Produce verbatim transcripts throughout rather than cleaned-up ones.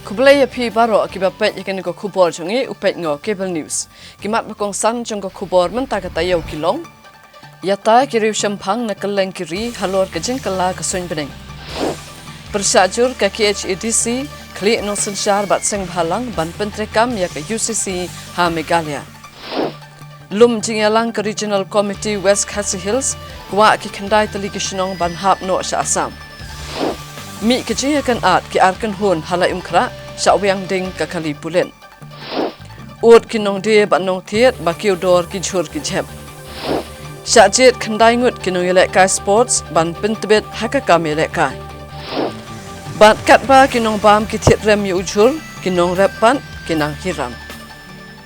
Khublei ïa phi baroh kiba peit ïa kane ka khubor jong ngi, u peit noh Cable News. Ki mat ba kongsan jong ka khubor mynta ka taïew ki long: Ïatai ki riew shemphang na kylleng ki ri halor ka jingkylla ka suiñ bneng. Pyrshah jur ka K H A D C, khlieh nongsynshar bad seng bhalang ban pyntreikam ïa ka U C C ha Meghalaya. Lum jingïalang ka Regional Committee West Khasi Hills, kwah ki khyndai tylli ki shnong ban hap noh sha Assam. Mih ka jingïakynad ki ar kynhun ha Laitumkhrah, shah wiang ding ka kali pulit. Ud ki nongdie bad nongthied ba kiew dor ki jhur ki jhep. Shah jied khyndai ngut ki nongïalehkai sports ban pyntbit ha ka kam ïalehkai. Bad katba ki nongbam ki thied rem ïa u jhur, ki nongrep pat ki nang hiram.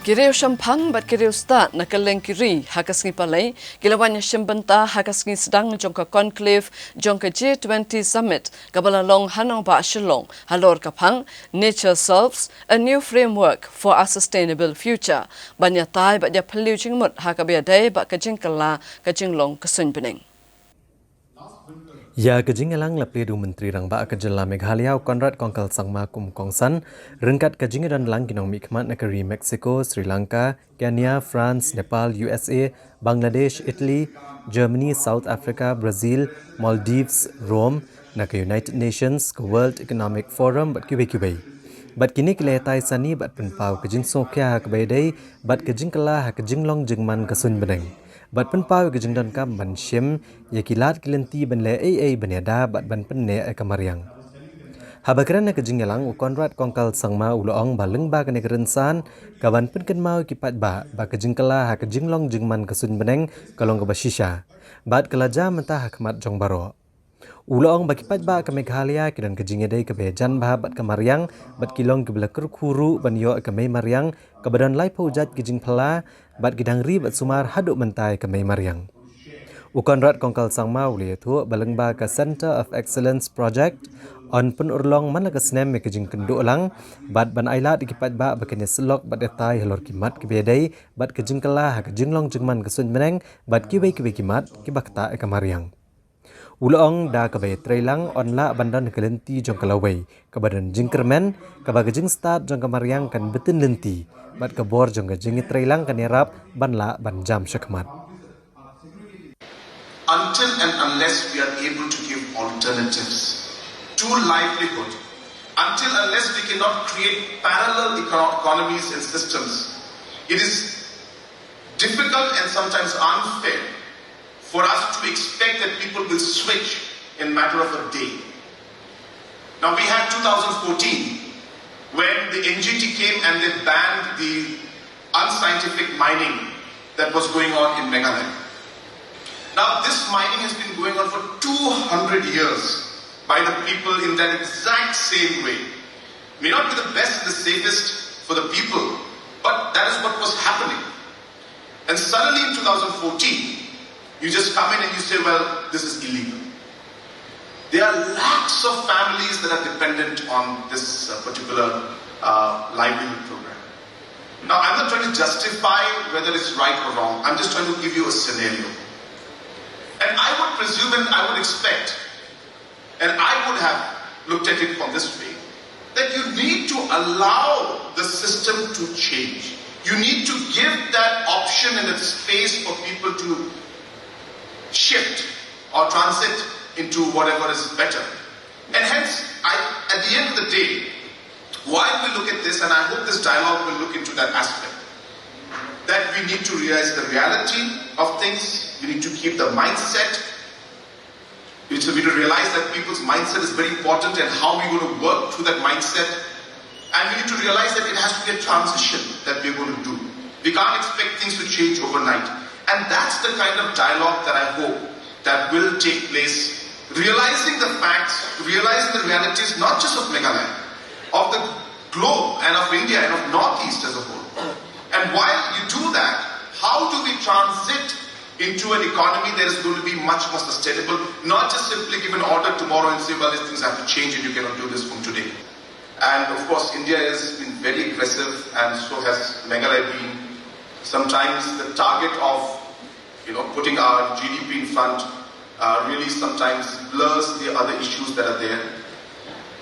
Ki riew shemphang bad ki riew stad na kylleng ki ri ha ka sngi Palei ki la wan ïashim bynta ha ka sngi sdang jong ka conclave jong ka G twenty Summit kaba la long ha nongbah Shillong halor ka phang Nature Solves: A New Framework for a Sustainable Future, ban ïatai bad ïaphylliew jingmut ha kaba ïadei bad ka jingkylla ka jinglong ka suiñ bneng. Ïa ka jingïalang la plie da u Myntri Rangbah ka jylla Meghalaya u Conrad Kongkal Sangma kum u kongsan, ryngkat ka jingïadon lang ki nongmihkhmat na ka ri Mexico, Sri Lanka, Kenya, France, Nepal, U S A, Bangladesh, Italy, Germany, South Africa, Brazil, Maldives, Rome, na ka United Nations, ka World Economic Forum bad kiwei kiwei. Bad kine ki la ïatai sani bad pynpaw ka jingsngewkhia ha kaba ïadei bad ka jingkylla ha ka jinglong jingman ka suiñ bneng, bad pynpaw ïa ka jingdonkam ban shim ïa ki lad ki lynti ban leh ei ei ban ïada bad ban pynneh ïa ka mariang. Haba kren ha ka jingïalang, u Conrad Kongkal Sangma u la ong ba lyngba kane ka rynsan ka ban pynkynmaw ïa ki paidbah ba ka jingkylla ha ka jinglong jingman ka suiñ bneng ka long kaba shisha bad ka la jia mynta ha khmat jong baroh. U la ong ba ki paidbah ka Meghalaya ki don ka jingïadei kaba ïajan bha bad ka mariang, bad ki long kiba la kyrkhu ruh ban ïoh ïa ka mei mariang kaba don laiphew jait ki jingphylla, bad ki dang ri bad sumar haduh mynta ïa ka mei mariang. U Conrad Kongkal Sangma u la ïathuh ba lyngba ka Centre of Excellence Project yn pynurlong man la ka snem ïa ka jingkynduh lang bad ban ailad ïa ki paidbah ba kin ïasyllok bad ïatai halor ki mat kiba ïadei bad ka jingkylla ha ka jinglong jingman ka suiñ bneng bad kiwei kiwei ki mat kiba ktah ïa ka mariang. U la ong da kaba ïatreilang yn lah ban don ka lynti jong ka lawei kaba don jingkyrmen, kaba ka jingstad jong ka mariang kan btin lynti bad ka bor jong ka jingïatreilang kan ïarap ban lah ban jam shakhmat. Until and unless we are able to give alternatives to livelihood, until unless we cannot create parallel econo- economies and systems, it is difficult and sometimes unfair for us to expect that people will switch in matter of a day. Now we had two thousand fourteen when the N G T came and they banned the unscientific mining that was going on in Meghalaya. Now this mining has been going on for two hundred years by the people in that exact same way. May not be the best and the safest for the people, but that is what was happening. And suddenly in two thousand fourteen, you just come in and you say, well, this is illegal. There are lakhs of families that are dependent on this uh, particular uh, livelihood program. Now, I'm not trying to justify whether it's right or wrong. I'm just trying to give you a scenario. And I would presume and I would expect and I would have looked at it from this way, that you need to allow the system to change. You need to give that option and that space for people to shift or transit into whatever is better. And hence, I, at the end of the day, while we look at this, and I hope this dialogue will look into that aspect, that we need to realize the reality of things, we need to keep the mindset we need to realize that people's mindset is very important and how we're going to work through that mindset. And we need to realize that it has to be a transition that we're going to do. We can't expect things to change overnight. And that's the kind of dialogue that I hope that will take place. Realizing the facts, realizing the realities, not just of Meghalaya, of the globe and of India and of Northeast as a whole. And while you do that, how do we transit into an economy that is going to be much more sustainable, not just simply give an order tomorrow and say, well, these things have to change and you cannot do this from today. And of course, India has been very aggressive and so has Meghalaya been. Sometimes the target of you know, putting our G D P in front uh, really sometimes blurs the other issues that are there.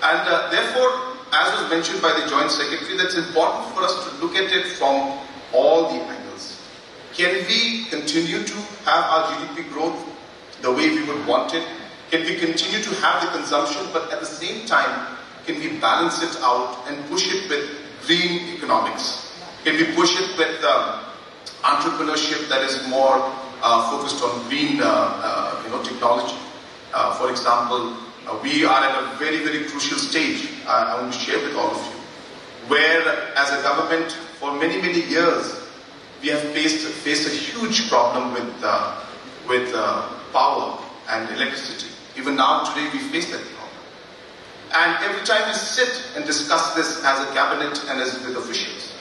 And uh, therefore, As was mentioned by the Joint Secretary, that's important for us to look at it from all the angles. Can we continue to have our G D P growth the way we would want it? Can we continue to have the consumption, but at the same time, can we balance it out and push it with green economics? Can we push it with um, entrepreneurship that is more uh, focused on green, uh, uh, you know, technology? Uh, for example, uh, we are at a very, very crucial stage. Uh, I want to share with all of you, where as a government, for many, many years, we have faced, faced a huge problem with, uh, with uh, power and electricity. Even now, today, we face that problem. And every time we sit and discuss this as a cabinet and as with officials,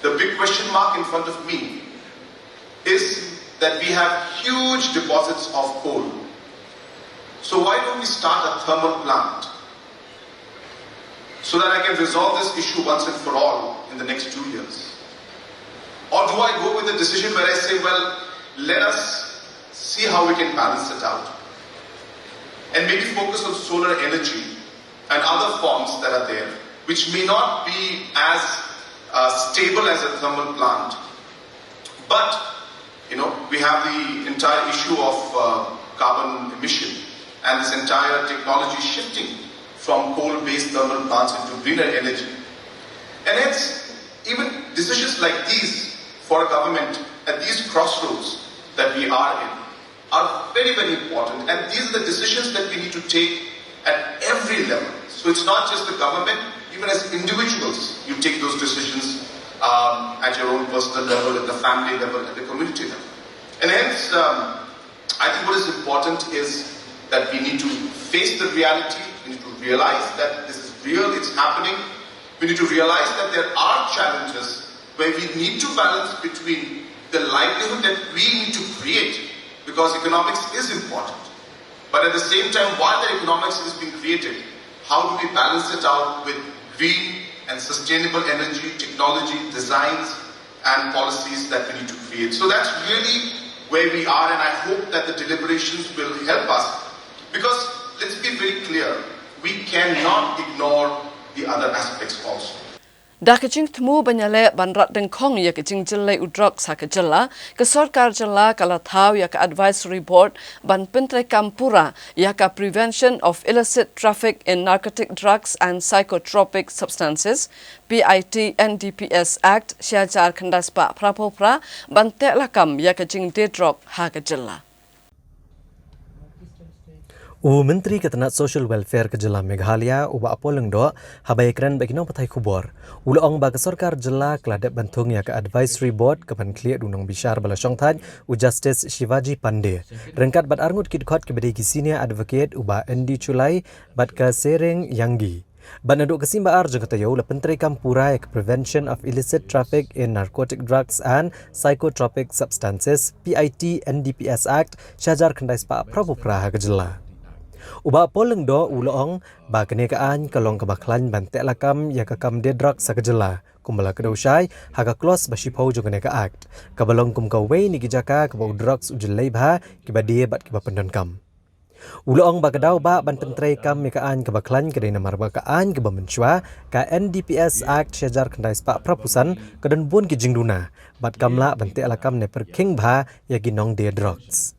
the big question mark in front of me is that we have huge deposits of coal. So why don't we start a thermal plant so that I can resolve this issue once and for all in the next two years? Or do I go with a decision where I say, well, let us see how we can balance it out and maybe focus on solar energy and other forms that are there, which may not be as uh, stable as a thermal plant, but you know, we have the entire issue of uh, carbon emission and this entire technology shifting from coal-based thermal plants into greener energy. And hence, even decisions like these for a government at these crossroads that we are in are very, very important. And these are the decisions that we need to take at every level. So it's not just the government, even as individuals, you take those decisions um, at your own personal level, at the family level, at the community level. And hence, um, I think what is important is that we need to face the reality, we need to realize that this is real, it's happening. We need to realize that there are challenges where we need to balance between the livelihood that we need to create, because economics is important. But at the same time, while the economics is being created, how do we balance it out with green and sustainable energy, technology, designs, and policies that we need to create? So that's really where we are, and I hope that the deliberations will help us. Because let's be very clear, we cannot ignore the other aspects also. Da ka jingthmu ban ïaleh ban rat dyngkhong ïa ka jingjyllei u drugs ha ka jylla, ka sorkar jylla ka la thaw ïa ka Advisory Board ban pyntreikam pura ïa ka Prevention of Illicit Traffic in Narcotic Drugs and Psychotropic Substances, P I T N D P S Act, shihajar khyndai spah phra phew phra, ban teh lakam ïa ka jingdie drug ha ka jylla. U Myntri ka tnat Social Welfare ka jylla Meghalaya, u Bah Paul Lyngdoh, haba ïakren bad ki nongpathai khubor, u la ong ba ka sorkar jylla ka la dep ban thung ïa ka Advisory Board ka ban khlieh da u nongbishar ba la shongthait, u Justice Shivaji Pandey, ryngkat bad arngut ki dkhot kiba dei ki senior advocate, u Bah N D Chulai bad ka Sereng Yanggi. Bad naduh ka sngi ba ar jong ka taïew la pyntreikam pura ïa ka Prevention of Illicit Traffic in Narcotic Drugs and Psychotropic Substances, P I T N D P S Act, shihajar khyndai spah phra phew phra ha ka jylla. U Bah Paul Lyngdoh u la ong ba kane ka aiñ ka long kaba khlaiñ ban teh lakam ïa ka kam die drugs ha ka jylla, kumba la kdew shai ha ka clause ba shiphew jong kane ka Act, kaba long kum kawei na ki jaka kaba u drugs u jyllei bha, kiba die bad kiba pyndonkam. U la ong ba ka daw ba ban pyntreikam ïa ka aiñ kaba khlaiñ ka dei namar ba ka aiñ kaba mynshuwa, ka N D P S Act shihajar khyndai spah phra phew san, ka don bun ki jingduna bad kam lah ban teh lakam ne pyrkhing bha ïa ki nongdie drugs.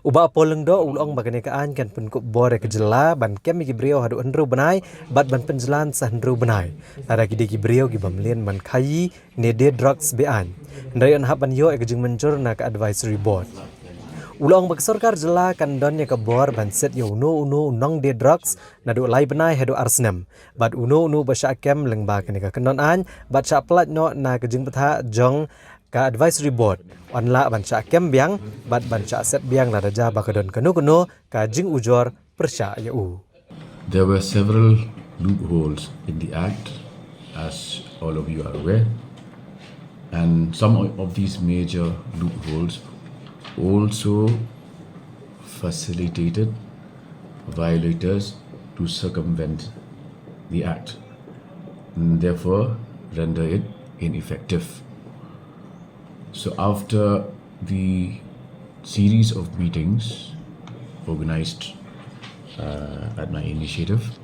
U Bah Paul Lyngdoh u la ong ba kane ka aiñ kan pynkup bor ïa ka jylla ban kem ïa ki briew haduh hynriew bnai bad ban pynjlan sa hynriew bnai lada ki dei ki briew kiba mlien ban khaïi ne die drugs be-aiñ, hynrei yn hap ban ïoh ïa ka jingmynjur na ka Advisory Board. U la ong ba ka sorkar jylla kan don ïa ka bor ban set ïa uno uno u nongdie drugs naduh lai bnai haduh ar snem, bad uno uno ba shah kem lyngba kane ka kyndon aiñ bad shah pyllait noh na ka jingbthah jong ka Advisory Board, yn lah ban shah kem biang bad ban shah set biang lada jia ba ka don kano kano ka jingujor pyrshah ïa u. There were several loopholes in the Act, as all of you are aware, and some of these major loopholes also facilitated violators to circumvent the Act and therefore render it ineffective. So, after the series of meetings organized uh, at my initiative,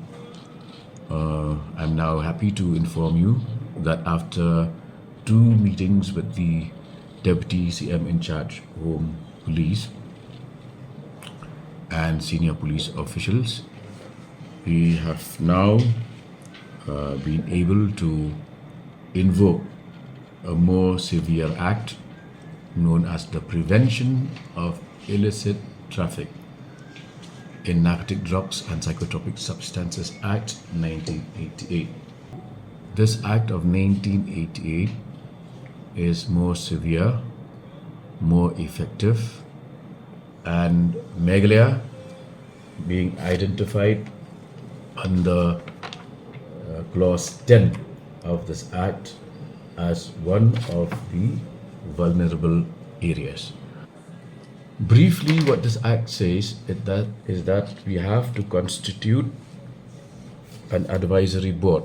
Uh, I'm now happy to inform you that after two meetings with the Deputy C M in charge, Home Police, and senior police officials, we have now uh, been able to invoke a more severe act known as the Prevention of Illicit Traffic in Narcotic Drugs and Psychotropic Substances Act nineteen eighty-eight. This act of nineteen eighty-eight is more severe, more effective, and Meghalaya being identified under uh, clause ten of this act as one of the vulnerable areas. Briefly, what this act says is that, is that we have to constitute an advisory board.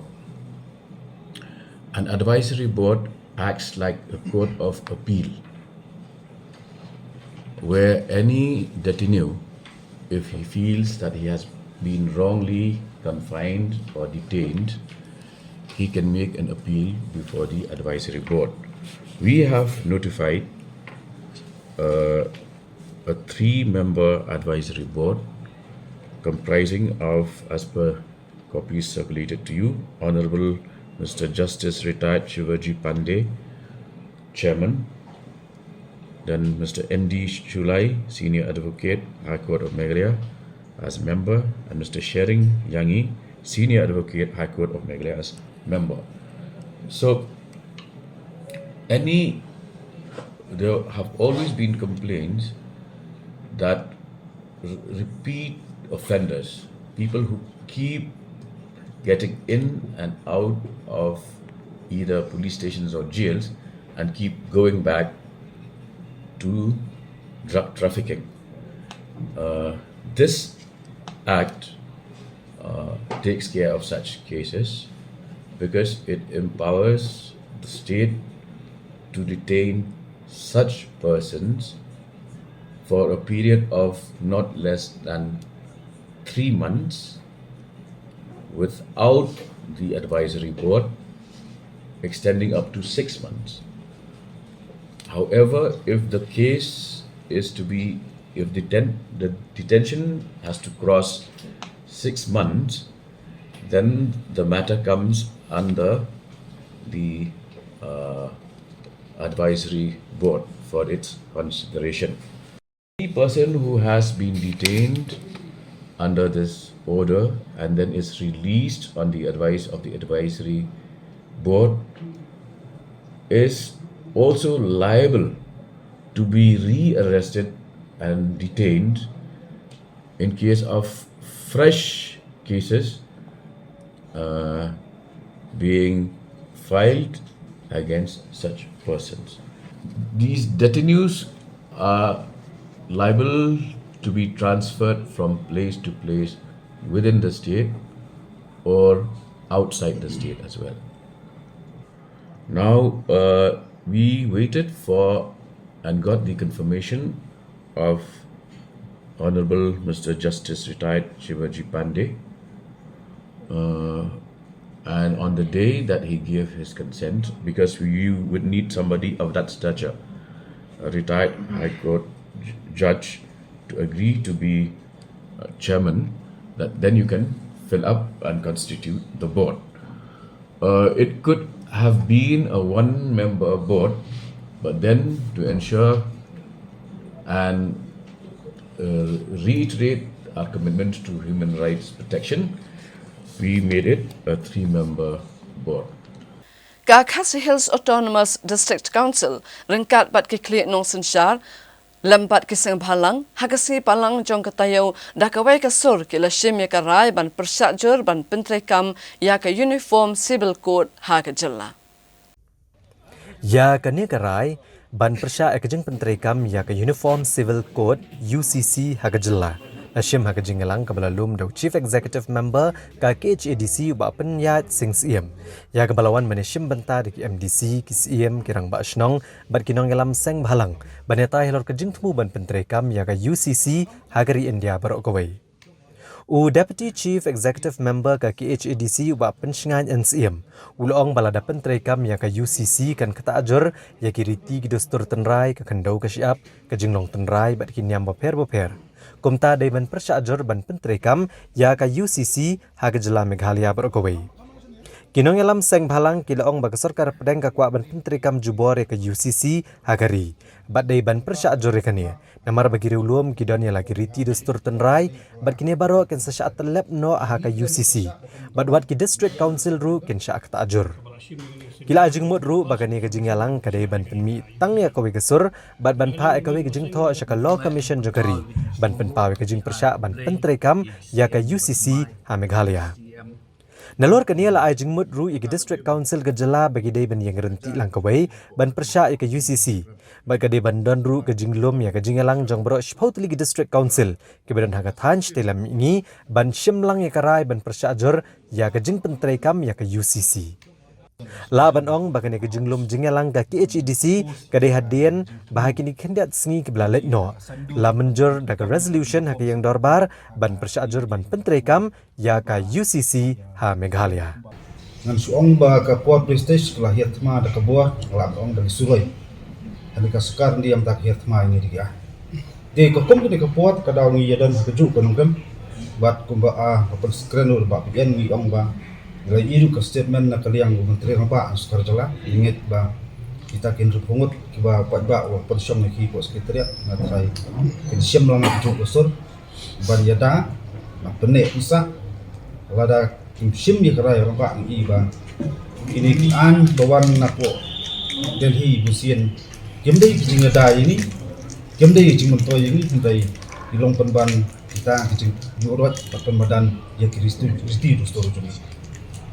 An advisory board acts like a court of appeal where any detainee, if he feels that he has been wrongly confined or detained, he can make an appeal before the advisory board. We have notified uh, a three member advisory board comprising of, as per copies circulated to you, Honorable Mister Justice Retired Shivaji Pandey, Chairman, then Mister N D Shullai, Senior Advocate, High Court of Meghalaya, as member, and Mister Shering Yangi, Senior Advocate, High Court of Meghalaya, as member. So, any there have always been complaints that r- repeat offenders, people who keep getting in and out of either police stations or jails and keep going back to drug trafficking. Uh, this act uh, takes care of such cases because it empowers the state to detain such persons for a period of not less than three months without the advisory board, extending up to six months. However, if the case is to be, if the, den- the detention has to cross six months, then the matter comes under the uh, advisory board for its consideration. Any person who has been detained under this order and then is released on the advice of the advisory board is also liable to be rearrested and detained in case of fresh cases uh, being filed against such persons. These detainees are liable to be transferred from place to place within the state or outside the state as well. Now, uh, we waited for and got the confirmation of Honorable Mister Justice Retired Shivaji Pandey. Uh, and on the day that he gave his consent, because you would need somebody of that stature, a retired High Court j- judge, to agree to be uh, chairman, that then you can fill up and constitute the board. Uh, it could have been a one member board, but then to ensure and uh, reiterate our commitment to human rights protection, we made it a three member board. Ka Khasi Hills Autonomous District Council ryngkat bad ki khlieh nongsynshar lem bad ki seng bhalang ha ka sngi Balang jong ka taïew da kawei ka sur ki la shim ïa ka rai ban pyrshah jur ban pyntreikam ïa ka Uniform Civil Code ha ka jylla. Ïa kane ka rai ban pyrshah ïa ka jingpyntreikam ïa ka Uniform Civil Code U C C ha ka jylla la shim ha ka jingïalang kaba la lum da u Chief Executive Member ka K H A D C u Bah Pynïaid Sing Syiem, ïa kaba la wan ban ïashim bynta da ki M D C, ki Syiem, ki rangbah shnong bad ki nongïalam seng bhalang ban ïatai halor ka jingthmu ban pyntreikam ïa ka U C C ha ka ri India baroh kawei. U Deputy Chief Executive Member ka K H A D C, u Bah Pynshngain N Syiem, u la ong ba lada pyntreikam ïa ka U C C kan ktah jur ïa ki riti ki dustur tynrai, ka khyndew ka shyiap, ka jinglong tynrai bad ki niam bapher bapher. Kumta dei ban pyrshah jur ban pyntreikam ïa ka U C C ha ka jylla Meghalaya baroh kawei. Ki nongïalam seng bhalang ki la ong ba ka sorkar pdeng ka kwah ban pyntreikam jubor ïa ka U C C ha ka ri bad dei ban pyrshah jur ïa kane. Namar ba ki riewlum ki don ïa la ki riti dustur tynrai bad kine baroh kin sa shah tyllep noh ha ka U C C bad wat ki District Council ruh kin shah ktah jur. Ki la ai jingmut ruh ba kane ka jingïalang ka dei ban pynmih tang ïa kawei ka sur bad ban phah ïa kawei ka jingthoh sha ka Law Commission jong ka ri ban pynpaw ïa ka jingpyrshah ban pyntreikam ïa ka U C C ha Meghalaya. Nalor kane la ai jingmut ruh ïa ki District Council ka jylla ba ki dei ban ïeng ryntih lang kawei ban pyrshah ïa ka U C C. Bad ka dei ban don ruh ka jinglum ïa ka jingïalang jong baroh shiphew tylli ki District Council kiba don ha ka thaiñ shatei lam mihngi ban shim lang ïa ka rai ban pyrshah jur ïa ka jingpyntreikam ïa ka U C C. Lah ban ong ba kane ka jinglum jingïalang ka K H A D C ka dei hadien ba ha kine ki khyndiat sngi kiba la leit noh la mynjur da ka resolution ha ka ïing dorbar ban pyrshah jur ban pyntreikam ïa ka U C C ha Meghalaya. Ngan shu ong ba ka por prestige ka la hiar thma da ka bor, ka la ong da ka suroi. Kane ka sorkar India mynta ka hiar thma ïa ngi da ki ai. Te ka kum kane ka por ka daw ngi ïa don ha kajuh ka nongkem. Bad kumba, ah, ka pynskren u Bah P N ngi ong ba ngi la ïohi ruh ka statement na ka liang u Myntri Rangbah ka sorkar jylla, ngi ngeit ba kita ki hynriewphew ngut kiba paidbah u pynshong ïa ki hapoh Secretariat, nga tharai kin shim lang ha kajuh ka sur ban ïada, ban pynneh pynsah. Lada kim shim ïa ka rai rangbah, ngi i ba kine ki aiñ ba wan napoh Delhi bunsien kim dei ki jingïada ïa ngi, kim dei ki jingmyntoi ïa ngi, hynrei ki long pynban kita ki jingïuhroit bad pynmadan ïa ki riti, riti dustur jong ngi.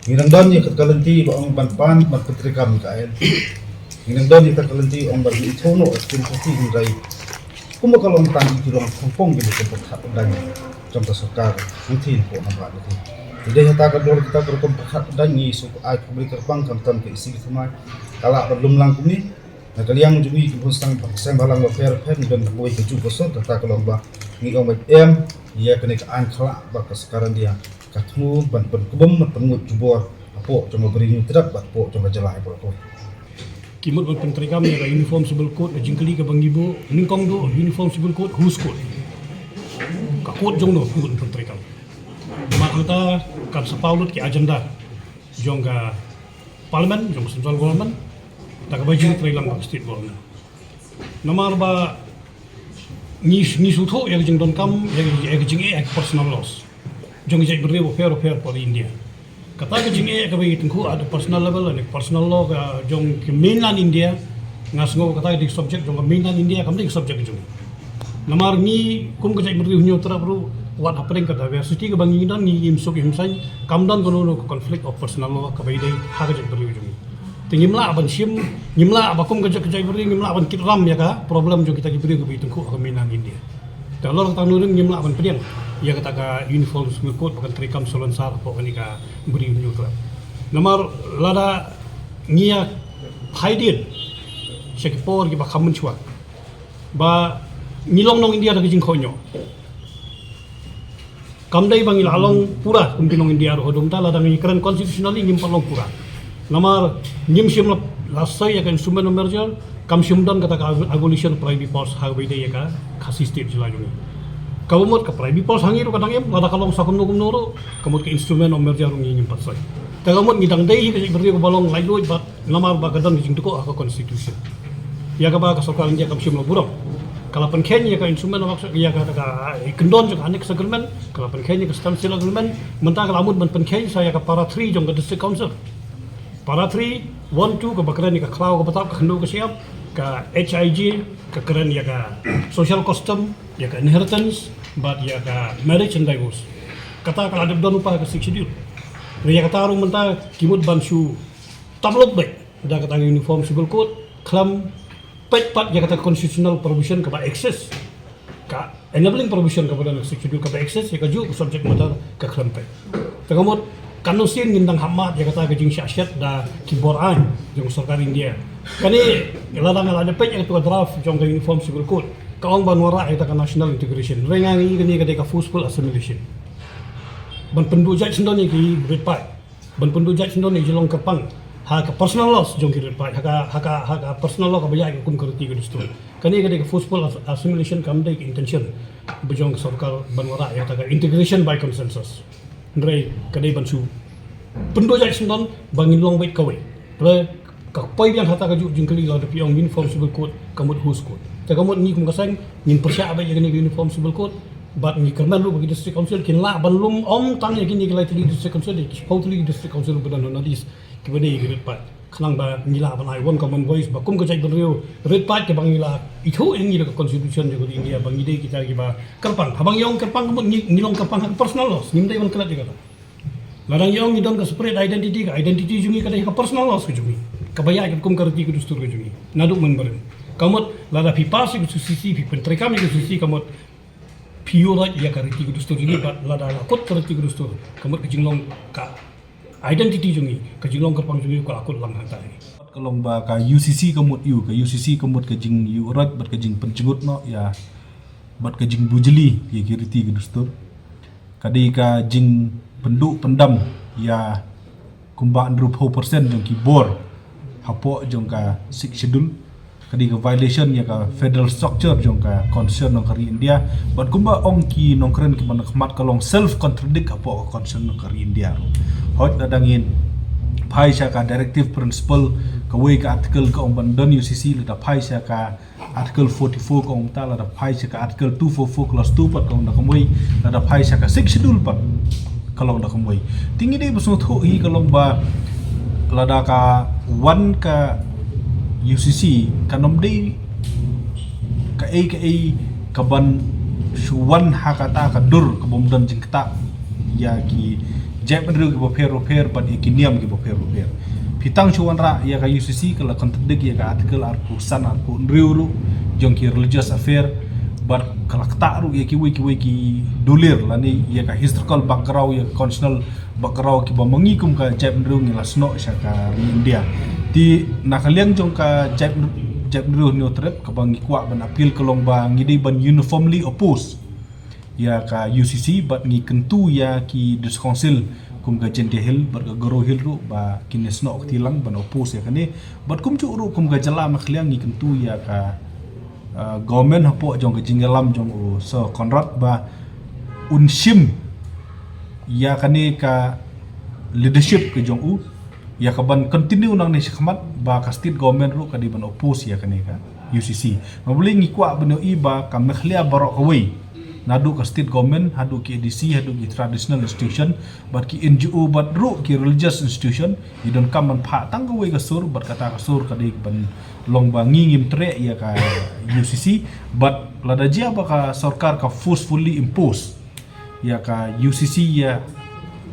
Ngi dang don ïa ka lynti ba ong ban pan ban pyntreikam ïa ka aiñ. Ngi dang don ïa ka lynti ba ong ban ithuh noh ïa ka democracy, hynrei kumba ka long tang ki long pong pong ki rukom pyrkhat pyrdain jong ka sorkar hangtei hapoh namar ngi. Te dei hata ka dor kita ki rukom pyrkhat pyrdain ngi shu ai khublei kyrpang khamtam ka E C ka thymmai ka lah ban lum lang kumne. Na ka liang jong ngi ki khun seng, seng bhalang bapher bapher ngi don kawei ka juh ka sur, kata ka long ba ngi ong ba em ïa kane ka aiñ khlak ba ka sorkar India ka thmu ban pynkbum ban pynnguid jubor hapoh jong ka Bri Hynñiewtrep bad hapoh jong ka jylla baroh kawei. Ki mut ban pyntreikam ïa ka Uniform Civil Code, ka jingkylli kaba ngi buh nyngkong duh Uniform Civil Code, whose code? Ka code jong no ki mut ban pyntreikam? Namar hangta kan sa paw lut ki agenda jong ka Parliament, jong ka Central Government, da kaba jingtrei lang bad ka State Government. Namar ba ngi, ngi sngewthuh ïa ka jingdonkam ïa, ïa ka jingeh ïa ka personal laws jong ki jaitbynriew bapher bapher hapoh India. Kata ka jingeh kaba ngi tyngkhuh at the personal level, at the personal law ka jong ka mainland India, nga sngew kata ka dei subject jong ka mainland India, kam dei subject jong ngi. Namar ngi kum ka jaitbynriew Hynñiewtrep ruh, wat hapdeng ka diversity kaba ngi don, ngi im suk im saiñ, kam don kano kano ka conflict of personal law kaba ïadei ha ka jaitbynriew jong ngi. Te ngim lah ban shim, ngim lah ba kum ka jait, ka jaitbynriew ngim lah ban kit ram ïa ka problem jong kita ki briew kiba ïatyngkhuh ha ka mainland India. Te halor kata ka nongrim ngim lah ban pdiang ïa kata ka Uniform Civil Code ba kan treikam salonsar hapoh kane ka Bri Hynñiewtrep. Namar lada ngi ïa phai dien sha ki por kiba kham mynshuwa ba ngi long nong India da ka jingkohnguh. Kam dei ba ngi la long pura kum ki nong India ruh, haduh mynta lada ngi kren constitutionally ngim pat long pura. Namar ngim shym la, la soi ïa ka instrument of merger, kam shym don kata ka abolition of privy purse ha kaba ïadei ïa ka Khasi State jylla jong ngi. Kaba mut ka privy purse ha ngi ruh ka dang im, lada ka long sa kumno kumno ruh, ka mut ka instrument of merger ruh ngi ngim pat soi. Te ka mut ngi dang dei hi ka jaitbynriew kaba long laitluid bad namar ba ka don ka jingtyrkhong ha ka constitution. Ïa kaba ka sorkar India kam shym la burom. Ka la pynkheiñ ïa ka instrument of action, ïa ka, ka, ka, eh, kyndon jong ka Annex Agreement, ka la pynkheiñ ïa ka Standstill Agreement, mynta ka la mut ban pynkheiñ sa ïa ka para three jong ka District Council. Para three, one, two, kaba kren ïa ka khlaw ka btap, ka khyndew ka shyiap, ka H I J, ka kren ïa ka social custom, ïa ka inheritance, bad ïa ka marriage and divorce. Kata ka la dep don lypa ha ka Sixth Schedule. Ïa kata ruh mynta ki mut ban shu tap lut beit da kata ka Uniform Civil Code, khlem peit pat ïa kata ka constitutional provision kaba exist, ka enabling provision kaba don ha ka Sixth Schedule kaba exist, ïa kajuh ka subject matter ka khlem peit. Te ka mut katno sien ngin dang hap mad ïa kata ka jingshah shet da ki bor aiñ jong ka sorkar India. Kane lada nga la dep peit ïa kata ka draft jong ka Uniform Civil Code, ka ong ban wanrah ïa kata ka national integration. Hynrei nga ngi kane ka dei ka forceful assimilation. Ban pynduh jait syndon ïa ki rit paid. Ban pynduh jait syndon ïa ki jinglong kyrpang. Ha ka personal laws jong ki rit paid. Ha ka, ha ka, ha ka personal law kaba ïaid kum ka riti ka dustur. Kane ka dei ka forceful as-, assimilation, kam dei ka intention ba jong ka sorkar ban wanrah ïa kata ka integration by consensus. Hynrei ka dei ban shu pynduh jait syndon ba ngin long wei kawei. Te ka poi biang ha kata ka juh jingkylli, lada phi ong Uniform Civil Code, ka mut whose code? Te ka mut ngi kum ka seng ngin pyrshah beit ïa kane ka Uniform Civil Code, bad ngi kyrmen ruh ba ki District Council kin lah ban lum ym tang ïa kine ki lai tylli ki District Council, ïa ki shiphew tylli ki District Council ba don ha North East kiba dei ïa ki rit paid. Khnang ba ngi lah ban ai one common voice ba kum ka jaitbynriew, rit paid kaba ngi la ithuh ïa ngi da ka Constitution jong ka ri India ba ngi dei kita kiba kyrpang. Haba ngi ong kyrpang ka mut ngi, ngi long kyrpang ha ka personal laws, ngim dei ban klet ïa kata. Lada ngi ong ngi don ka separate identity, ka identity jong ngi ka dei ha ka personal laws ka jong ngi, kaba ïaid kum ka riti ka dustur ka jong ngi. Naduh mynbarim. Ka mut lada phi pass ïa ka UCC, phi pyntreikam ïa ka UCC, ka mut phi ïuh raij ïa ka riti ka dustur jong ngi, bad lada la kut ka riti ka dustur, ka mut ka jinglong, ka identity jong ngi, ka jinglong kyrpang jong ngi ka la kut lang hangta hi. Ka long ba ka UCC ka mut ïuh, ka UCC ka mut ka jingïuh raij bad ka jingpynjngut noh ïa bad ka jingbujli ïa ki riti ki dustur. Ka dei ka jingpynduh pyndam ïa kumba hynriewphew percent jong ki bor hapoh jong ka Sixth Schedule. Ka dei ka violation ïa ka federal structure jong ka constitution jong ka ri India. Bad kumba ong ki nongkren kiba na khmat, ka long self contradict hapoh ka constitution jong ka ri India ruh. Hooid, lada ngin phai sha ka directive principle, kawei ka article ka ong ban don UCC, lada phai sha ka Article forty-four ka ong mynta, lada phai sha ka Article two four four Clause two pat ka long da kumwei, lada phai sha ka Sixth Schedule pat ka long da kumwei. Te ngi dei ba sngewthuh hi ka long ba lada ka wan ka UCC, kan ym dei kaei kaei kaban shu wan ha kata ka dur kaba ym don jingktah ïa ki jaitbynriew kiba pher ba pher bad ïa ki niam kiba pher ba pher. Phi tang shu wanrah ïa ka UCC, ka la contradict ïa ka Article arphew san, arphew hynriew ruh jong ki Religious Affair, bad ka la ktah ruh ïa kiwei kiwei ki dulir lane ïa ka historical background, ïa ka constitutional background kiba ma ngi kum ka jaitbynriew ngi la snoh sha ka ri India. Te na ka liang jong ka jait, jaitbynriew Hynñiewtrep, kaba ngi kwah ban appeal ka long ba ngi dei ban uniformly oppose ïa ka UCC, bad ngi kyntu ïa ki District Council kum ka Jaintia Hills bad ka Garo Hills ruh ba kin ïa snoh kti lang ban oppose ïa kane. Bad kumjuh ruh kum ka jylla Meghalaya ngi kyntu ïa ka, uh, government hapoh jong ka jingïalam jong u Sir Conrad ba un shim ïa kane ka leadership ka jong u, ïa kaban continue nangne shakhmat, ba ka state government ruh ka dei ban oppose ïa kane ka UCC. Namar balei? Ngi kwah ban ïohi ba ka Meghalaya baroh kawei, naduh ka state government haduh ki ADC haduh ki traditional institution bad ki NGO bad ruh ki religious institution, ngi donkam ban phah tang kawei ka sur, bad kata ka sur ka dei ban long ba ngi ngim treh ïa ka UCC. Bad lada jia ba ka sorkar ka forcefully impose ïa ka UCC, ïa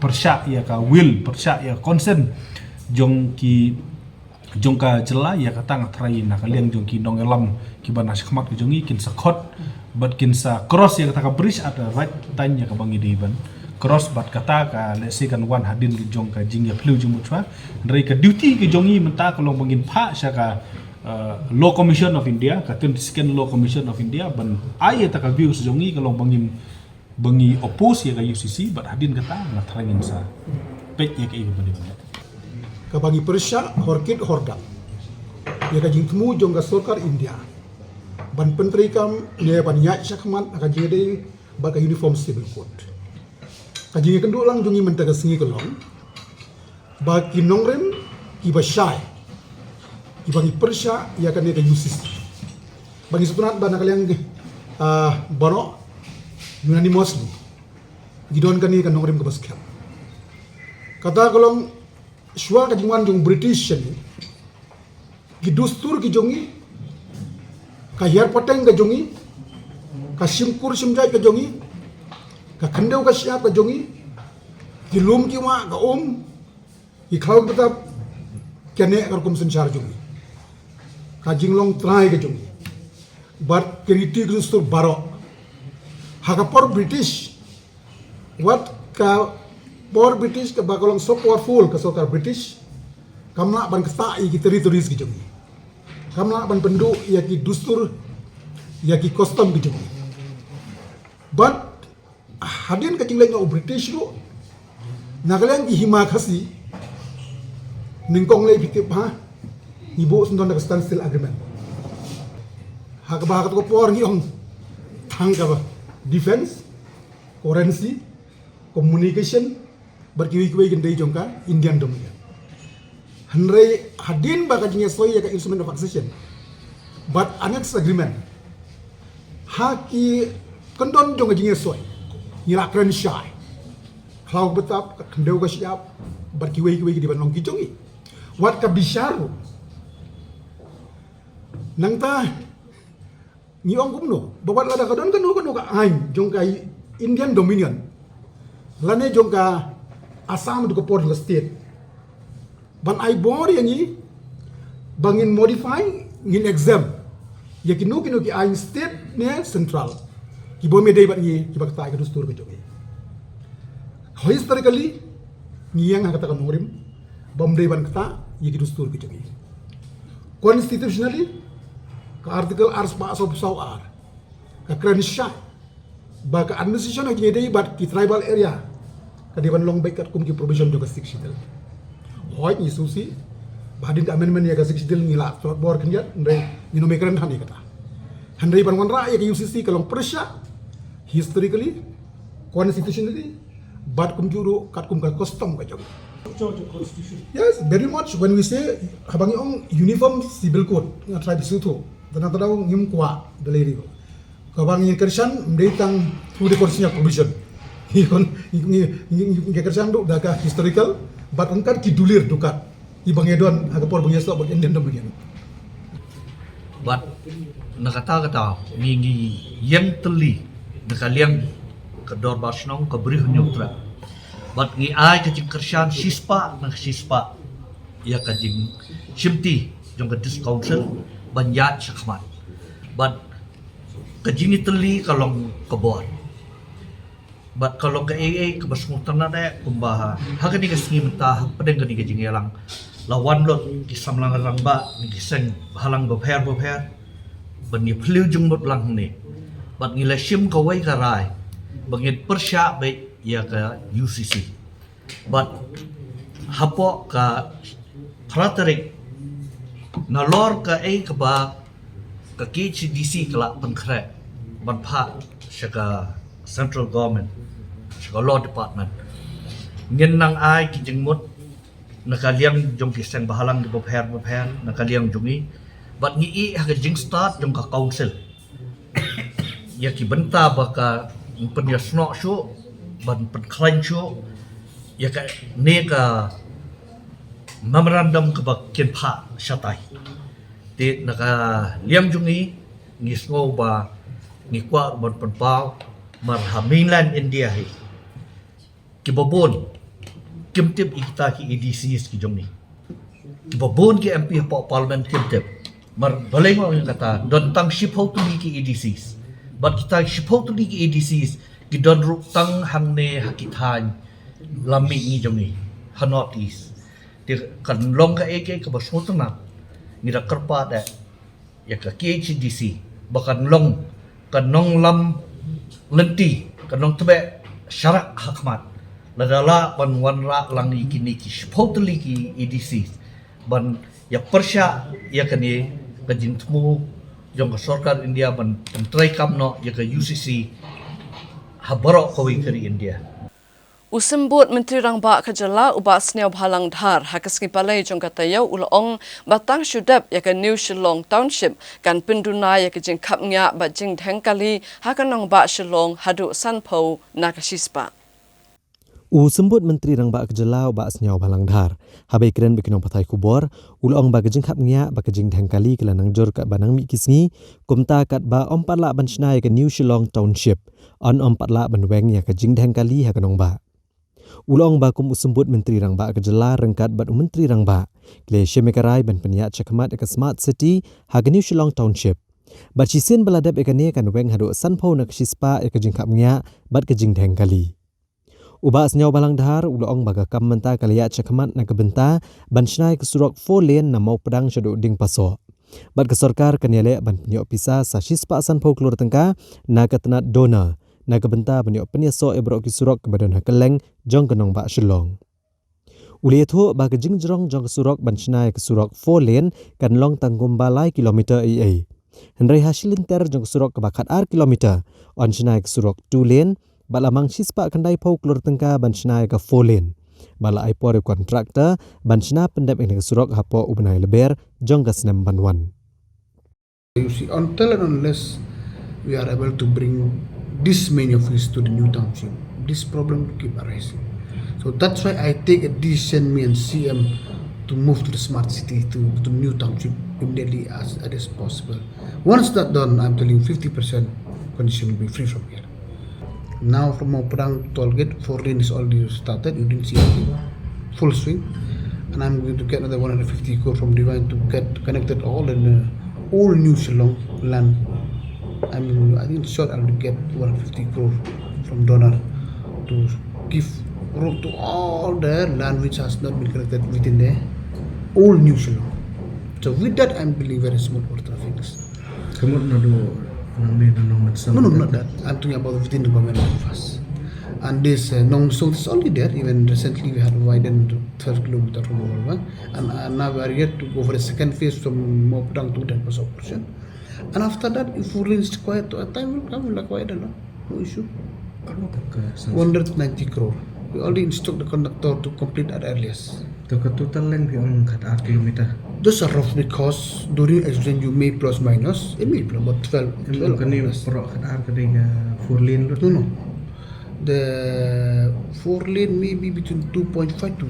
pyrshah ïa ka will, pyrshah ïa ka consent jong ki, jong ka jylla, ïa kata nga tharai na ka liang jong ki nongïalam kiba na shakhmat ka jong ngi kin sa khot bad kin sa cross ïa kata ka bridge at the right time, ïa kaba ngi dei ban cross. Bad kata ka, let's say, kan wan hadien jong ka jingïaphylliew jingmut shuwa. Hynrei ka duty ka jong ngi mynta ka long ba ngin phah sha ka, uh, Law Commission of India, ka twenty-second Law Commission of India, ban ai ïa kata ka views jong ngi ka long ba ngin, ba ngi oppose ïa ka UCC, bad hadien kata nga tharai ngin sa peit ïa kaei kaba dei ban leh. Kaba ngi pyrshah horkit hordang ïa ka jingthmu jong ka sorkar India ban pyntreikam ne ban ïaid shakhmat ha ka jingïadei bad ka Uniform Civil Code. Ka jingïakynduh lang jong ngi mynta ka sngi ka long ba ki nongrim kiba shai, kiba ngi pyrshah ïa kane ka UCC, ba ngi sngewtynnat ba na ka liang, ah, baroh unanimously ngi don kane ka nongrim kaba skhem. Kata ka long shuwa ka jingwan jong British shane, ki dustur ki jong ngi, ka hiar pateng ka jong ngi, ka shimkur shimjait ka jong ngi, ka khyndew ka shyiap ka jong ngi, ki lum ki wah, ka um, ki khlaw ki btap, ka neh ka rukom synshar jong ngi, ka jinglong trai ka jong ngi, bad ki riti ki dustur baroh. Ha ka por British, wat ka por British, kaba ka long so powerful ka sorkar British, kam lah ban ktah ïa ki territories ki jong ngi, kam lah ban pynduh ïa ki dustur, ïa ki custom ki jong ngi. Bad hadien ka jingleit na u British ruh, Na ka liang ki hima Khasi, nyngkong lei phi tip ha, ngi buh syndon da ka standstill agreement. Ha kaba ha kato ka por ngi ong tang kaba defense, currency, communication, bad kiwei kiwei ki dei jong ka Indian Dominion. Hynrei hadien ba ka jingïasoi ïa ka Instrument of Accession bad Annex Agreement, ha ki kyndon jong ka jingïasoi, ngi la kren shai. Khlaw btap, ka khyndew ka shyiap, bad kiwei kiwei ki dei ban long ki jong ngi. Wat ka bishar ruh. Nangta ngi ong kumno, ba wat lada ka don kano kano ka aiñ jong ka Indian Dominion, lane jong ka Assam haduh ka por jong ka state, ban ai bor ïa ngi ba ngin modify, ngin exempt ïa kino kino ki aiñ state ne central, kiba ym dei bad ngi, kiba ktah ïa ka dustur ka jong ngi. Historically, ngi ïeng ha kata ka nongrim ba ym dei ban ktah ïa ki dustur ki jong ngi. Constitutionally, ka article ar spah saw phew saw ar ka kren shai ba ka administration ha kine dei bad ki tribal area ka dei ban long beit katkum ki provision jong ka Sixth Schedule. Hooid, ngi sngewsih ba hadien ka amendment ïa ka Sixth Schedule ngi la tlot bor khyndiat, hynrei ngin ym kren hangne kata. Hynrei ban wanrah ïa ka U C C ka long pyrshah historically, constitutionally, bad kumjuh ruh katkum ka custom ka jong. Yes, very much. When we say, haba ngi ong Uniform Civil Code, nga try to shu tu, tang tang ngim kwah da lei ruh. Kaba ngi kyrshan ym dei tang through the constitutional provision. Ngi kon, ngi, ngi, ngi, ngi kyrshan ruh da ka historical, bad ryngkat ki dulir dukat, kiba ngi don ha ka por ba ngi ïasoh bad Indian Dominion. Bad na kata kata, ngi, ngi ïeng tylli na ka liang ka Dorbar Shnong, ka Bri Hynñiewtrep. Bad ngi ai ka jingkyrshan shispah na shispah ïa ka jingshimti jong ka District Council ban ïaid shakhmat. Bad ka jingïatylli ka long ka bor. Bad ka long kaei kaei kaba sngewtynnat eh, kumba ha kane ka sngi mynta, ha pdeng kane ka jingïalang, la wan lut ki samla rangbah na ki seng bhalang bapher bapher ban ïa phylliew jingmut lang hangne. Bad ngi la shim kawei ka rai ba ngin pyrshah beit ïa ka U C C. Bad hapoh ka phra tarik, nalor kaei kaba ka K H A D C ka la pynkhreh ban phah sha ka Central Government, sha ka Law Department, ngin nang ai ki jingmut na ka liang jong ki seng bhalang bapher bapher na ka liang jong ngi. Bad ngi ïeh ha ka jingstad jong ka Council ïa ki bynta ba kan pynïasnoh shuh, ban pynkhlaiñ shuh ïa kane ka memorandum kaba kin phah shatai. Te na ka liang jong ngi, ngi sngew ba ngi kwah ban pynpaw, namar ha mainland India hi, kiba bun kim tip ïa kita ki A D Cs ki jong ngi. Kiba bun ki M P hapoh Parliament kim tip. Namar balei nga ong ïa kata, don tang shiphew tylli ki A D Cs. Bad kita shiphew tylli ki A D Cs ki don ruh tang hangne ha ki thaiñ lam mihngi jong ngi ha North East. Te kan long kaei kaei kaba sngewtynnat, ngi da kyrpad eh ïa ka K H A D C ba kan long ka nonglam lynti, ka nongtbeh sharak hakhmat, lada lah ban wanrah lang ïa kine ki shiphew tylli ki A D Cs ban ïa pyrshah ïa kane ka jingthmu jong ka sorkar India ban pyntreikam noh ïa ka U C C ha baroh kawei ka ri India. U Symbud Myntri Rangbah ka jylla, u Bah Sniawbhalang Dhar, ha ka sngi Palei jong ka taïew u la ong ba tang shu dep ïa ka New Shillong Township kan pynduna ïa ka jingkhapngiah bad jingdheng kali ha ka nongbah Shillong haduh sanphew na ka shispah. U Symbud Myntri Rangbah ka jylla, u Bah Sniawbhalang Dhar, haba ïakren bad ki nongpathai khubor, u la ong ba ka jingkhapngiah bad ka jingdheng kali ka la nang jur katba nang mih ki sngi, kumta katba ym pat lah ban shna ïa ka New Shillong Township, yn ym pat lah ban weng ïa ka jingdheng kali ha ka nongbah. U la ong ba kum u Symbud Myntri Rangbah ka jylla ryngkat bad u Myntri Rangbah, ki la ïashim ïa ka rai ban pynïaid shakhmat ïa ka Smart City ha ka New Shillong Township. Bad shisien ba la dep ïa kane kan weng haduh sanphew na ka shispah ïa ka jingkhapngiah bad ka jingdheng kali. U Bah Sniawbhalang Dhar u la ong ba ka kam mynta ka la ïaid shakhmat na ka bynta ban shna ïa ka surok four lane na Mawpdang shaduh Diengpasoh. Bad ka sorkar kan ïaleh ban pynïoh pisa sa shispah sanphew klur tyngka na ka tnat DoNER, na ka bynta ban ïoh pynïasoh ïa baroh ki surok kiba don ha kylleng jong ka nongbah Shillong. U la ïathuh ba ka jingjrong jong ka surok ban shna ïa ka surok four lane kan long tang kumba lai kilometer ei ei. Hynrei ha shi lynter jong ka surok kaba khat ar kilometer, yn shna ïa ka surok two lane, bad la mang shispah khyndai phew klur tyngka ban shna ïa ka four lane. Bad la ai por ïa u contractor ban shna pyndep ïa ka surok hapoh u bnai Lber jong ka snem ban wan. You see, until and unless we are able to bring this many of us to the new township, this problem will keep arising. So that's why I take a decision, me and C M, to move to the smart city, to, to the new township immediately as early as possible. Once that done, I'm telling you, fifty percent condition will be free from here. Now from Mawpdang to Tollgate, four lane is already started. You didn't see anything. Full swing. And I'm going to get another one hundred fifty crore from Divine to get connected all in the old new Shillong land. I mean, I think short I'll get one hundred fifty crore from DoNER to give road to all the land which has not been connected within the old new Shillong. So with that, I'm building very smooth for traffic. Ka mut naduh nangne na Nongmynsong? No, no, not that. I'm talking about within the government first. And this uh, Nongmynsong is already there. Even recently we had widened to twelve kilometer from Mawpdang. And uh, now we are yet to go for the second phase from Mawpdang to Denpasar portion. And after that, if four lane is required, to a time will come, we'll acquire the land. No issue. Katno ka, ka sang? One hundred ninety crore. We already instruct the contractor to complete at earliest. To ka total length ka ong khat ar kilometer. Those are roughly cost. During accident, you may plus minus. It may be about twelve. Em, twelve kane plus. Pro khat ar kane ka four lane lut? No, no. The four lane may be between two point five to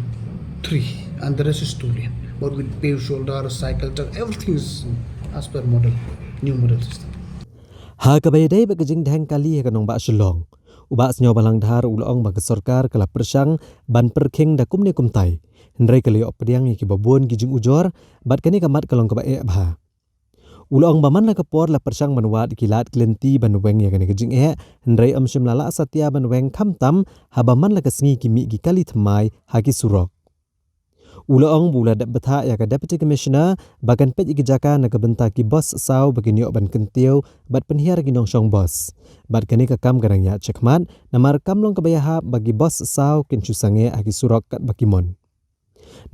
three, and the rest is two lane. But with paved shoulder, cycle track, everything is as per model, new model system. Ha kaba ïadei bad ka jingdheng kali ha ka nongbah Shillong, u Bah Sniawbhalang Dhar u la ong ba ka sorkar ka la pyrshang ban pyrkhing da kumne kumtai, hynrei ka la ïoh pdiang ïa kiba bun ki jingujor, bad kane ka mat ka long kaba eh bha. U la ong ba man la ka por la pyrshang ban wad ïa ki lad ki lynti ban weng ïa kane ka jingeh, hynrei ym shym la lah satia ban weng khamtam haba man la ka sngi ki mih ki kali thymmai ha ki surok. U la ong ba u la dep bthah ïa ka Deputy Commissioner ba kan peit ïa ki jaka na ka bynta ki bus saw ba kin ïoh ban kyntiew bad pynhiar ki nongshong bus. Bad kane ka kam ka dang ïaid shakhmat, namar kam long kaba ïahap ba ki bus saw kin shu sangeh ha ki surok katba ki mon.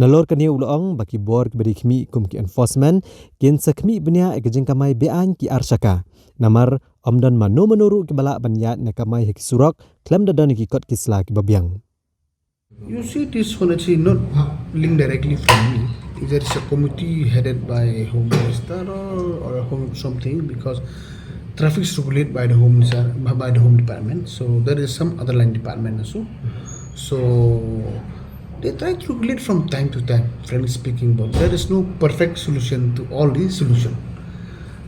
Nalor kane u la ong ba ki bor kiba dei khmih kum ki enforcement kin sa khmih bniah ïa ka jingkamai be-aiñ ki ar shaka. Namar ym don mano mano ruh kiba lah ban ïaid ne kamai ha ki surok khlem da don ïa ki kot ki sla kiba biang. You see, this one actually not linked directly from me. There is a committee headed by a home minister or, or a home something, because traffic is regulated by the home minister, by, by the home department. So there is some other line department also. So they try to regulate from time to time, frankly speaking, but there is no perfect solution to all the solution.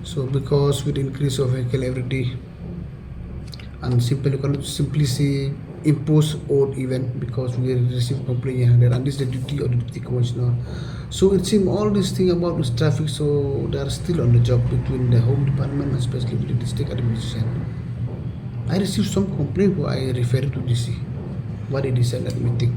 So because with the increase of vehicle every day, and simple, you cannot simply say impose odd event, because we receive complaint here and there, and this is the duty of the deputy commissioner. So it seems all this thing about this traffic, so they are still on the job between the home department, especially with the district administration. I received some complaint who I referred to D C, what they decide at meeting.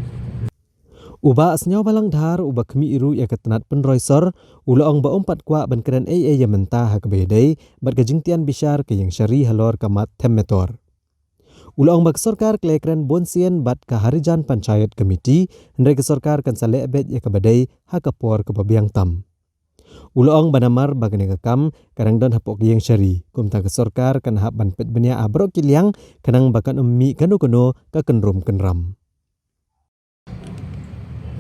U Bah Sniawbhalang Dhar uba khmih ruh ïa ka tnat pynroi sor, u la ong ba um pat kwah ban kren ei ei ïa mynta ha kaba ïadei bad ka jingtian bishar ka ïing shari halor ka mat them metor. U la ong ba ka sorkar ka la ïakren bun sien bad ka Harijan Panchayat Committee, hynrei ka sorkar kan sa leh beit ïa kaba dei ha ka por kaba biang tam. U la ong ba namar ba kane ka kam ka dang don hapoh ka ïing shari, kumta ka sorkar kan hap ban peit bniah ha baroh ki liang, khnang ba kan ym mih kano kano ka kynrum kynram.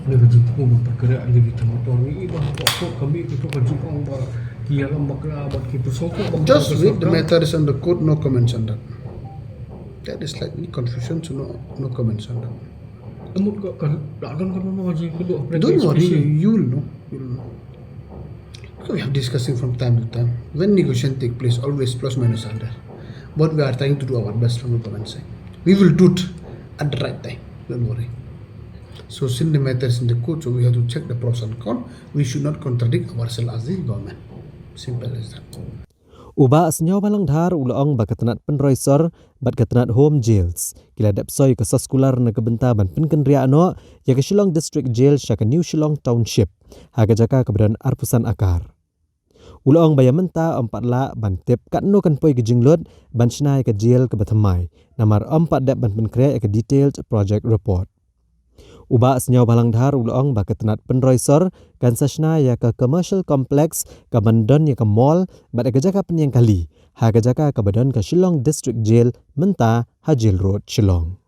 Lei ka jingkyrkhu ba pyrkhat lei ki thaw motor ngi i ba hapoh ka mi ka to ka jingong ba ki ïalam bakla ba ki pyrshang ko ba. Just wait, the matter is under court, no comments on that. That is slightly confusion, so no, no comments on that. Amut ka, ka la don ka no ji ka do. Don't worry, you will know. You'll know. Because we have discussing from time to time. When negotiation take place, always plus minus are there. But we are trying to do our best from the government side. We will do it at the right time. Don't worry. So since the matter is in the court, so we have to check the pros and cons. We should not contradict ourselves as the government. Simple as that. U Bah Sniawbhalang Dhar u la ong ba ka tnat pynroi sor bad ka tnat home jails ki la dep soi ka soskular na ka bynta ban pynkynriah noh ïa ka Shillong District Jail sha ka New Shillong Township, ha ka jaka kaba don arphew san akar. U la ong ba ïa mynta ym pat lah ban tip katno kan poi ka jinglut ban shna ïa ka jail kaba thymmai, namar ym pat dep ban pynkhreh ïa ka detailed project report. U Bah Sniawbhalang Dhar u la ong ba ka tnat pynroi sor kan sa shna ïa ka commercial complex kaban don ïa ka mall bad ïa ka jaka pynïeng kali ha ka jaka kaba don ka Shillong District Jail mynta ha Jail Road, Shillong.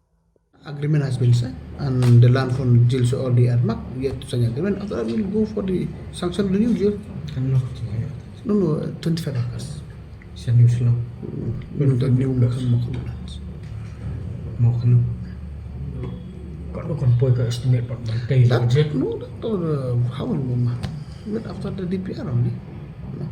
Agreement has been signed and the land for jail should already earmarked. We have to sign agreement. After that, we'll go for the sanction of the new jail. No, no, uh, twenty-five acres. Sa new Shillong. No, the new Mawkynmore lands. Mawkynmore. Kan kan poi ka estimate pat ban tei That, budget. No, that, uh, how will we ma-, wait after the D P R only. No.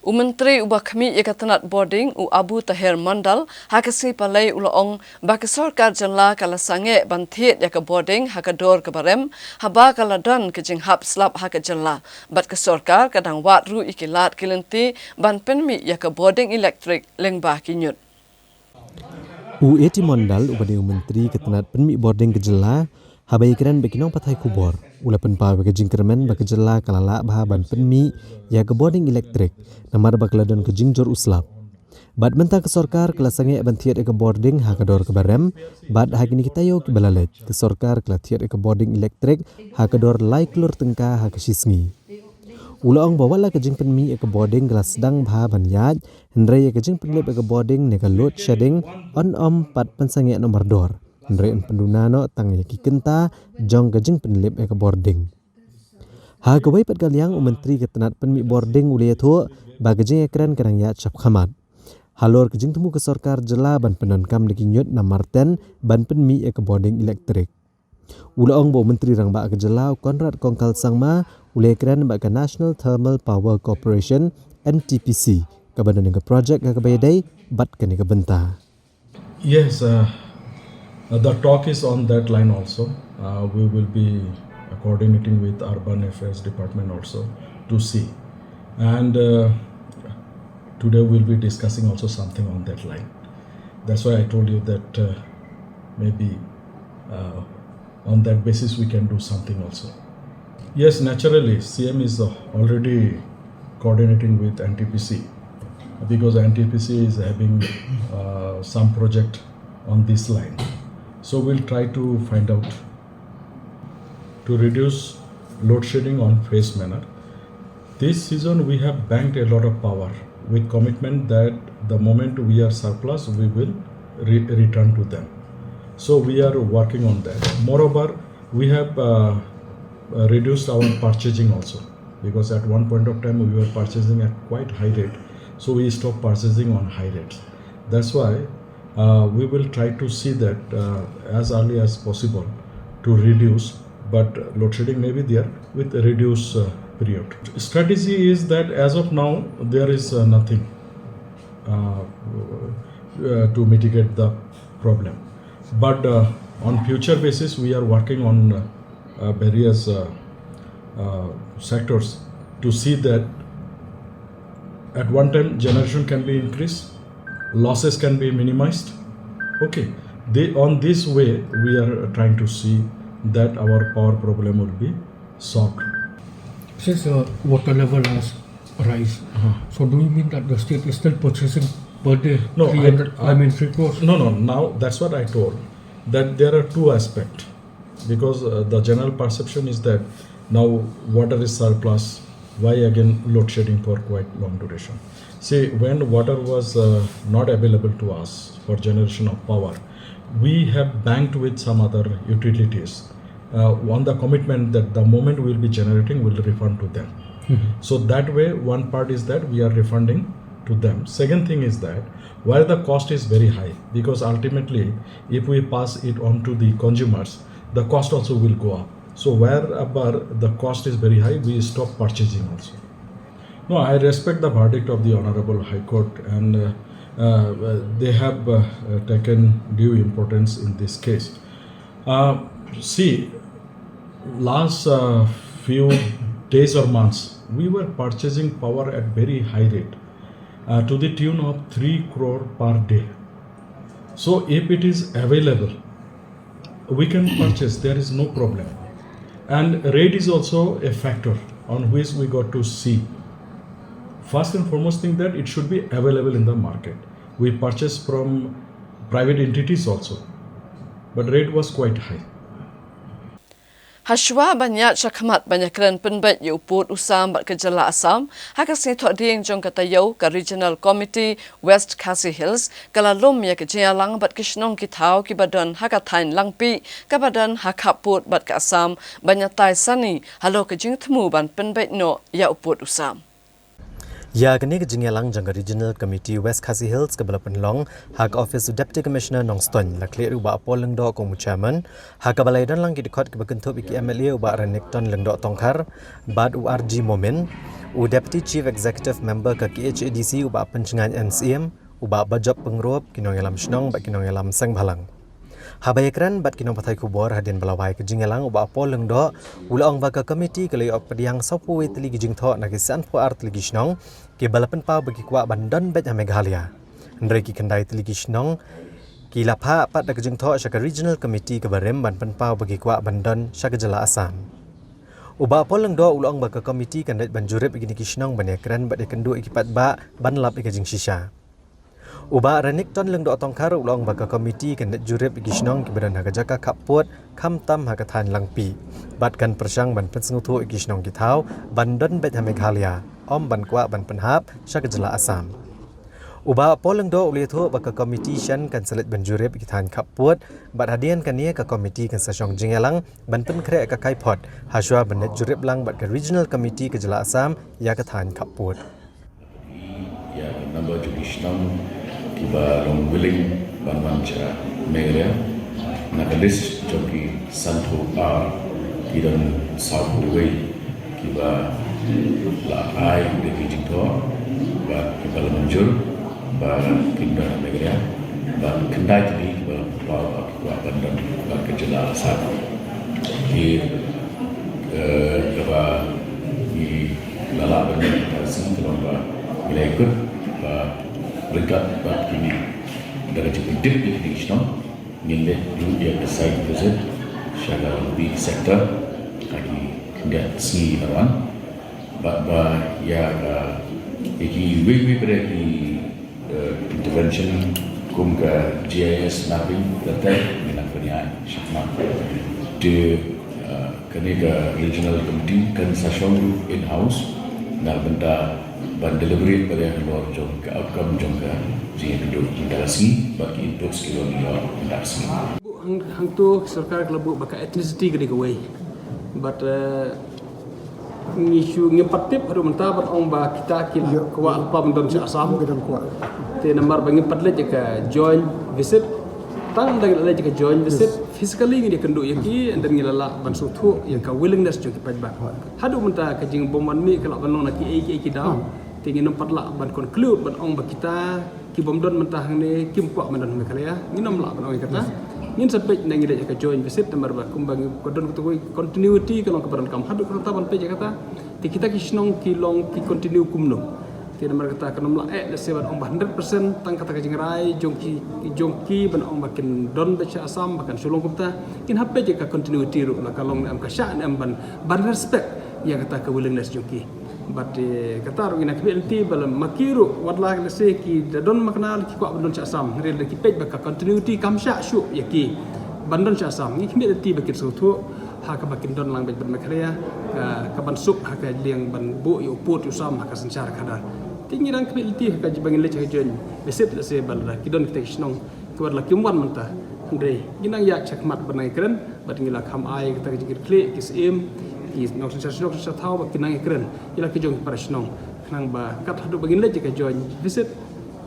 U Myntri uba khmih ïa ka tnat bording, u Abu Taher Mondal, ha ka sngi Palei u la ong ba ka sorkar jylla ka la sangeh ban thied ïa ka bording ha ka dor kaba rem haba ka la don ka jinghap slap ha ka jylla, bad ka sorkar ka dang wad ruh ïa ki lad ki lynti ban pynmih ïa ka bording elektrik lyngba ki ñiut. U A T Mondal uba dei u Myntri ka tnat pynmih bording ka jylla, haba ïakren bad ki nongpathai khubor, u la pynpaw ïa ka jingkyrmen ba ka jylla ka la lah bha ban pynmih ïa ka bording elektrik namar ba ka la don ka jingjur u slap. Bad mynta ka sorkar ka la sangeh ban thied ïa ka bording ha ka dor kaba rem, bad ha kine ki taïew kiba la leit ka sorkar ka la thied ïa ka bording elektrik ha ka dor lai klur tyngka ha ka shi sngi. U la ong ba wat la ka jingpynmih ïa ka bording ka la sdang bha ban ïaid, hynrei ïa ka jingpynlip ïa ka bording ne ka load shedding yn ym pat pynsangeh noh mardor, hynrei yn pynduna noh tang ïa ki kynta jong ka jingpynlip ïa ka bording. Ha kawei pat ka liang, u Myntri ka tnat pynmih bording u la ïathuh ba ka jingïakren ka dang ïaid shaphang khmat. Halor ka jingthmu ka sorkar jylla ban pyndonkam da ki ñiut namar ten ban pynmih ïa ka bording elektrik. U la ong ba u Myntri Rangbah ka jylla, u Conrad Kongkal Sangma, u la ïakren bad ka National Thermal Power Corporation, N T P C, kaba don ka project ha kaba ïadei bad kane ka bynta. Yes, uh, uh, the talk is on that line also. Uh, we will be coordinating with Urban Affairs Department also to see. And uh, today we'll be discussing also something on that line. That's why I told you that uh, maybe uh, on that basis we can do something also. Yes, naturally, C M is uh, already coordinating with N T P C because N T P C is having uh, some project on this line. So we'll try to find out to reduce load shedding on phase manner. This season we have banked a lot of power with commitment that the moment we are surplus, we will re- return to them. So we are working on that. Moreover, we have uh, uh, reduced our purchasing also, because at one point of time we were purchasing at quite high rate, so we stopped purchasing on high rates. That's why uh, we will try to see that uh, as early as possible to reduce, but load shedding may be there with reduced uh, period. Strategy is that as of now there is uh, nothing uh, uh, to mitigate the problem. But uh, on future basis, we are working on uh, uh, various uh, uh, sectors to see that at one time generation can be increased, losses can be minimized. Okay, they, on this way, we are trying to see that our power problem will be solved. Since the water level has rise, so do you mean that the state is still purchasing per day No, I- three hundred, I, I- mean, three crores? No, no. Now that's what I told. That there are two aspects, because uh, the general perception is that now water is surplus. Why again load shedding for quite long duration? See, when water was uh, not available to us for generation of power, we have banked with some other utilities uh, on the commitment that the moment we'll be generating, we'll refund to them. So that way, one part is that we are refunding to them. Second thing is that where the cost is very high, because ultimately, if we pass it on to the consumers, the cost also will go up. So wherever the cost is very high, we stop purchasing also. No, I respect the verdict of the Honorable High Court, and uh, uh, they have uh, uh, taken due importance in this case. Uh, see, last uh, few days or months, we were purchasing power at very high rate, uh, to the tune of three crore per day. So if it is available, we can purchase, there is no problem. And rate is also a factor. On which we got to see, first and foremost thing, that it should be available in the market. We purchase from private entities also, but rate was quite high. Hashwa ban ïaid shakhmat ban ïakren pynbeit ïa u pud u sam bad ka jylla Assam, ha ka sngi Thohdieng jong ka taïew ka Regional Committee West Khasi Hills ka la lum ïa ka jingïalang bad ki shnong ki thaw kiba don ha ka thaiñ Langpih kaba don ha khappud bad ka Assam ban ïatai sani halor ka jingthmu ban pynbeit noh ïa u pud u sam. Ïa kane ka jingïalang jong ka Regional Committee West Khasi Hills kaba la pynlong ha ka office u Deputy Commissioner Nongstoiñ, la khlieh u Bah Paul Lyngdoh kum u chairman, ha kaba la ïadon lang ki dkhot kiba kynthup ïa ki M L A u Bah Renikton Lyngdoh Tongkhar bad u R G Momin, u Deputy Chief Executive Member ka K H A D C u Bah Pynshngain N Syiem, u Bah Bajop Pyngrope, ki nongïalam shnong bad ki nongïalam seng bhalang. Haba ïakren bad ki nongpathai khubor hadien ba la wai ka jingïalang, u Bah Paul Lyngdoh u la ong ba ka committee ka la ïoh pdiang sawphew wei tylli ki jingthoh na ki sanphew ar tylli ki shnong kiba la pynpaw ba ki kwah ban don beit ha Meghalaya. Hynrei ki khyndai tylli ki shnong ki la phah pat da ka jingthoh sha ka Regional Committee kaba rim ban pynpaw ba ki kwah ban don sha ka jylla Assam. U Bah Paul Lyngdoh u la ong ba ka committee kan leit ban jurip ïa kine ki shnong ban ïakren bad ïakynduh ïa ki paidbah ban lap ïa ka jingshisha. U Bah Renikton Lyngdoh Tongkhar u la ong ba ka committee kan leit jurip ïa ki shnong kiba don ha ka jaka khappud khamtam ha ka thaiñ Langpih, bad kan pyrshang ban pynsngewthuh ïa ki shnong ki thaw ban don beit ha Meghalaya, ym ban kwah ban pynhap sha ka jylla Assam. U Bah Paul Lyngdoh u la ïathuh ba ka committee shen kan sa leit ban jurip ïa ki thaiñ khappud, bad hadien kane ka committee kan sa shong jingïalang ban pynkhreh ïa ka kaiphod hashwa ban leit jurip lang bad ka Regional Committee ka jylla Assam ïa ka thaiñ khappud. Ïa ka number jong ki shnong kiba long willing ban wan sha Meghalaya. Na ka list jong ki sanphew ar, ki don sawphew wei kiba la ai ïa ki jingthoh bad kiba la mynjur ba kin don ha Meghalaya, bad khyndai tylli kiba la pynpaw ba ki kwah ban don bad ka jylla Assam. Ki, eh, kaba ngi la lah ban ïa ka sngi ka long ba ngi la ïakut ba ryngkat bad kine, da ka jingpyntip ïa kine ki shnong, ngin leit ruh ïa ka site visit sha ka Langpih sector ha ki khyndiat sngi kiba wan. Bad ba ïa ka, ïa kiwei kiwei pat ki, eh, intervention kum ka G I S mapping, kata ngin nang pynïaid shakhmat. Te, eh, kane ka Regional Committee kan sa shong ruh in-house na ka bynta ban deliberate bad ïa halor jong ka outcome jong ka jingïakynduh mynta ka sngi bad ki inputs kiba ngi ïoh mynta ka sngi. Hang, hangto sorkar ka la buh ba ka ethnicity ka dei kawei. Bad, eh, ngi shu, ngim pat tip haduh mynta ban ong ba kita ki kwah lypa ban don sha Assam. Te namar ba ngim pat leit ïa ka joint visit. Tang da ngi la leit ïa ka joint visit, physically ngi da ïakynduh ïa ki, and then ngi la lah ban sngewthuh ïa ka willingness jong ki paidbah. Haduh mynta ka jingbymwanmih ka lah ban long na kiei kiei ki daw. Te ngim pat lah ban conclude ban ong ba kita ki bym don mynta hangne kim kwah ban don ha Meghalaya, ngin ym lah ban ong ïa kata. Ngin sa peit nangta, ngi leit ïa ka joint visit namar ba kumba ngi, ka don kata kawei, continuity ka long kaba donkam haduh katta ban peit ïa kata. Te kita ki shnong ki long ki continue kumno. Te namar kata kan ym lah eh lehse ban ong ba hundred percent tang kata ka jingrai jong ki, jong ki ban ong ba kin don beit sha Assam ba kan shu long kumta. Ngin hap peit ïa ka continuity ruh, la ka long ne em, ka shah ne em ban, ban respect ïa kata ka willingness jong ki. Bad, eh, kata ruh ngi nang khmih lynti ba la ma ki ruh, wat la lehse ki da don makna ki kwah ban don sha Assam, hynrei lada ki peit ba ka continuity kam shah shuh ïa ki ban don sha Assam, ngi khmih lynti ba kin sngewthuh ha kaba kin don lang beit bad Meghalaya, ka, ka ban suk ha ka liang ban buh ïa u pud ïa u sam ha ka synshar khadar. Te ngi nang khmih lynti ha kaba ngin leit ha ka joint visit lehse ba lada ki don kita ki shnong kiba la kim wan mynta. Hynrei ngi nang ïaid shakhmat ban nang ïakren, bad ngi la kham ai kata ka jingkitkhlieh ki syiem, ki nongsynshar shnong synshar thaw, ba kin nang ïakren ïa la ki jong ki para shnong, khnang ba kat haduh ba ngin leit ïa ka joint visit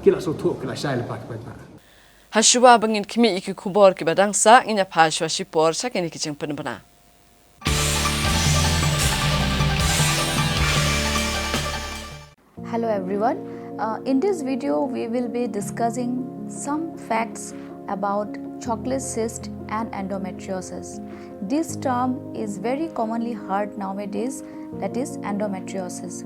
ki la sngewthuh, ki la shai lypa ki paidbah. Hashwa ba ngin khmih ïa ki khubor kiba dang sah, ngin ïa phai shwa shipor sha kine ki jingpynbna. Hello everyone. Uh, in this video, we will be discussing some facts about chocolate cyst and endometriosis. This term is very commonly heard nowadays, that is endometriosis.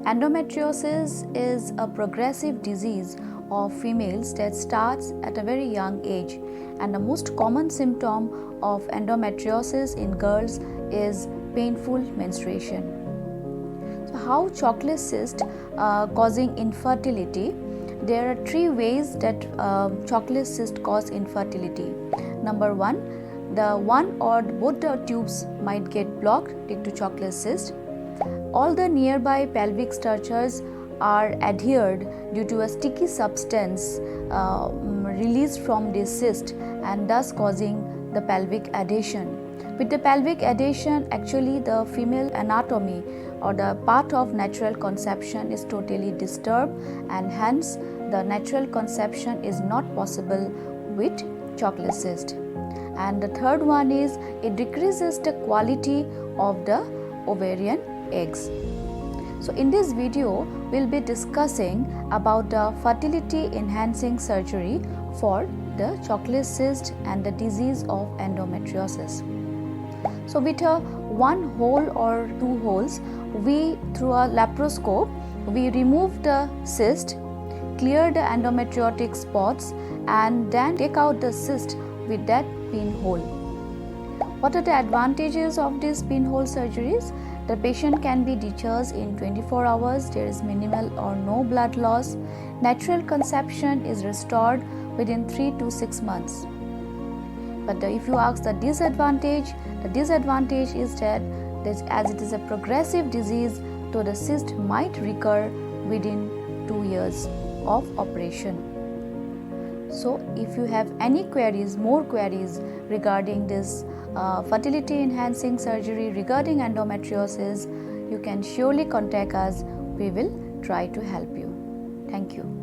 Endometriosis is a progressive disease of females that starts at a very young age, and the most common symptom of endometriosis in girls is painful menstruation. How chocolate cyst uh, causing infertility? There are three ways that uh, chocolate cyst cause infertility. Number one, the one or both the tubes might get blocked due to chocolate cyst. All the nearby pelvic structures are adhered due to a sticky substance uh, released from this cyst and thus causing the pelvic adhesion. With the pelvic adhesion, actually the female anatomy or the path of natural conception is totally disturbed, and hence the natural conception is not possible with chocolate cyst. And the third one is it decreases the quality of the ovarian eggs. So in this video, we'll be discussing about the fertility enhancing surgery for the chocolate cyst and the disease of endometriosis. So with a one hole or two holes, we, through a laparoscope, we remove the cyst, clear the endometriotic spots, and then take out the cyst with that pin hole. What are the advantages of these pinhole surgeries? The patient can be discharged in twenty-four hours, there is minimal or no blood loss. Natural conception is restored within three to six months. But the, if you ask the disadvantage, the disadvantage is that this, as it is a progressive disease, so the cyst might recur within two years of operation. So if you have any queries, more queries regarding this uh, fertility enhancing surgery, regarding endometriosis, you can surely contact us. We will try to help you. Thank you.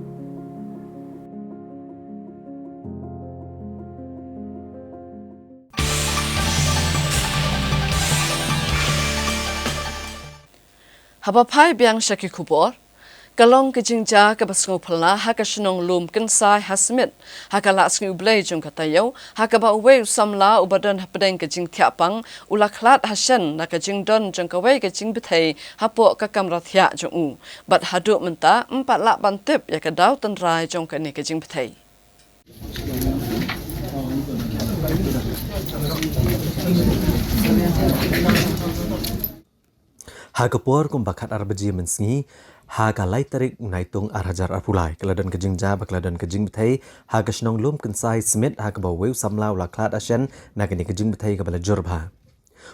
Haba phai biang sha ki khubor, ka long ka jingjia kaba sngewphylla ha ka shnong Lum Kynsai ha Smit, ha ka Lad Sngi U Blei jong ka taïew, ha kaba uwei u samla uba don hapdeng ka jingthiah pang u la khlad ha shen na ka jingdon jong kawei ka jingbthei hapoh ka kamra thiah jong u. Bad haduh mynta ym pat lah ban tip ïa ka daw tynrai jong kane ka jingbthei. Ha ka por kumba khatar baje mynsngi ha ka lai tarik u Naitung ar hajar arphew lai, ka la don ka jingjia ba ka la don ka jingbthei ha ka shnong Lum Kynsai Smit, ha kaba uwei u samla u la khlad ha shen na kane ka jingbthei kaba la jur bha.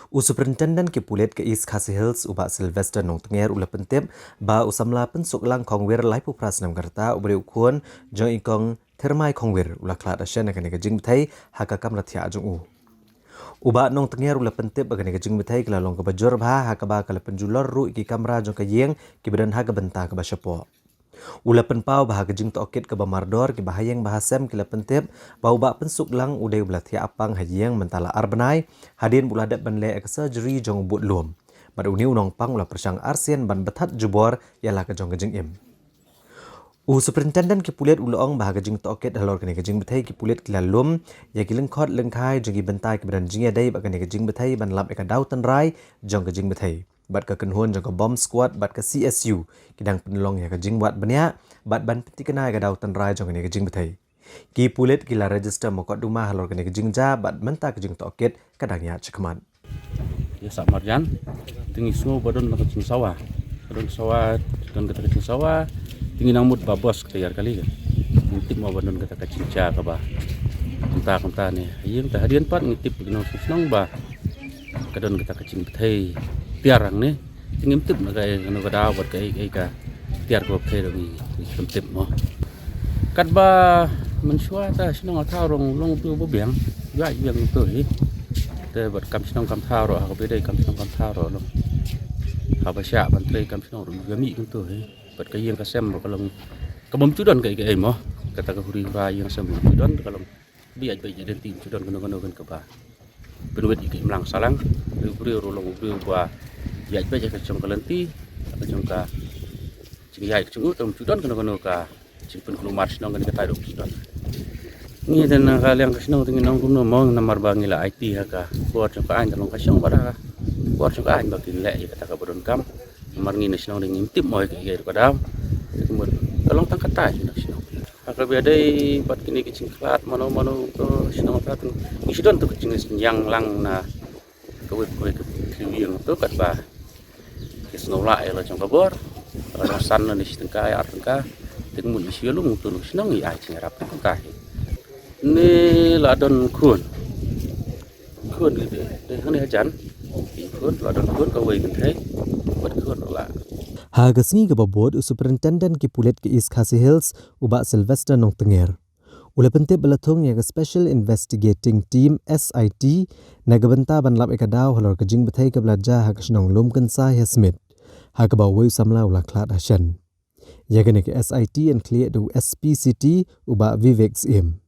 U Superintendent ki pulit ka East Khasi Hills, u Bah Sylvester Nongtnger, u la pyntip ba u samla Pynsuklang Khongwir, laiphew phra snem ka rta, u briew khun jong i Kong Thermai Khongwir, u la khlad ha shen na kane ka jingbthei ha ka kamra thiah jong u. U Bah Nongtnger u la pyntip ba kane ka jingbthei ka la long kaba jur bha, ha kaba ka la pynjulor ruh ïa ki kamra jong ka ïing kiba don ha ka bynta kaba shapoh. U la pynpaw ba ha ka jingtohkit kaba mardor, ki bahaïing bahasem ki la pyntip ba u Bah Pynsuklang u dei uba la thiah pang ha ïing mynta la ar bnai, hadien ba u la dep ban leh ïa ka surgery jong u bud lum. Bad une u nongpang u la pyrshang arsien ban bthat jubor ïa la ka jong ka jingim. U Superintendent ki pulit u la ong ba ha ka jingtohkit halor kane ka jingbthei, ki pulit ki la lum ïa ki lyngkhot lyngkhai jong ki bynta kiba don jingïadei bad kane ka jingbthei ban lap ïa ka daw tynrai jong ka jingbthei. Bad ka kynhun jong ka Bomb Squad bad ka C S U ki dang pynlong ïa ka jingwad bniah bad ban pynthikna ïa ka daw tynrai jong kane ka jingbthei. Ki pulit ki la register mukotduma halor kane ka jingjia bad mynta ka jingtohkit ka dang ïaid shakhmat. Ïa sah marjan, te ngi sngew ba don ka jingsawa. Ba don sawa, don kata ka jingsawa, te ngi nang mut ba bos kata ïar kali ka. Ngi tip mo ba don kata ka jingjia kaba kumta kumta ne. Ïa te hadien pat ngi tip ki nongshong shnong ba ka don kata ka jingbthei tiar hangne. Te ngim tip na kaei kano ka daw bad kaei kaei ka tiar kaba bthei ruh ngi ngim tip mo. Katba mynshuwa ta shnong ka thaw ruh long u briew ba biang, ïaid biang to hi. Te bad kam shnong kam thaw ruh ha kaba ïadei kam shnong kam thaw ruh long. Haba shah ban trei kam shnong ruh ïa mih to hi. Bad ka ïing ka sem ruh ka long ka bym ju don kaei kaei mo. Kata ka huri hura ïing sem ruh ju don ka long. Ba ïaid beit ïaid lynti ym ju don kano kano kan kaba pynwit ïa ka imlang sahlang. U briew ruh long u briew ba ïaid beit ïa ka jong ka lynti, ïa ka jong ka jingïaid ka jong u, te ym ju don kano kano ka jingpynkulmar shnong kane katai ruh ym ju don. Ngi te na ka liang ka shnong te ngin ong kumno mo, namar ba ngi la aiti ha ka bor jong ka aiñ, te long ka shong bad ha ka bor jong ka aiñ ba kin leh ïa kata kaba donkam. Namar ngi na shnong te ngim tip mo ïa kaei kaei ruh ka daw. Te kumno ka long tang katai na shnong. Ha kaba ïadei bad kine ki jingkhlad mano mano to shnong ta tu ngi shu don tu ka jingïalang na kawei kawei ka thliew ïing to katba Ki sngew lah ïa la jong ka bor. La jong san ne shi tyngka ïa ar tyngka. Te ka mut shi lum tu lum shnong ïa ai jingïarap tyngka hi. Ne la don khun. Khun de de de hangne hajan. Ki khun la don khun kawei kynthei. Bad khun la. Ha ka sngi kaba bud u Superintendent ki pulit ka East Khasi Hills u Bah Sylvester Nongtnger. U la pyntip ba la thung ïa ka Special Investigating Team, S I T, na ka bynta ban lap ïa ka daw halor ka jingbthei kaba la jia ha ka shnong Lumkynsai ha Smit. Ha kaba uwei u samla u la khlad ha shen. Ïa kane ka S I T yn khlieh da u S P City u Bah Vivek Syiem.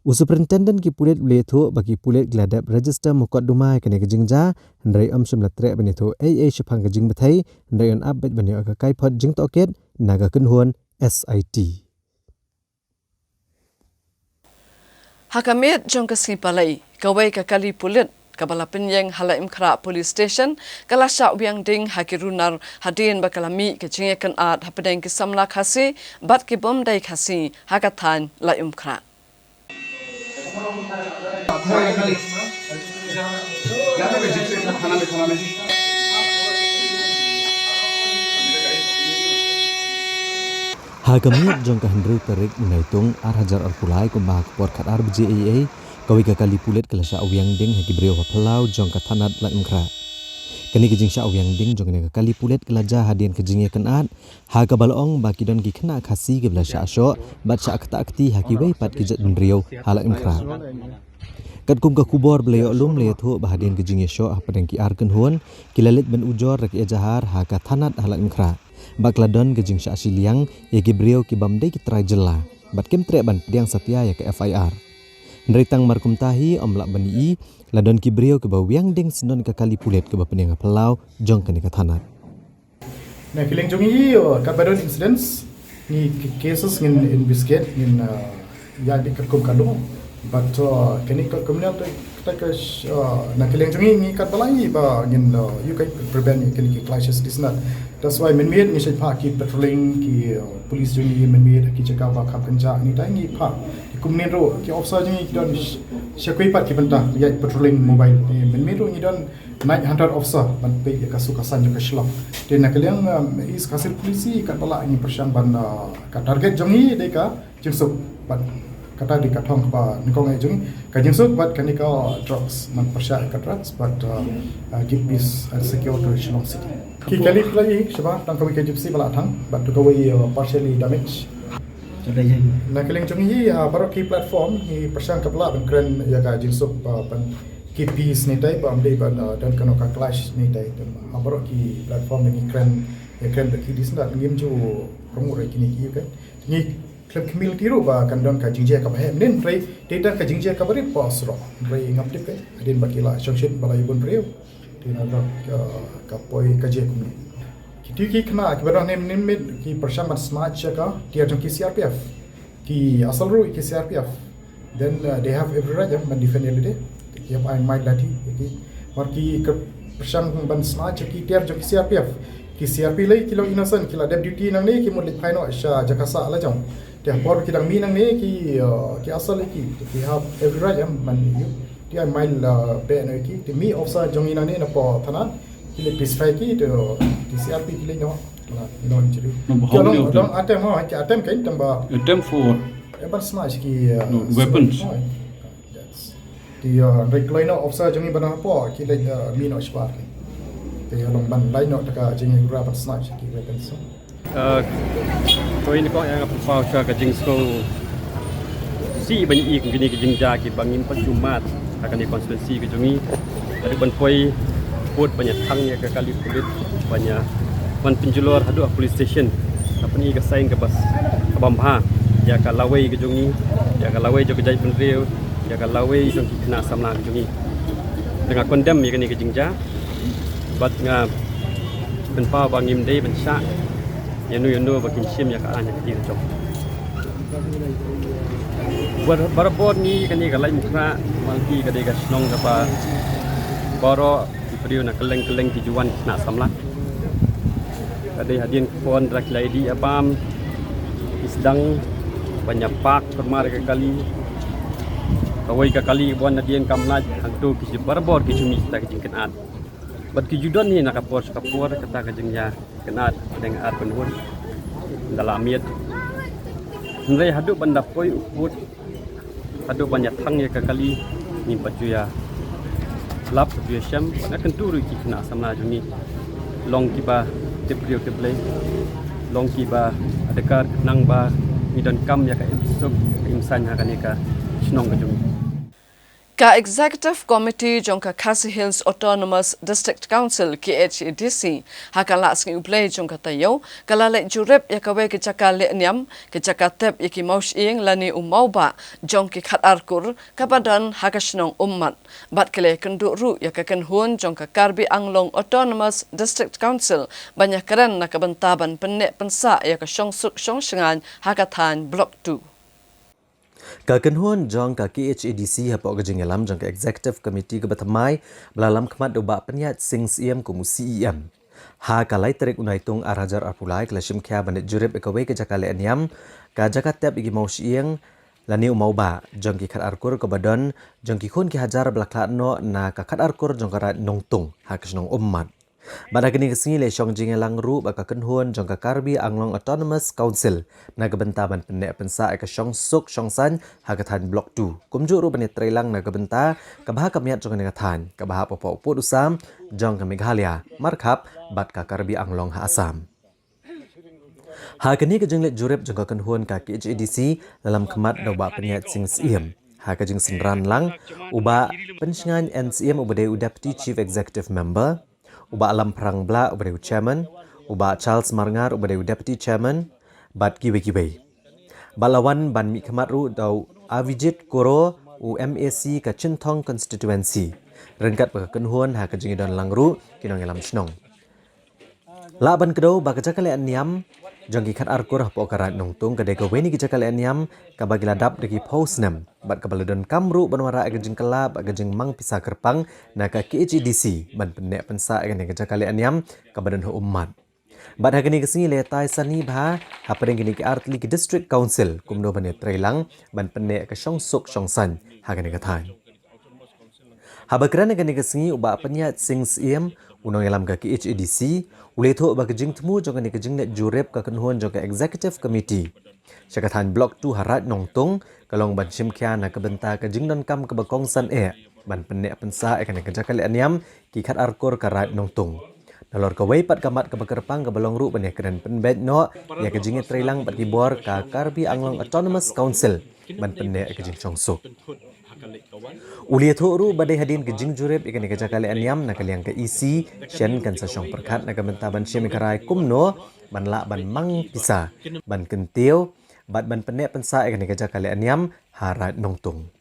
U Superintendent ki pulit u la ïathuh ba ki pulit ki la dep register mukotduma ïa kane ka jingjia, hynrei ym shym la treh ban ïathuh ei ei shaphang ka jingbthei, hynrei yn ap beit ban ïoh ka kaiphod jingtohkit na ka kynhun S I T. Ha ka miet jong ka sngi Palei, kawei ka kali pulit kaba la pynïeng ha Laitumkhrah Police Station ka la shah wiang ding ha ki runar hadien ba ka la mih ka jingïakynad hapdeng ki samla Khasi bad ki bym dei Khasi ha ka thaiñ Laitumkhrah. Ha ka miet jong ka hynriew tarik u Naitung ar hajar arphew lai kumba ha ka por khatar baje eiei, kawei ka kali pulit ka la shah wiang ding ha ki briew ha phyllaw jong ka thanat Laitumkhrah. Kane ka jingshah wiang ding jong kane ka kali pulit ka la jia hadien ka jingïakynad, ha kaba la ong ba ki don ki khynnah Khasi kiba la shah shoh bad shah ktah kti ha kiwei pat ki jaitbynriew ha Laitumkhrah. Katkum ka khubor ba la ïoh lum la ïathuh ba hadien ka jingïashoh hapdeng ki ar kynhun, ki la leit ban ujor da ki ejahar ha ka thanat ha Laitumkhrah. Ba ka la don ka jingshah shiliang ïa ki briew ki bym dei ki trai jylla bad kim treh ban pdiang satia ïa ka F I R. Hynrei tang mar kumta hi ym lah ban ïohi, la don ki briew kiba wiang ding syndon ka kali pulit kaba pynïeng ha phyllaw jong kane ka thanat. Na ka liang jong ngi, uh, katba don incidents, ngi ki cases ngin investigate, ngin, uh, ïa bit katkum ka law. But, uh, kane ka kumne te, te ka sh-, uh, na ka liang jong ngi, ngi katba lah ngi ba ngin, uh, ïoh ka prevent ïa kine ki clashes ki snat. That's why mynmiet ngi shait phah ki patrolling ki, uh, police jong ngi mynmiet ki jaka ba kham kynjah, ngi dang ngi phah ki kumne ruh ki officer jong ngi ki don sh-, sha kiwei pat ki bynta ïa patrolling mobile. Mynmiet ruh ngi don nine hundred officer ban peit ïa ka suk ka saiñ jong ka shlok. Te na ka liang, um, East Khasi Police katba lah ngi pyrshang ban, uh, ka target jong ngi dei ka jingsuk bad kata dei ka thong kaba nyngkong eh jong ngi, ka jingsuk bad kane ka drugs, ban pyrshah ïa ka drugs bad, uh, uh, keep peace and secure ka Shillong City. Ki kali kali shabar tang kawei ka gypsy ba la thang bad kawei, uh, partially damage. Na ka liang jong ngi, ha baroh ki platform ngi pyrshang katba lah ban kren ïa ka jingsuk, uh, ban keep peace ne tai, ba ym dei ban, uh, don kano ka clash ne tai. Ha baroh ki platform ngi kren, ngi kren da ki dei sngewbha ngim ju rung re kine ki, okay. Ngi khlem khmih lynti ruh ba kan don ka jingjia kaba heh mynnin, hynrei dei tang ka jingjia kaba rit ba srok. Hynrei ngam tip, eh, hadien ba ki la shongshit ba la ïa bun briew. Te na ka, ka, ka poi ka jia kumne. Kito ki khynnah kiba don hangne mynmiet ki pyrshang ban snatch ïa ka tiar jong ki C R P F. Ki asal ruh ki C R P F. Then, uh, they have every right, yeah, ban defend ïa lade. Ki hap ai mile lathi ïa ki. Mar ki ka pyrshang ban snatch ïa ki tiar jong ki C R P F. Ki C R P lei ki long innocent, ki la dep duty nangne, ki mut leit phai noh sha jaka sah la jong. Te ha por ki dang mih nangne ki, uh, ki asal ïa ki. Ki have every right, yeah, ban ïa Te ai mile, uh, beh noh ïa ki. Te mih officer jong ngi nangne na poh thana. Ki leit peace fire ki, te, te C R P ki leit noh. Nah, noh jeri. No, ba hau ki long, ne long attempt, ha, ki attempt kein, tang ba. Attempt for what? Eh, ban snatch ki, uh, no, weapons. Oh, yes. Te, uh, hynrei ki leit noh officer jong ngi ba na poh, ki leit, uh, mih noh shabar ki. Te, uh, long ban leit noh da ka jingïakhun ban snatch ki weapons. Uh, to ïa kane ka ïa nga pynpaw sha ka jingsngewsih ba ngi ïohi kum kine ki jingjia kiba ngim pat ju mad ha kane ka constituency ka jong ngi. Haduh ban poi pud ban ïa thang ïa ka kali pulit ban ïa ban pynjulor haduh ha police station. Ka pyni ka sign kaba s-, kaba bha ïa ka lawei ka jong ngi, ïa ka lawei jong ka jaitbynriew, ïa ka lawei jong ki khynnah samla ka jong ngi. Te nga condemn ïa kane ka jingjia. Bad nga pynpaw ba ngim dei ban shah ïano ïano ba kin shim ïa ka aiñ ha ka jingïarap. Bar-, barabor ngi kane ka Laitumkhrah, Malki ka dei ka shnong kaba baroh ki briew na kylleng kylleng ki ju wan ki khynnah samla. Ka dei hadien kpoh da ki la ïa dih ïa bam, ki sdang ban ïa pak pyrmar ka kali. Kawei ka kali ba wan hadien kam lait, hangto ki ju barabor ki ju mih kita ki jingkynad. Bad ki ju don hi na ka por sha ka por kata ka jingïakynad pdeng ar pynhun da la miet. Hynrei haduh ban da poi u pud, haduh ban ïathang ïa ka kali, ngim pat ju ïalap, pat ju ïashem. Bad nga kyntu ruh ïa ki khynnah samla jong ngi, long kiba tip briew tip Blei, long kiba adkar khnang ba ngi donkam ïa ka imsuk ka imsaiñ ha kane ka shnong ka jong ngi. Ka Executive Committee jong ka Khasi Hills Autonomous District Council, K H A D C, ha ka Lah Sngi U Blei jong ka taïew ka la leit jurip ïa kawei ka jaka leh niam, ka jaka tep ïa ki mawshyieng lane u mawbah jong ki khatar kur kaba don ha ka shnong Ummat. Bad ki la ïakynduh ruh ïa ka kynhun jong ka Karbi Anglong Autonomous District Council ban ïakren na ka bynta ban pynneh pynsah ïa ka shongsuk shongshngaiñ ha ka thaiñ Block two. Ka kynhun jong ka K H A D C hapoh ka jingïalam jong ka Executive Committee kaba thymmai ba la lamkhmat da u Bah Pynïaid Sing Syiem kum u C E M, ha ka lai tarik u Naitung ar hajar arphew lai ka la shim khia ban leit jurip ïa kawei ka jaka leh niam, ka jaka tep ïa ki mawshyieng lane u mawbah jong ki khatar kur kaba don jong ki khun ki hajar ba la khlad noh na ka khatar kur jong ka Raid Nongtung ha ka shnong Ummat. Bad ha kane ka sngi la shong jingïalang ruh bad ka kynhun jong ka Karbi Anglong Autonomous Council na ka bynta ban pynneh pynsah ïa ka shongsuk shongsaiñ ha ka thaiñ Block two, kumjuh ruh ban ïatreilang na ka bynta kaba ha ka miat jong kane ka thaiñ kaba hap hapoh u pud u sam jong ka Meghalaya markhap bad ka Karbi Anglong ha Assam. Ha kane ka jingleit jurip jong ka kynhun ka K H A D C la lamkhmat da u Bah Pynïaid Sing Syiem. Ha ka jingsynran lang, u Bah Pynshngaiñ N Syiem uba dei u Deputy Chief Executive Member, u Bah Lamphrang Blah uba dei u Chairman, u Bah Charles Marngar uba dei u Deputy Chairman, bad kiwei kiwei. Bad la wan ban mihkhmat ruh da u Avijit Kuro, u M A C ka Chinthong Constituency. Ryngkat bad ka kynhun ha ka jingïadon lang ruh ki nongïalam shnong. Lah ban kdew ba ka jaka leh niam jong ki khatar kur hapoh ka Raid Nongtung ka dei kawei na ki jaka leh niam kaba ki la dap da ki phew snem, bad kaba la donkam ruh ban wanrah ïa ka jingkylla bad ka jingmang pisa kyrpang na ka K H A D C ban pynneh pynsah ïa kane ka jaka leh niam kaba don ha Ummat. Bad ha kane ka sngi la ïatai sani bha hapdeng kine ki artylli ki District Council kumno ban ïatreilang ban pynneh ïa ka shongsuk shongsaiñ ha kane ka thaiñ. Haba kren ha kane ka sngi u Bah Pynïaid Sing Syiem, u nongïalam ka K H A D C, u la ïathuh ba ka jingthmu jong kane ka jingleit jurip ka kynhun jong ka Executive Committee sha ka thaiñ Block two ha Raid Nongtung ka long ban shim khia na ka bynta ka jingdonkam kaba kongsan eh ban pynneh pynsah ïa kane ka jaka leh niam ki khatar kur ka Raid Nongtung. Nalor kawei pat ka mat kaba kyrpang kaba long ruh ban ïakren pynbeit noh ïa ka jingïatreilang bad ki bor ka Karbi Anglong Autonomous Council ban pynneh ïa ka jingshongsuk. U la ïathuh ruh ba dei hadien ka jingjurip ïa kane ka jaka leh niam na ka liang ka E C, shen kan sa shong pyrkhat na ka bynta ban shim ïa ka rai kumno ban lah ban mang pisa ban kyntiew bad ban pynneh pynsah ïa kane ka jaka leh niam ha Raid Nongtung.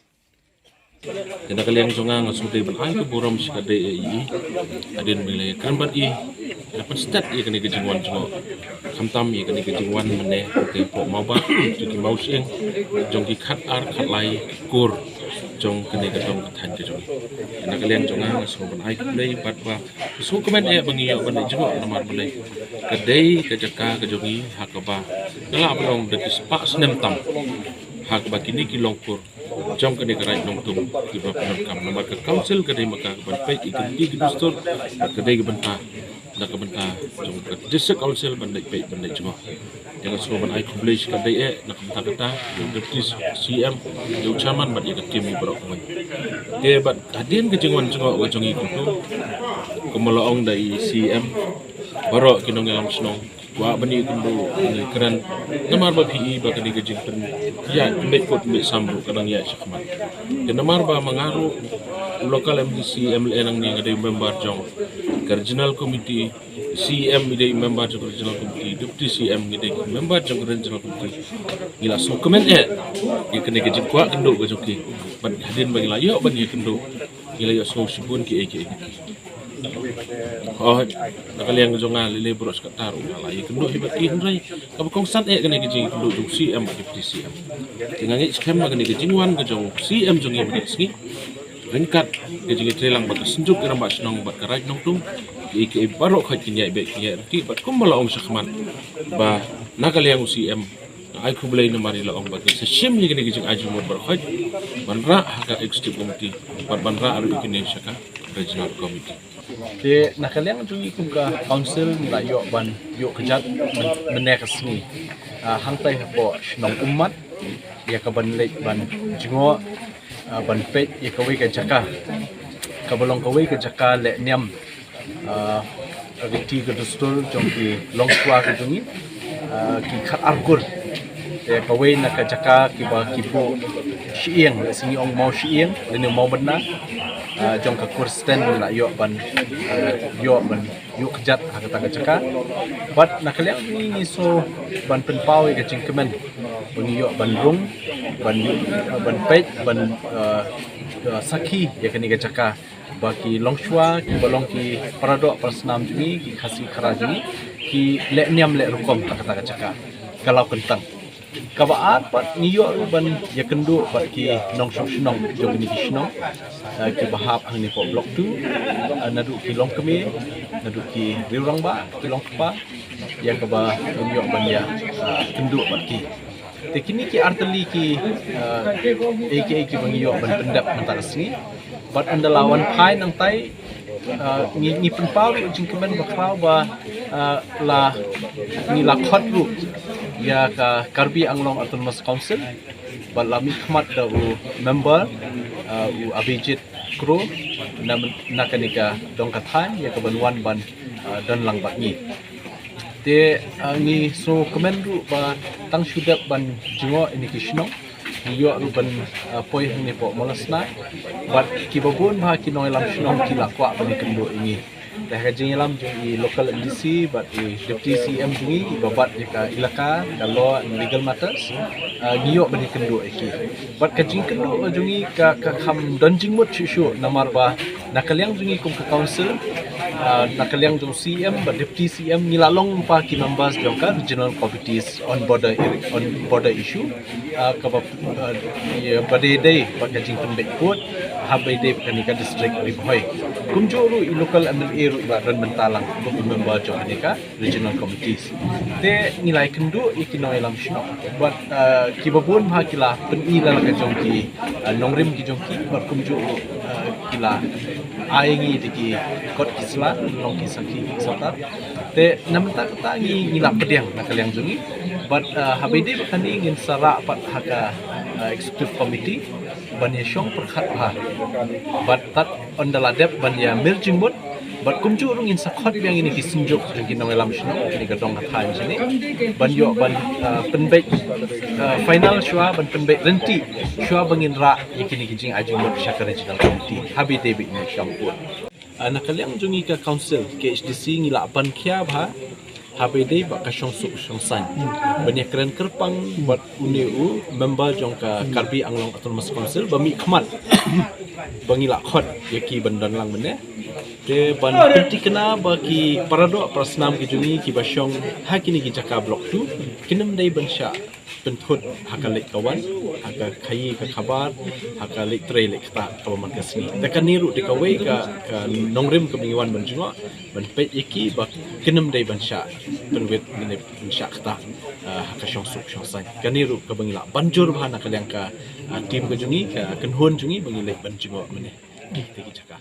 Te na ka liang jong nga nga sngewdei ban ai ka burom sha ka D A E hadien ba la ïakren bad i, la pynstet ïa kane ka jingwan jngoh. Khamtam ïa kane ka jingwan mynne te pok mawbah jong ki mawshyieng jong ki khatar khatlai kur jong kane ka dong ka thaiñ ka jong i. Te na ka liang jong nga nga sngewdei ban ai khublei bad ba sngewkmen eh ba ngi ïoh ban leit jngoh namar balei ka dei ka jaka ka jong i ha kaba ka la ba long da ki spah snem tam ha kaba kine ki longkur jong kane ka Raid Nongtung kiba pyndonkam namar ka council ka dei ma ka ban peit ïa ki riti ki dustur, ka dei ka bynta na ka bynta jong ka District Council ban leit peit ban leit jngoh. Te nga sngewbha ban ai khublei sha ka D A E na ka bynta kata, ïa u Deputy C M, ïa u Chairman bad ïa ka team baroh kawei. Te bad hadien ka jingwan jngoh ka jong i kumto, kumba la ong da i C M, baroh ki nongïalam shnong kwah ban ïakynduh ban ïakren namar ba phi i ba kane ka jingpynïaid pynbeit kut pynbeit sam ruh ka dang ïaid shakhmat. Te namar ba ma nga ruh u local M D C M L A nangne nga dei member jong ka Regional Committee, C M i dei member jong ka Regional Committee, Deputy C M i dei member jong ka Regional Committee. Ngi la sngewkmen eh ïa kane ka jingkwah kynduh ka jong ki. Bad hadien ba ngi la ïoh ban ïakynduh ngi la ïohsngew shibun kiei kiei na ki. Oh, na ka liang jong nga lei lei baroh shi katta ruh nga la ïakynduh hi bad ki, hynrei kaba kongsan eh kane ka jingïakynduh jong C M bad Deputy C M. Te nga ngeit skhem ba kane ka jingwan ka jong C M jong ngi mynta ka sngi ryngkat ka jingïatreilang bad ka Synjuk ki Rangbah Shnong bad ka Raid Nongtung, kiei kiei baroh khoit kin ïaid beit kin ïaid ryntih bad kumba la ong shakhmat ba na ka liang u C M nga ai khublei namar i la ong ba kin sa shim ïa kane ka jingai jingmut baroh khoit ban rah ha ka Executive Committee bad ban rah ruh ïa kine sha ka Regional Committee. Te na ka liang jong ngi kum ka council ngi la ïoh ban ïoh kjat mynne ka sngi hangtai hapoh shnong Ummat ïa ka ban leit ban jngoh ban peit ïa kawei ka jaka kaba long kawei ka jaka leh niam riti ka dustur jong ki longshuwa ka jong ngi ki khat ar kur. Te kawei na ka jaka kiba ki buh shyieng, lehse ngi ong maw shyieng lane maw bynna jong ka kur Sten ngi la ïoh ban ïoh ban ïoh kjat ha kata ka jaka. Bad na ka liang ngi ngi sngew ban pynpaw ïa ka jingkmen ba ngi ïoh ban rung ban ïoh ban peit ban sakhi ïa kane ka jaka ba ki longshuwa kiba long ki paradoh parasnam jong ngi, ki Khasi Khara jong ngi ki leh niam leh rukom ha kata ka jaka. Ka law kyntang. Kaba ar pat ngi ïoh ruh ban ïakynduh bad ki nongshong shnong jong kine ki shnong kiba hap hangne hapoh Block two, naduh ki longkmie, naduh ki riew rangbah, ki longkpa, ïa kaba ngi ïoh ban ïakynduh bad ki. Te kine ki artylli ki ei ki ei kiba ngi ïoh ban pyndep mynta ka sngi. Bad ynda la wan phai nangtai ngi ngi pynpaw ruh jingkmen ba khraw ba la ngi la khot ruh ïa ka Karbi Anglong Autonomous Council bad la mihkhmat da u member u Abhijit Kro na kane ka dong ka thaiñ ïa ka ban wan ban don lang bad ngi. Te ngi sngewkmen ruh ba tang shu dep ban jngoh ïa kine ki shnong ngi ïoh ruh ban poi hangne hapoh Molasnai bad kiba bun bha ki nongïalam shnong ki la kwah ban ïakynduh ïa ngi. Te ha ka jingïalam jong i local MDC bad i Deputy CM jong ngi iba bat ïa ka elaka ka Law and Legal Matters ngi ïoh ban ïakynduh ïa ki. Bad ka jingkynduh jong ngi ka ka kham don jingmut shuh shuh namar ba na ka liang jong ngi kum ka council, na ka liang jong CM bad Deputy CM ngi la long lypa ki members jong ka Regional Committees on Border on Border Issue kaba ba dei dei bad ka jingpynbeit pud ha ba dei bad kane ka district Ri Bhoi. Kumjuh ruh i local MLA ruh ba don bynta lang kum i member jong kane ka Regional Committees. Te ngi la ïakynduh ïa ki nongïalam shnong bad kiba bun bha ki la pyni la ka jong ki nongrim ki jong ki bad kumjuh ruh ki la ai ngi da ki kot ki sla long ki sakhi ki sorkar. Te na mynta kata ngi ngi la pdiang na ka liang jong ngi bad ha ba dei bad kane ngin sa rah pat ha ka executive committee ban ïashong pyrkhat bha bad tad ynda la dep ban ïamir jingmut bad kumjuh ruh ngin sa khot biang ïa ki synjuk jong ki nongïalam shnong kane ka dong ka thaiñ jong ngi ban ïoh ban pynbeit final shuwa ban pynbeit rynti shuwa ba ngin rah ïa kine ki jingai jingmut sha ka Regional Committee ha ba dei bad ngi shong pud. Na ka liang jong ngi ka council KHADC ngi la ban khia bha ha ba dei bad ka shongsuk shongsaiñ ban ïakren kyrpang bad une u member jong ka Karbi Anglong Autonomous Council ba mihkhmat ba ngi la khot ïa ki ban don lang mynne. Te ban pynthikna ba ki paradoh parasnam ki jong ngi kiba shong ha kine ki jaka Block two kin ym dei ban shah pynthut ha ka leit ka wan ha ka khaïi ka khabar ha ka leit trei leit ktah kaba man ka sngi. Te kane ruh dei kawei ka ka nongrim kaba ngi wan ban jngoh ban peit ïa ki ba kin ym dei ban shah pynwit ne ban shah ktah ha ka shongsuk shongsaiñ. Kane ruh kaba ngi la ban jur bha na ka liang ka team ka jong ngi ka kynhun jong ngi ba ngi leit ban jngoh mynne. Te ki jaka.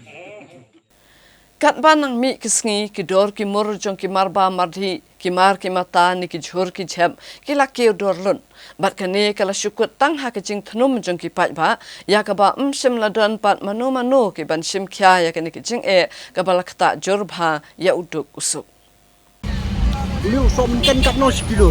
Katba nang mih ki sngi ki dor ki mur jong ki marba mardih ki mar ki mata ne ki jhur ki jhep ki la kiew dor lut. Bad kane ka la shu kut tang ha ka jingthnum jong ki paidbah ïa kaba ym shym la don pat mano mano ki ban shim khia ïa kane ka jingeh kaba la ktah jur bha ïa u duk u suk. Uli u sohmynken katno shi kilo?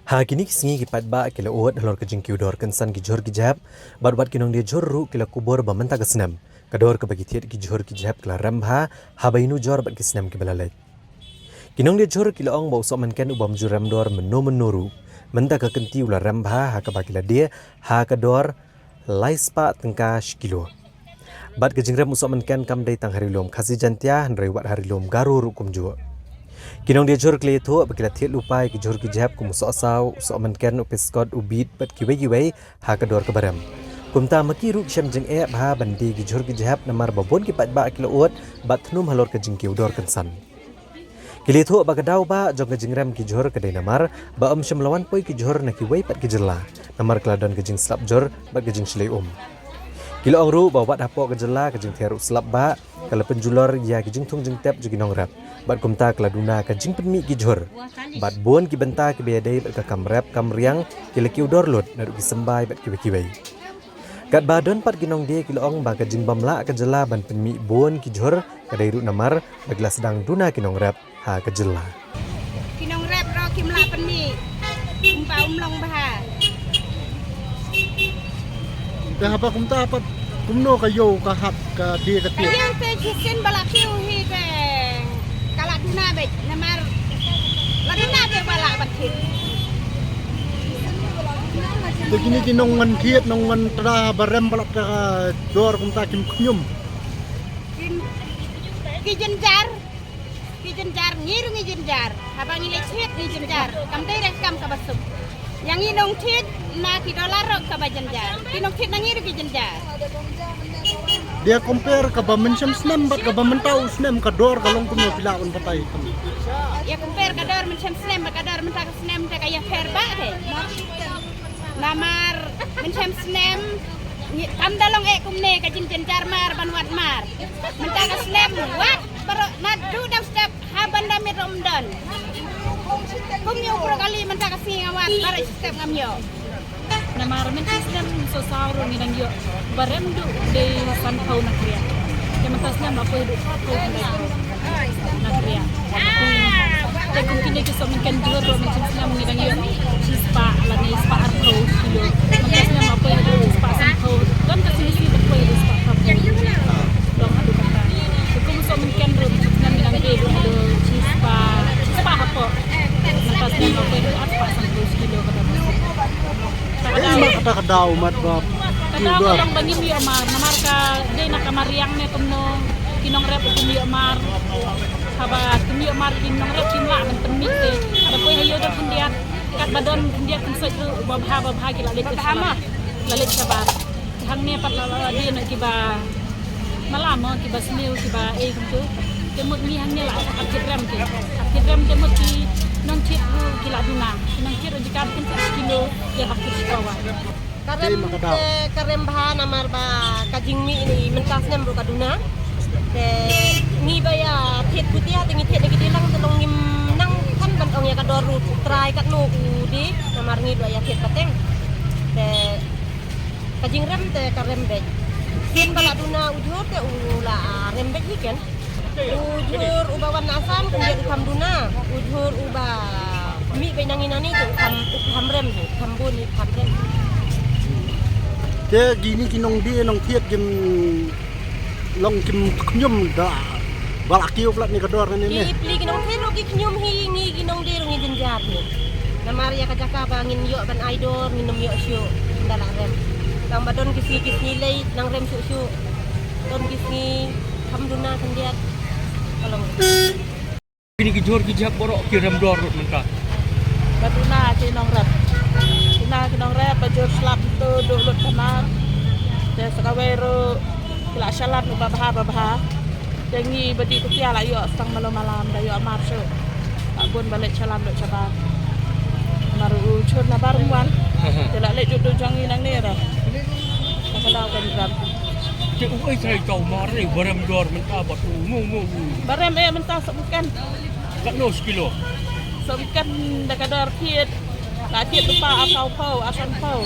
Ha kine ki sngi ki paidbah ki la ud halor ka jingkiew dor kynsan ki jhur ki jhep bad wat ki nongdie jhur ruh ki la kubur ba mynta ka snem ka dor kaba ki thied ki jhur ki jhep ki la rem bha haba ïanujor bad ki snem kiba la leit. Ki nongdie jhur ki la ong ba u sohmynken u bym ju rem dor mynno mynno ruh mynta ka kynti u la rem bha ha kaba ki la die ha ka dor lai spah tyngka shi kilo. Bad ka jingrem u sohmynken kam dei tang ha ri lum Khasi Jaintia hynrei wat ha ri lum Garo ruh kumjuh. Ki nongdie jhur ki la ïathuh ba ki la thied lypa ïa ki jhur ki jhep kum u sohsaw, u sohmynken, u peskot, u bit bad kiwei kiwei ha ka dor kaba rem. Kumta ma ki ruh ki shem jingeh bha ban die ki jhur ki jhep namar ba bun ki paidbah ki la ud bad thnum halor ka jingkiew dor kynsan. Ki la ïathuh ba ka daw ba jong ka jingrem ki jhur ka dei namar ba ym shym la wan poi ki jhur na kiwei pat ki jylla namar ka la don ka jingslap jur bad ka jingshlei um. Ki la ong ruh ba wat hapoh ka jylla ka jingther u slap ba ka la pynjulor ïa ki jingthung jingtep jong ki nongrep bad kumta ka la duna ka jingpynmih ki jhur bad bun ki bynta kiba ïadei bad ka kam rep kam riang ki la kiew dor lut naduh ki symbai bad kiwei kiwei. Katba don pat ki nongdie ki la ong ba ka jingbym lah ka jylla ban pynmih bun ki jhur ka dei ruh namar ba ki la sdang duna ki nongrep ha ka jylla. Ki nongrep ruh kim lah pynmih. Kumba um long bha. Te haba kumta pat kumno ka ïew ka hap ka die ka tiek? Ka ïew te shisien ba la kiew hi te ka la duna beit namar la duna te ba la ban thied. Te kine ki nongwan thied nongwan tra ba rem ba la ka dor kumta kim khñium. Ki, ki jynjar, ki jynjar, ngi ruh ngi jynjar. Haba ngi leit thied ngi jynjar. Kam dei re kam kaba suk. Ïa ngi nongthied na ki dollar ruh kaba jynjar. Ki nongthied na ngi ruh ki jynjar. Dia compare kaba mynshem snem bad kaba mynta u snem ka dor ka long kumno phi lah ban batai. Ïa compare ka dor mynshem snem bad ka dor mynta ka snem te ka ïapher bha te. Namar mynshem snem ngi, kam da long eh kumne ka jingjynjar mar ban wad mar. Mynta ka snem wad baroh naduh dang step ha ban da miet ruh ym don. Kum ïa u brokoli mynta ka sngi nga wad baroh step ngam ïoh. Namar mynshem snem so saw ruh ngi dang ïoh ba rem duh dei sanphew na kriah. Te mynta snem la poi duh sanphew na kriah. Te kum kine ki sohmynken jhur ruh mynshem snem ngi dang ïoh shispah lane spah arphew kilo. Mynta snem la poi haduh spah sanphew. Don ka sngi sngi ba poi haduh spah arphew. Long haduh kata. Te kum sohmynken ruh mynshem snem ngi dang ïoh haduh shispah, shispah hapoh. Mynta snem la poi haduh arspah sanphew kilo kata. Ei, ma kata ka daw mat ba. Ka daw ka long ba ngim ïoh mar, namar ka dei na ka mariang ne kumno, ki nongrep kim ïoh mar. Haba kim ïoh mar ki nongrep kim lah ban pynmih te. Haba poi ha ïew don khyndiat, katba don khyndiat khynsoit ruh ba bha ba bha ki la leit shabar. La leit shabar. Hangne pat la la dei na kiba Mala mo kiba sniew kiba ei kumtu. Te mut ngi hangne la ap kit rem ki. Ap kit rem te mut ki nongthied ruh ki la duna. Ki nongthied ruh jaka ba kin sa kilo ki hap kit pawa. Ka rem te ka rem bha namar ba ka jingmih ni mynta snem ruh ka duna. Te ngi ba ïa thied kutia te ngi thied da ki dilang te long ngim nang than ban ong ïa ka dor ruh trai katno u dei namar ngi ba ïa thied pateng. Te ka jingrem te ka rem beit. Sien ba la duna u jhur te u la rem beit hi ken. U jhur uba wan na Assam khyndiat u kham duna. U jhur uba mih beit nangi nani te u kham, u kham rem hi, u kham bun hi, u kham rem. Te kine ki nongdie nongthied kim long kim khñium da ba la kiew palat ne ka dor ne ne. Ki pli ki nongthied ruh ki khñium hi, ngi ki nongdie ruh ngi jynjar hi. Namar ïa ka jaka ba ngin ïoh ban ai dor ngin ym ïoh shuh da la rem. Tang ba don ki sngi ki sngi lei nang rem shuh shuh. Don ki sngi kham duna khyndiat. Ka long. Kine ki jhur ki jhep baroh ki rem dor lut mynta. Ba duna ki nongrep. Duna ki nongrep ba jhur slap tu duh lut thanar. Te sa kawei ruh ki la shalan ba bha ba bha. Te ngi ba dih kutia la ïoh stang malu malam da ïoh mar shuh. La bun ba leit shalan lut shabar. Mar u jhur na bar wan. Te la leit duh duh jong ngi nangne ruh. Ka daw kan rep. Te u ei trai tau mar ei ba rem dor mynta ba tu ngu ngu ngu. Ba rem eh mynta sop kan. Katno sekilo? Sop kan da ka dor thied. La thied rupa arphew phew, arphew phew.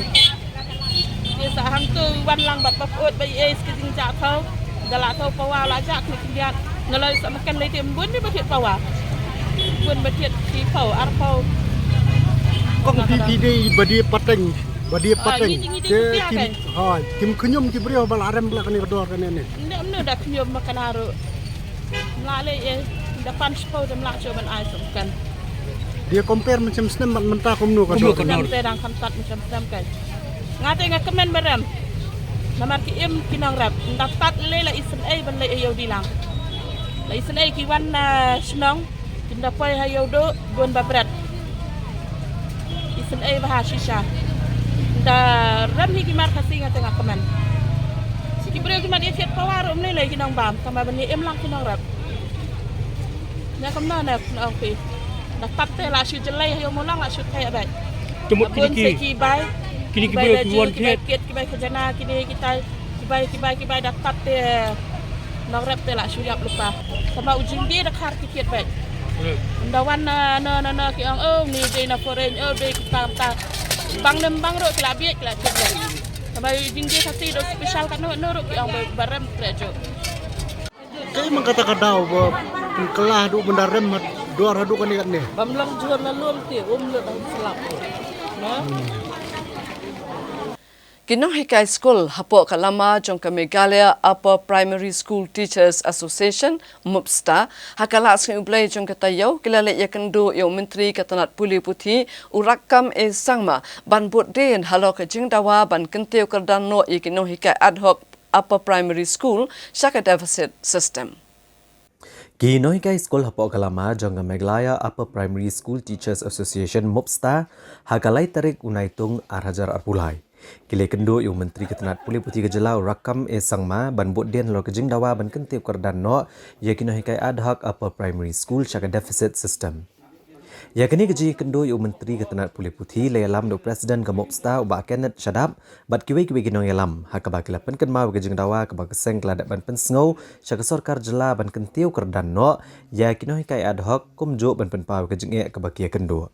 Te sa hangtu wan lang bad ba put ba ei ski jing ja phew. Da la tau pawa la ja kni kiat. Nalai sop kan lei te bun ni ba thied pawa. Bun ba thied ki phew, arphew. Kong pi pi dei ba die pateng. Ba die pateng. Te kim, ha, kim khñium ki briew ba la rem ba la kane ka dor kane ne. Nda mno da khñium ma kana ruh. Mla lei eh da pan shiphew da mla shuh ban ai sop kan. Dia compare mynshem snem bad mynta kumno ka dor. Kumno ka dor. Te dang kham tat mynshem snem kan. Nga te nga kmen ba rem. Namar ki im ki nongrep. Nda tat lei la isynei ban leit ïew dilang. La isynei ki wan na shnong. Kin da poi ha ïew duh bun ba bret. Isynei ba ha shisha. Ta rem hi ki mar Khasi nga te nga kmen. Ki briew ki mar ïa thied power um lei lei ki nongbam, tang ba ban ïa im lang ki nongrep. Ïa kumno na ong phi. Da tat te la shu jlei ha ïoh mulang la shu te bai. Te mut kini ki, ki bai, kini ki briew ki wan thied, ki bai khajana, kini ki tai, ki bai, ki bai, ki bai da tat te nongrep te la shu ïap lypa. Tang ba u jingdie da khar ki thied bai. Ynda wan na, na, na, na ki ong, oh, ni dei na foreign, oh, dei kita, kita. Bang nem bang ruh ki la bieit ki la thied bai. Tang ba u jingdie Khasi da special katno katno ruh ki ong ba, ba rem treh juh. Kaei man kata ka daw ba pynkylla haduh ban da rem dor haduh kane kane. Bam lang jhur la lum te um lut hang slap. Na? Ki nonghikai skul hapoh ka lama jong ka Meghalaya Upper Primary School Teachers Association, MUPSTA, ha ka la sngi U Blei jong ka taïew ki la leit ïakynduh ïa u Myntri ka tnat pule puthi u Rakkam A Sangma ban bud dien halor ka jingdawa ban kyntiew kyrdan noh ïa ki nonghikai ad hoc Upper Primary School sha ka deficit system. Ki nonghikai skul hapoh ka lama jong ka Meghalaya Upper Primary School Teachers Association, MUPSTA, ha ka lai tarik u Naitung ar hajar arphew lai. Ki la ïakynduh ïa u Myntri ka tnat pule puthi ka jylla u Rakkam A Sangma ban bud dien halor ka jingdawa ban kyntiew kyrdan noh ïa ki nonghikai ad hoc Upper Primary School sha ka deficit system. Ïa kane ka jingïakynduh ïa u Myntri ka tnat pule puthi la ïalam da u President ka MUPSTA u Bah Kenneth Shadap bad kiwei kiwei ki nongïalam, ha kaba ki la pynkynmaw ïa ka jingdawa kaba ka seng ka la dep ban pynsngew sha ka sorkar jylla ban kyntiew kyrdan noh ïa ki nonghikai ad hoc kumjuh ban pynpaw ïa ka jingeh kaba ki ïakynduh.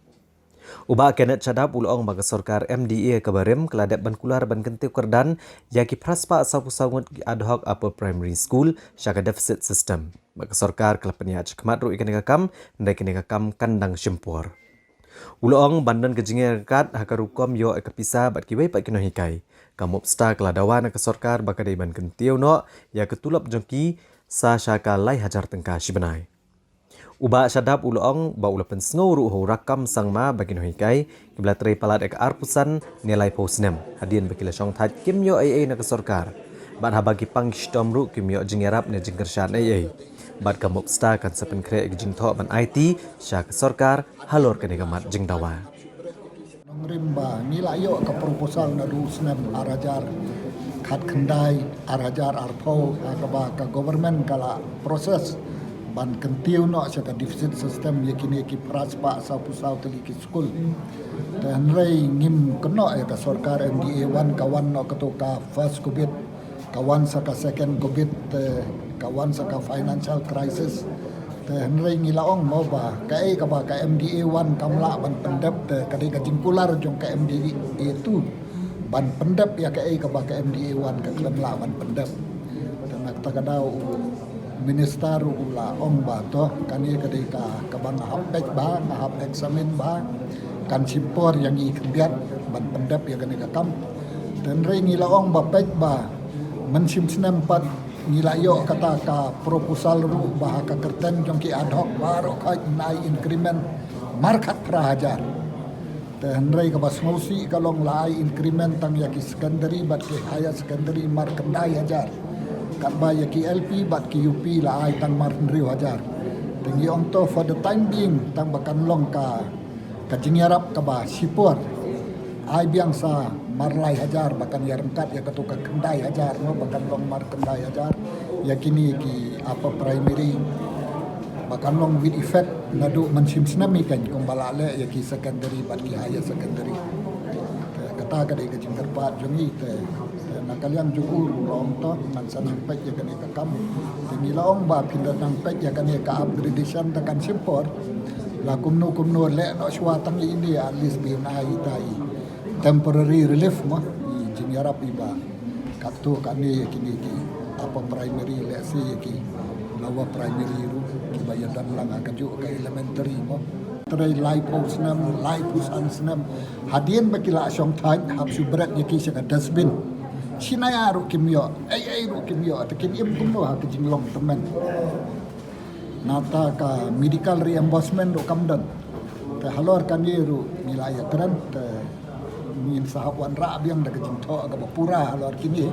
U Bah Kenneth Shadap u la ong ba ka sorkar M D A kaba rim ka la dep ban kular ban kyntiew kyrdan ïa ki phra spah sawphew saw ngut ki ad hoc Upper Primary School sha ka deficit system. Ba ka sorkar ka la pynïaid shakhmat ruh ïa kane ka kam, hynrei kane ka kam kan dang shim por. U la ong ban don ka jingïaryngkat ha ka rukom ïoh ïa ka pisa bad kiwei pat ki nonghikai, ka MUPSTA ka la dawa na ka sorkar ba ka dei ban kyntiew noh ïa ka tulop jong ki sa sha ka lai hajar tyngka shi bnai. U Bah Shadap u la ong ba u la pynsngew ruh ha u Rakkam Sangma ba ki nonghikai kiba la trei palat ïa ka arphew san ne laiphew snem hadien ba ki la shongthait kim ïoh ei ei na ka sorkar. Bad haba ki pang ki shitom ruh kim ïoh jingïarap ne jingkyrshan ei ei. Bad ka MUPSTA kan sa pynkhreh ïa ki jingthoh ban aiti sha ka sorkar halor kane ka mat jingdawa. Nongrim ba ngi la ïoh ka proposal naduh snem ar hajar khatkhyndai, ar hajar arphew, ha kaba ka government ka la process ban kyntiew noh sha ka deficit system ïa kine ki phra spah sawphew saw tylli ki skul. Te hynrei ngim kynnoh ïa ka sorkar M D A one, ka wan noh kato ka first covid, ka wan sa ka second covid, te ka wan sa ka financial crisis. Te hynrei ngi la ong mo ba kaei kaba ka M D A one kam lah ban pyndep, te ka dei ka jingkular jong ka M D A two ban pyndep ïa kaei kaba ka M D A one ka khlem lah ban pyndep. Te na kata ka daw u minister u la ong ba to kane ka dei ka, kaba nga hap peit bha, nga hap examine bha, kan shim por ïa ngi khyndiat ban pyndep ïa kane ka kam. Te hynrei ngi la ong ba peit ba mynshem snem pat ngi la ïoh kata ka proposal ruh ba ha ka kyrteng jong ki ad hoc baroh khoit nai increment markhatphra hajar. Te hynrei kaba sngewsih ka long la ai increment tang ïa ki secondary bad ki higher secondary markhyndai hajar. Katba ïa ki L P bad ki U P la ai tang marhynriew hajar. Te ngi ong to for the time being tang ba kan long ka ka jingïarap kaba shipor. Ai biang sa marlai hajar ba kan ïaryngkat ïa kato ka khyndai hajar mo, ba kan long markhyndai hajar ïa kine ki upper primary. Ba kan long with effect naduh mynshem snem hi kan kumba la leh ïa ki secondary bad ki higher secondary. Te kata ka dei ka jingkyrpad jong ngi te, te na ka liang jong u ruh la ong to ngan sa nang peit ïa kane ka kam. Te ngi la ong ba phin da nang peit ïa kane ka upgradation te kan shim por. La kumno kumno leh noh shuwa tang ïa ine at least ba ïa ngi ita i temporary relief mo, i jingïarap iba katto katne ïa kine ki upper primary, lehse ïa ki lower primary ruh kiba ïadon lang ha kajuh ka elementary mo. Trei laiphew snem, laiphew san snem hadien ba ki la shongthait hap shu bret ïa ki sha ka dustbin. Shisha ruh kim ïoh, ei ei ruh kim ïoh, te kin im kumno ha ka jinglong tymmen. Nangta ka medical reimbursement ruh kam don. Te halor kane ruh ngi la ïakren te ngin sa hap wanrah biang da ka jingthoh kaba pura halor kine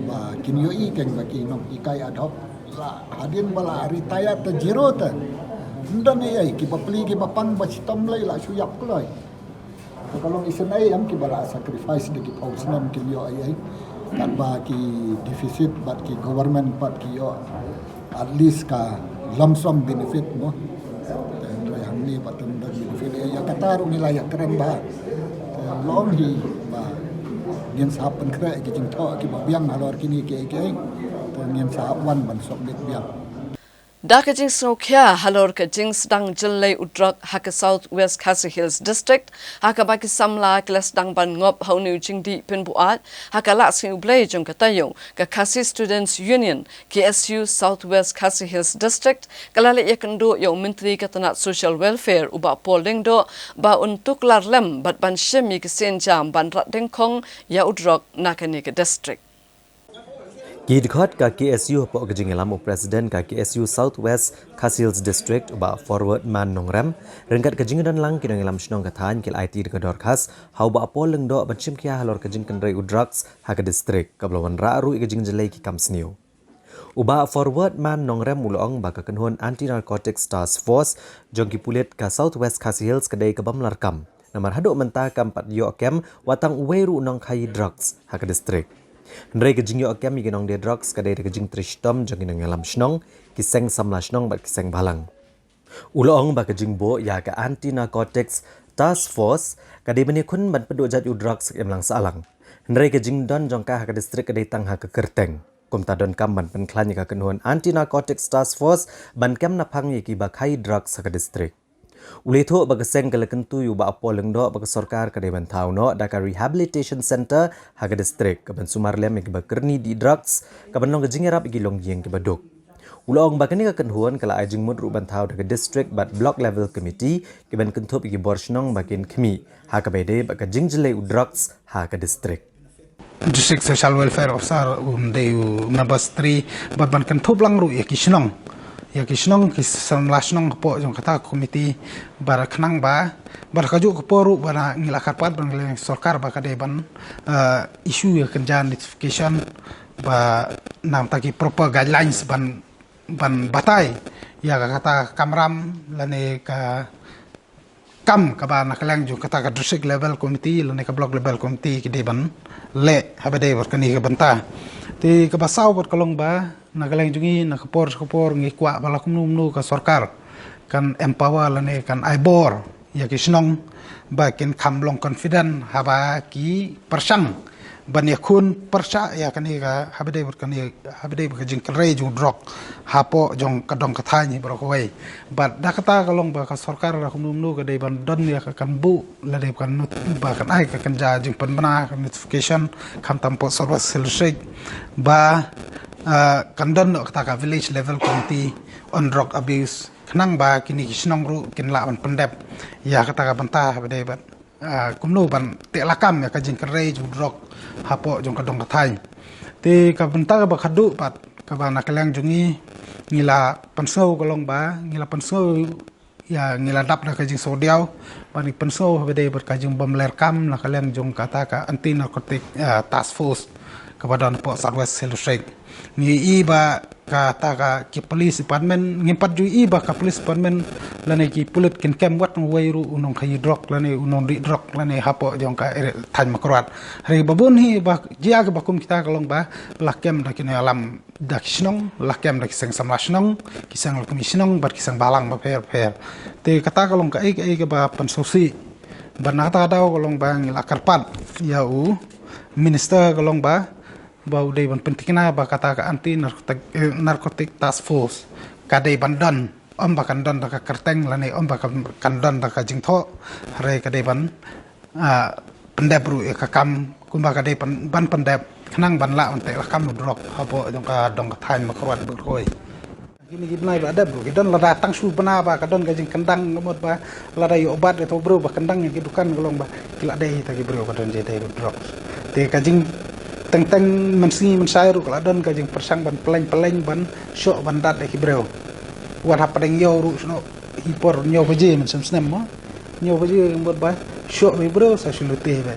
ba kin ïohi kein ba ki nonghikai ad hoc la hadien ba la retire te zero te. Ym don ei ei, kiba plie kiba pang ba shitom lei la shu ïap kloi. Ka long isynei em kiba la sacrifice da ki phew snem kim ïoh ei ei. Katba ki deficit bad ki government pat ki ïoh at least ka lump sum benefit mo. Te hynrei hangne pat ym don benefit ei, ïa kata ruh ngi la ïakren bha. Te long hi ba ngin sa pynkhreh ki jingthoh kiba biang halor kine kiei kiei. Te ngin sa wan ban submit biang. Da ka jingsngewkhia halor ka jingsdang jyllei u drok ha ka South West Khasi Hills District, ha kaba ki samla ki la sdang ban ngop ha une u jingdih pynbuaid ha ka Lah Sngi U Blei jong ka taïew, ka Khasi Students Union, K S U, South West Khasi Hills District ka la leit ïakynduh ïa u Myntri ka tnat Social Welfare, u Bah Paul Lyngdoh, ba un tuklar lem bad ban shim ïa ki sienjam ban rat dyngkhong ïa u drok na kane ka district. Ki dkhot ka K S U hapoh ka jingïalam u President ka K S U South West Khasi Hills District, u Bah Forward Man Nongrem, ryngkat ka jingdon lang ki nongïalam shnong ka thaiñ, ki la aiti da ka dorkhas ha u Bah Paul Lyngdoh ban shim khia halor ka jingkynrei u drugs ha ka district, kaba la wanrah ruh ïa ka jingjyllei ki kam sniew. U Bah Forward Man Nongrem u la ong ba ka kynhun Anti Narcotics Task Force jong ki pulit ka South West Khasi Hills ka dei ka bym larkam, namar haduh mynta kam pat ïoh kem wat tang uwei ruh u nongkhaïi drugs ha ka district. Hynrei ka jingïoh kem ïa ki nongdie drugs ka dei da ka jingtrei shitom jong ki nongïalam shnong, ki seng samla shnong bad ki seng bhalang. U la ong ba ka jingbuh ïa ka Anti Narcotics Task Force ka dei ban ïakhun ban pynduh jait u drugs ha ka imlang sahlang. Hynrei ka jingdon jong ka ha ka district ka dei tang ha ka kyrteng. Kumta donkam ban pynkhlaiñ ïa ka kynhun Anti Narcotics Task Force ban kem naphang ïa kiba khaïi drugs ha ka district. U la ïathuh ba ka seng ka la kyntu ïa u Bah Paul Lyngdoh ba ka sorkar ka dei ban thaw noh da ka rehabilitation centre ha ka district, kaban sumar lem ïa kiba kyrni dih drugs, kaban long ka jingïarap ïa ki longïing kiba duk. U la ong ba kane ka kynhun ka la ai jingmut ruh ban thaw da ka district bad block level committee kiban kynthup ïa ki bor shnong ba kin khmih ha kaba ïadei bad ka jingjyllei u drugs ha ka district. District Social Welfare Officer um dei u number three, bad ban kynthup lang ruh ïa ki shnong, ïa ki shnong, ki samla shnong hapoh jong kata ka committee, bad khnang ba, bad kajuh ka por ruh ba ngi la kyrpad ba ngi la ïa sorkar ba ka dei ban issue ïa ka kynja notification ba namta ki proper guidelines ban, ban batai ïa ka kata ka kamram lane ka kam kaba na ka liang jong kata ka district level committee lane ka block level committee ki dei ban leh haba dei bad kane ka bynta. Te kaba saw bad ka long ba na ka liang jong ngi na ka por ka por ngi kwah ba la kumno kumno ka sorkar kan empower lane kan ai bor ïa ki shnong ba kin kham long confident haba ki pyrshang ban ïakhun pyrshah ïa kane ka haba dei bad kane haba dei bad ka jingkynrei jong u drok hapoh jong ka dong ka thaiñ hi baroh kawei. Bad da kata ka long ba ka sorkar la kumno kumno ka dei ban don ïa ka kan buh la dei kan not ba kan ai ka kynja jingpynbna ka notification khamtam hapoh South West Khasi Hills District ba kan don noh kata ka village level committee on drug abuse khnang ba kine ki shnong ruh kin lah ban pyndep ïa kata ka bynta haba dei bad kumno ban teh lakam ïa ka jingkynrei jong u drok hapoh jong ka dong ka thaiñ. Te ka bynta kaba khadduh pat kaba na ka liang jong ngi ngi la pynsngew ka long ba ngi la pynsngew ïa ngi la dap da ka jingsngewdiaw ba ngi pynsngew haba dei bad ka jingbym leh kam na ka liang jong kata ka Anti Narcotic Task Force kaba don hapoh South West Khasi Hills District. Ngi i ba kata ka ki police department ngim pat ju i ba ka police department lane ki pulit kin kem wat uwei ruh u nongkhaïi drok lane u nongdih drok lane hapoh jong ka thaiñ Mawkyrwat. Hynrei ba bun hi ba jia kiba kum kita ka long ba la kem da ki nongïalam da ki shnong, la kem da ki seng samla shnong, ki seng lukmi shnong bad ki seng bhalang bapher bapher. Te kata ka long kaei kaei kaba pynsngewsih. Bad na kata ka daw ka long ba ngi la kyrpad ïa u minister ka long ba ba u dei ban pynthikna ba kata ka Anti Narcotic Task Force ka dei ban don, ym ba kan don da ka kyrteng lane ym ba kan don da ka jingthoh, hynrei ka dei ban pyndep ruh ïa ka kam kumba ka dei ban pyndep khnang ban lah ban teh lakam u drok hapoh jong ka dong ka thaiñ Mawkyrwat baroh kawei. Kine ki bnai ba dep ruh ki don lada tang shu bna ba ka don ka jingkyndang ka mut ba lada ïoh bat ïa uto u briew ba kyndang ïa ki dukan ka long ba ki la dei kita ki briew ba don jingdei drok. Te ka jingteng teng mynsngi mynshai ruh ka la don ka jingpyrshang ban pynleng pynleng ban shoh ban dat ïa ki briew. Wat hapdeng ïew ruh shu noh hi por hynñiew baje mynshem snem mo. Hynñiew baje ka mut ba shoh ba ki briew sa shu lute ba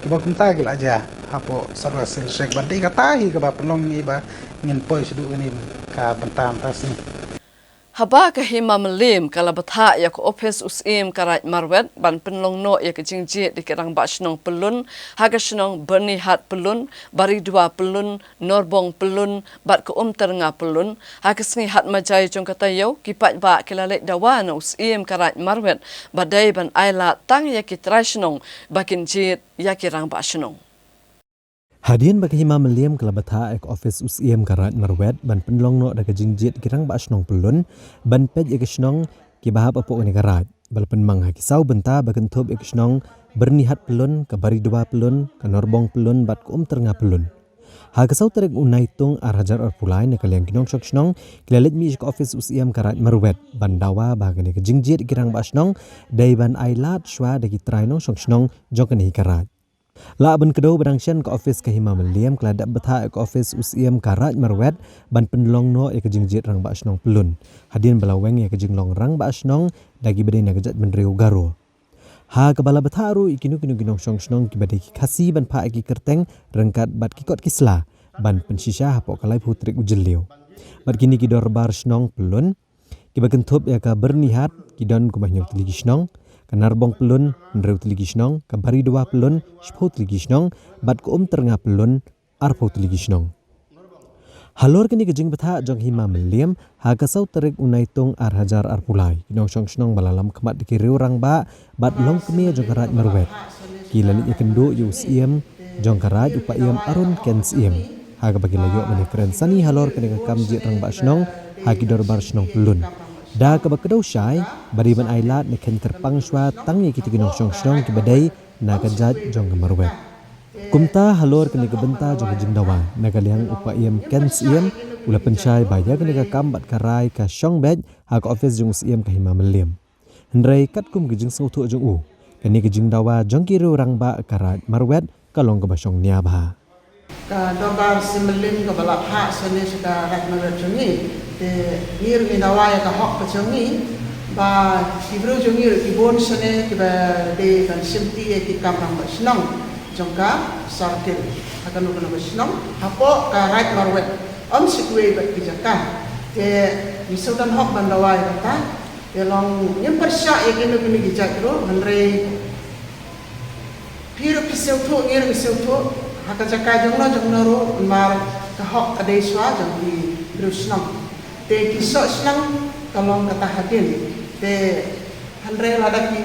kiba kumta ki la jia hapoh South West Khasi Hills District. Bad dei kata hi kaba pynlong ngi ba ngin poi shaduh kane ka bynta mynta sngi. Haba ka Hima Mylliem ka la bthah ïa ka ophis u Syiem ka Raid Marwet ban pynlong noh ïa ka jingjied ïa ki rangbah shnong pyllun ha ka shnong Byrnihat pyllun, Baridua pyllun, Norbong pyllun bad ka Umtyrnga pyllun, ha ka sngi Hatmajai jong ka taïew, ki paidbah ki la leit dawa na u Syiem ka Raid Marwet ba dei ban ailad tang ïa ki trai shnong ba kin jied ïa ki rangbah shnong. Hadien ba ka Hima Mylliem ka la bthah ïa ka ophis u Syiem ka Raid Marwet ban pynlong noh da ka jingjied ki rangbah shnong pyllun ban peit ïa ka shnong kiba hap hapoh kane ka raid, ba la pynmang ha ki saw bynta ba kynthup ïa ka shnong Byrnihat pyllun, ka Baridua pyllun, ka Norbong pyllun bad ka Umtyrnga pyllun. Ha ka saw tarik u Naitung ar hajar arphew lai, na ka liang ki nongshong shnong ki la leit mih sha ka ophis u Syiem ka Raid Marwet ban dawa ba kane ka jingjied ki rangbah shnong dei ban ailad shuwa da ki trai nongshong shnong jong kane ka raid. Lah ban kdew ba dang shen, ka ophis ka Hima Mylliem ka la dep bthah ïa ka ophis u Syiem ka Raid Marwet ban pynlong noh ïa ka jingjied rangbah shnong pyllun, hadien ba la weng ïa ka jinglong rangbah shnong da kiba dei na ka jaitbynriew Garo. Ha kaba la bthah ruh ïa kino kino ki nongshong shnong kiba dei ki Khasi ban phah ïa ki kyrteng ryngkat bad ki kot ki sla ban pynshisha hapoh ka laiphew tarik u Jylliew. Bad kine ki dorbar shnong pyllun kiba kynthup ïa ka Byrnihat ki don kumba hynñiew tylli ki shnong, ka Narbong pyllun hynriew tylli ki shnong, ka Baridua pyllun shiphew tylli ki shnong bad ka Umtyrnga pyllun arphew tylli ki shnong. Halor kane ka jingbthah jong Hima Mylliem, ha ka saw tarik u Naitung ar hajar arphew lai, ki nongshong shnong ba la lam khmat da ki riew rangbah bad longkmie jong ka Raid Marwet ki la leit ïakynduh ïa u Syiem jong ka raid, u Paiem Arun Ken Syiem, ha kaba ki la ïoh ban ïakren sani halor kane ka kam jied rangbah shnong ha ki dorbar shnong pyllun, da kaba kdew shai ba dei ban ailad ne kheiñ kyrpang shuwa tang ïa kita ki nongshong shnong kiba dei na ka jait jong ka Marwet. Kumta halor kane ka bynta jong ka jingdawa, na ka liang u Paiem Ken Syiem u la pynshai ba ïa kane ka kam bad ka rai ka shong beit ha ka ophis jong u Syiem ka Hima Mylliem. Hynrei katkum ka jingsngewthuh jong u, kane ka jingdawa jong ki riew rangbah ka Raid Marwet ka long kaba shong nia bha. Ka dorbar Syiem Mylliem kaba la phah shane sha ka Raid Marwet jong ngi, te ngi ruh ngi dawa ïa ka hok ka jong ngi ba ki briew jong ngi ruh ki bun shane kiba dei ban shimti ïa ki kam rangbah shnong jong ka circle ha kano kano ka shnong hapoh ka Raid Marwet, ym shi kiwei pat ki jaka. Te ngi sngewdon hok ban dawa ïa kata. Te long ngim pyrshah ïa kino kino ki jait ruh, hynrei phi ruh phi sngewthuh, ngi ruh ngi sngewthuh, ha ka jaka jong no jong no ruh, namar ka hok ka dei shuwa jong ki briew shnong. Te ki soh shnong ka long kata hadien. Te hynrei lada ki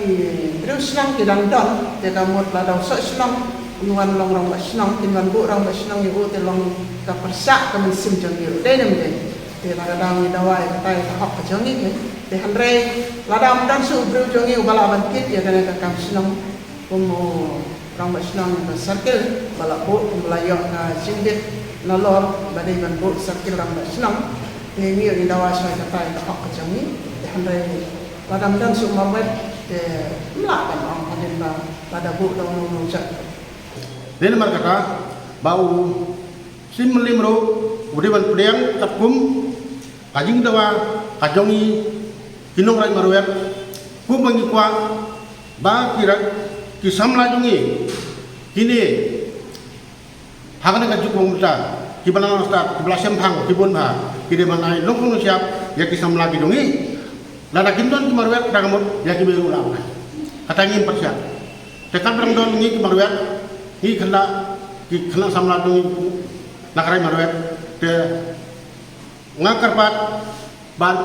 briew shnong ki dang don, te ka mut lada u soh shnong un wan long rangbah shnong, kin wan buh rangbah shnong ïa u, te long ka pyrshah ka mynsiem jong ngi ruh, dei ne ym dei? Te lada ngi dawa ïa kata ïa ka hok ka jong ngi, te hynrei lada ym don shuh u briew jong ngi uba lah ban kit ïa kane ka kam shnong kum u rangbah shnong ka circle ba la buh, kum ba la ïoh ka jingbit nalor ba dei ban buh circle rangbah shnong. Te ngi ïa dawa shuwa ïa kata ïa ka hok ka jong ngi. Te hynrei lada ym don shuh u Marwet, te ym lah ban ong hadien ba lada buh da uno uno u jait. Dei namar kata ba u Syiem Mylliem ruh u dei ban pdiang katkum ka jingdawa ka jong ngi ki nong Raid Marwet, kumba ngi kwah ba ki ra-, ki samla jong ngi kine ha kane ka juk ba mynta, kiba la nang stad, kiba la shemphang, ki bun bha, ki dei ban ai longkmie longshyiap ïa ki samla ki jong ngi. Lada kim don ki Marwet, da ka mut ïa ki mei ruh la. Kata ngim pyrshah. Te katba dang don ngi ki Marwet, ngi khynnah, ki khynnah samla jong ngi na ka Raid Marwet, te nga kyrpad ban,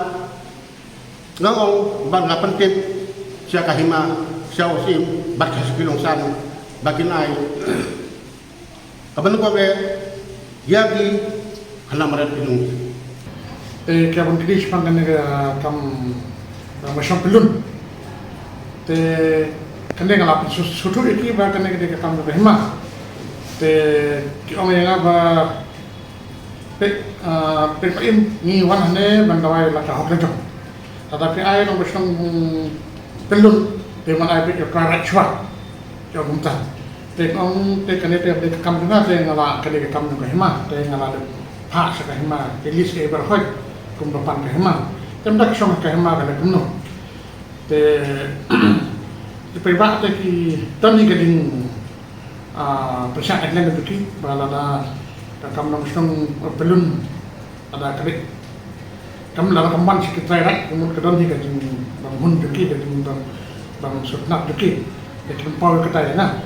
nga ong ban, nga pyntip sha ka hima, sha u Syiem bad ka Soki Longsan ba kin ai ka ban ko be ïa ki khynnah Marwet ki jong ngi. Te ka ban kdie shaphang kane ka kam, eh, mashong pyllun. Te kane nga la pynsngewthuh ïa ki ba kane ka dei ka kam ka hima. Te ki ong ïa nga ba Peit, ah, peit Paiem, ngi wan hangne ban dawa ïa la ka hok la jong. Lada phi ai long ba shnong, hmm, pyllun, te man ai beit ïa ka raid shuwa. Ïa kumta. Te ong te kane te ka kam jong nga te nga la kane ka kam jong ka hima, te nga la dep phah sha ka hima, te list ka i baroh kum ba pan ka hima. Te ym da ka shong ka hima ka la kumno. Te, te paidbah te ki don hi ka ding, ah, pyrshah ka ding ka duty, ba lada ka kam nongshong pyllun, lada ka dei. Kam lah kam ban shi ki trai rat, kam ka don hi ka jing bang hun jong ki, ka jing bang, bang sutnat jong ki. Ka jing pau ka tai na.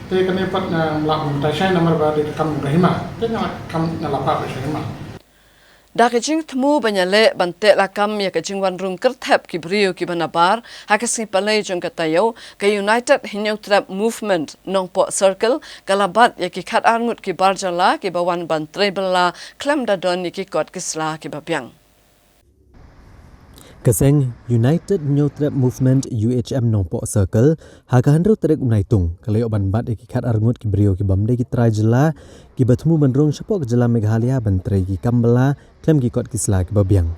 Te kane pat na lam tai shai namar ba de kam ka hima. Te na kam na lapa ba shai hima. Da ka jingthmu ban ïaleh ban teh lakam ïa ka jingwan rung kyrthep ki briew kiba nabar ha ka sngi Palei jong ka taïew, ka United Hynñiewtrep Movement Nongpoh Circle ka la bat ïa ki khat ar ngut ki bar jylla kiba wan ban trei bylla khlem da don ïa ki kot ki sla kiba biang. Ka seng United Hynñiewtrep Movement, U H M, Nongpoh Circle ha ka hynriew tarik u Naitung ka la ïoh ban bat ïa ki khat ar ngut ki briew kibym dei ki trai jylla kiba thmu ban rung shapoh ka jylla Meghalaya ban trei ki kam bylla khlem ki kot ki sla kiba biang.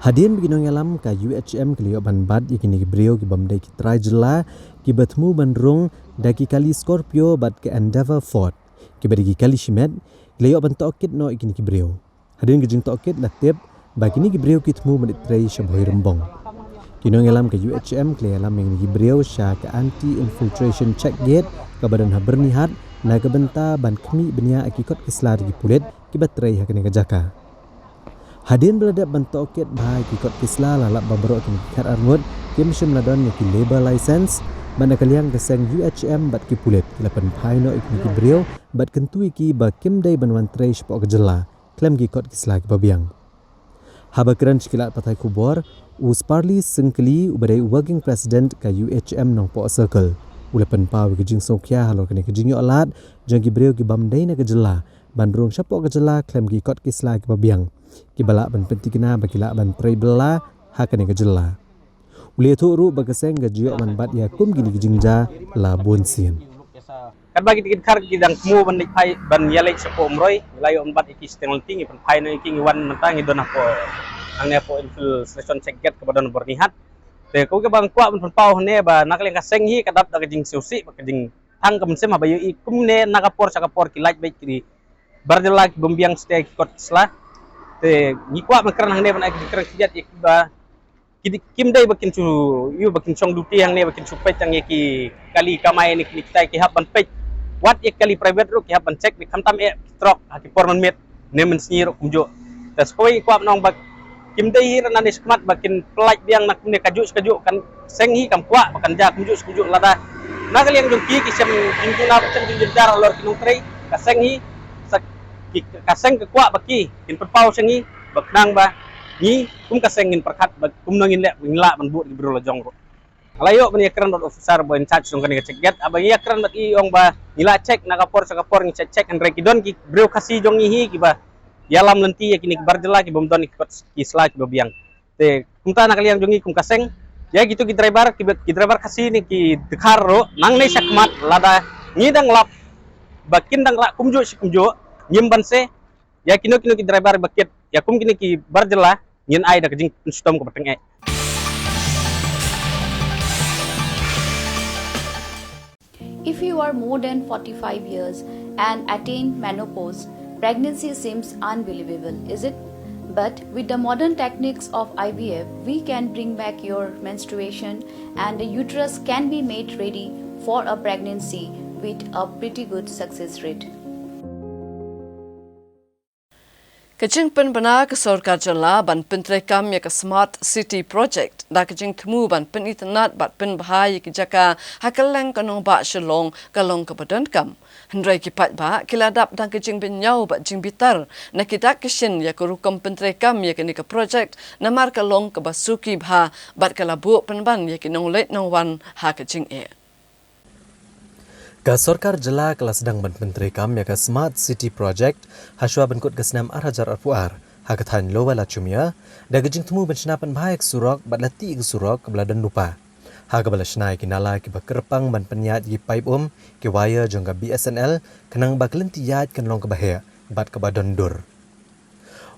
Hadien ba ki nongïalam ka U H M ki la ïoh ban bat ïa kine ki briew kibym dei ki trai jylla kiba thmu ban rung da ki kali Scorpio bad ka Endeavour Ford, kiba dei ki kali shimet, ki la ïoh ban tohkit noh ïa kine ki briew. Hadien ka jingtohkit la tip ba kine ki briew ki thmu ban trei sha Bhoirymbong. Ki nongïalam ka U H M ki la ïalam ïa kine ki briew sha ka Anti Infiltration Check Gate kaba don ha Byrnihat na ka bynta ban khmih bniah ïa ki kot ki sla da ki pulit kiba trei ha kane ka jaka. Hadien ba la dep ban tohkit bha ïa ki kot ki sla, la lap ba baroh kine ki khat ar ngut kim shym la don ïa ki labour license, bad na ka liang ka seng U H M bad ki pulit ki la pynphai noh ïa kine ki briew bad kyntu ïa ki ba kim dei ban wan trei shapoh ka jylla khlem ki kot ki sla kiba biang. Haba kren sha ki lad pathai khubor, u Sparly Syngkli uba dei u Working President ka U H M Nongpoh Circle u la pynpaw ïa ka jingsngewkhia halor kane ka jingïoh lad jong ki briew kibym dei na ka jylla ban rung shapoh ka jylla khlem ki kot ki sla kiba biang, kiba lah ban pynthikna ba ki lah ban trei bylla ha kane ka jylla. U la ïathuh ruh ba ka seng ka ju ïoh ban bat ïa kum kine ki jingjia la bun sien. Katba ki dkhar ki dang thmu ban leit phai ban ïaleit shapoh Umroi, ngi la ïoh ban bat ïa ki shiteng lynti, ngi pynphai noh ïa ki, ngi wan mynta ngi don hapoh hangne hapoh Infiltration Check Gate kaba don Byrnihat. Te ko kaba nga kwah ban pynpaw hangne ba na ka liang ka seng hi ka dap da ka jingsngewsih bad ka jingthang ka mynsiem haba ïohi kumne na ka por sha ka por ki lait beit ki bar jylla kibym biang shatei ki kot ki sla. Te ngi kwah ban kren hangne ban ai ka jingkren khyndiat ïa kiba ki di-, kim dei ba kin shu, ïoh ba kin shong duty hangne, ba kin shu peit tang ïa ki kali kamai ne kine kitai, ki hap ban peit. Wat ïa ki kali private ruh ki hap ban check, ne khamtam eh ki trok ha ki por mynmiet ne mynsngi ruh kumjuh. Te sa kawei kwah ban ong ba kim dei hi ruh nangne shakhmat ba kin pyllait biang na kumne kajuh sha kajuh, ka seng hi kam kwah ba kan jia kumjuh sha kumjuh, lada na ka liang jong ki ki shem jingduna bad shem jingjynjar halor ki nongtrei, ka seng hi sa ki, ka seng ka kwah ba ki kin pynpaw sha ngi ba khnang ba ngi kum ka seng ngin pyrkhat ba kumno ngin leh, ngin lah ban buh ïa ki briew la jong ruh. Nga la ïoh ban ïakren bad officer ba in charge jong kane ka check gate, haba ngi ïakren bad i, ong ba ngi la check na ka por sha ka por, ngi check check, hynrei ki don ki briew Khasi jong ngi hi kiba ïalam lynti ïa kine ki bar jylla kibym don ki kot ki sla kiba biang. Te kumta na ka liang jong ngi kum ka seng, ïa kito ki driver, ki, ki driver Khasi ne ki dkhar ruh, nangne shakhmat lada ngi dang lap ba kin dang rah kumjuh shi kumjuh, ngim banse ïa kino kino ki driver ba kit ïa kum kine ki bar jylla, ngin ai da ka jingpynshitom kaba tyngeh. If you are more than forty-five years and attain menopause, pregnancy seems unbelievable, is it? But with the modern techniques of I V F, we can bring back your menstruation and the uterus can be made ready for a pregnancy with a pretty good success rate. Ka jingpynbna ka sorkar jylla ban pyntreikam ïa ka Smart City Project da ka jingthmu ban pynitynnad bad pynbha ïa ki jaka ha kylleng ka nongbah Shillong ka long kaba donkam. Hynrei ki paidbah ki la dap da ka jingbynñiaw bad jingbitar na ki dak ki shin ïa ka rukom pyntreikam ïa kane ka project namar ka long kaba suki bha bad ka la buh pynban ïa ki nongleit nongwan ha ka jingeh. Ka sorkar jylla ka la sdang ban pyntreikam ïa ka Smart City Project hashwa ban kut ka snem ar hajar arphew ar ha ka thaiñ Lower Lachumia, da ka jingthmu ban shna pynbha ïa ka surok bad la tih ïa ka surok kaba la don lypa, ha kaba la shna ïa ki nala kiba kyrpang ban pynïaid ïa ki paip um, ki wire jong ka B S N L, khnang ba ka lynti ïaid kan long kaba heh bad kaba don dur.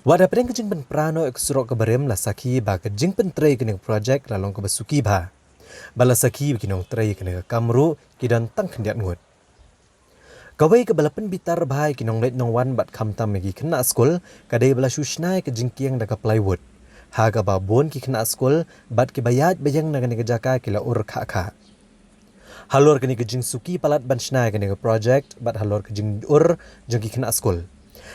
Wat hapdeng ka jingpynpra noh ïa ka surok kaba rim, la sakhi ba ka jingpyntrei kane ka project la long kaba suki bha. Bad la sakhi ba ki nongtrei kane ka kam ruh ki don tang khyndiat ngut. Kawei kaba la pynbitar bha ïa ki nongleit nongwan bad khamtam ïa ki khynnah skul ka dei ba la shu shna ïa ka jingkieng da ka plywood, ha kaba bun ki khynnah skul bad kiba ïaid ba ïeng na kane ka jaka ki la ur khah khah. Halor kane ka jingsuki palat ban shna ïa kane ka project bad halor ka jingur jong ki khynnah skul,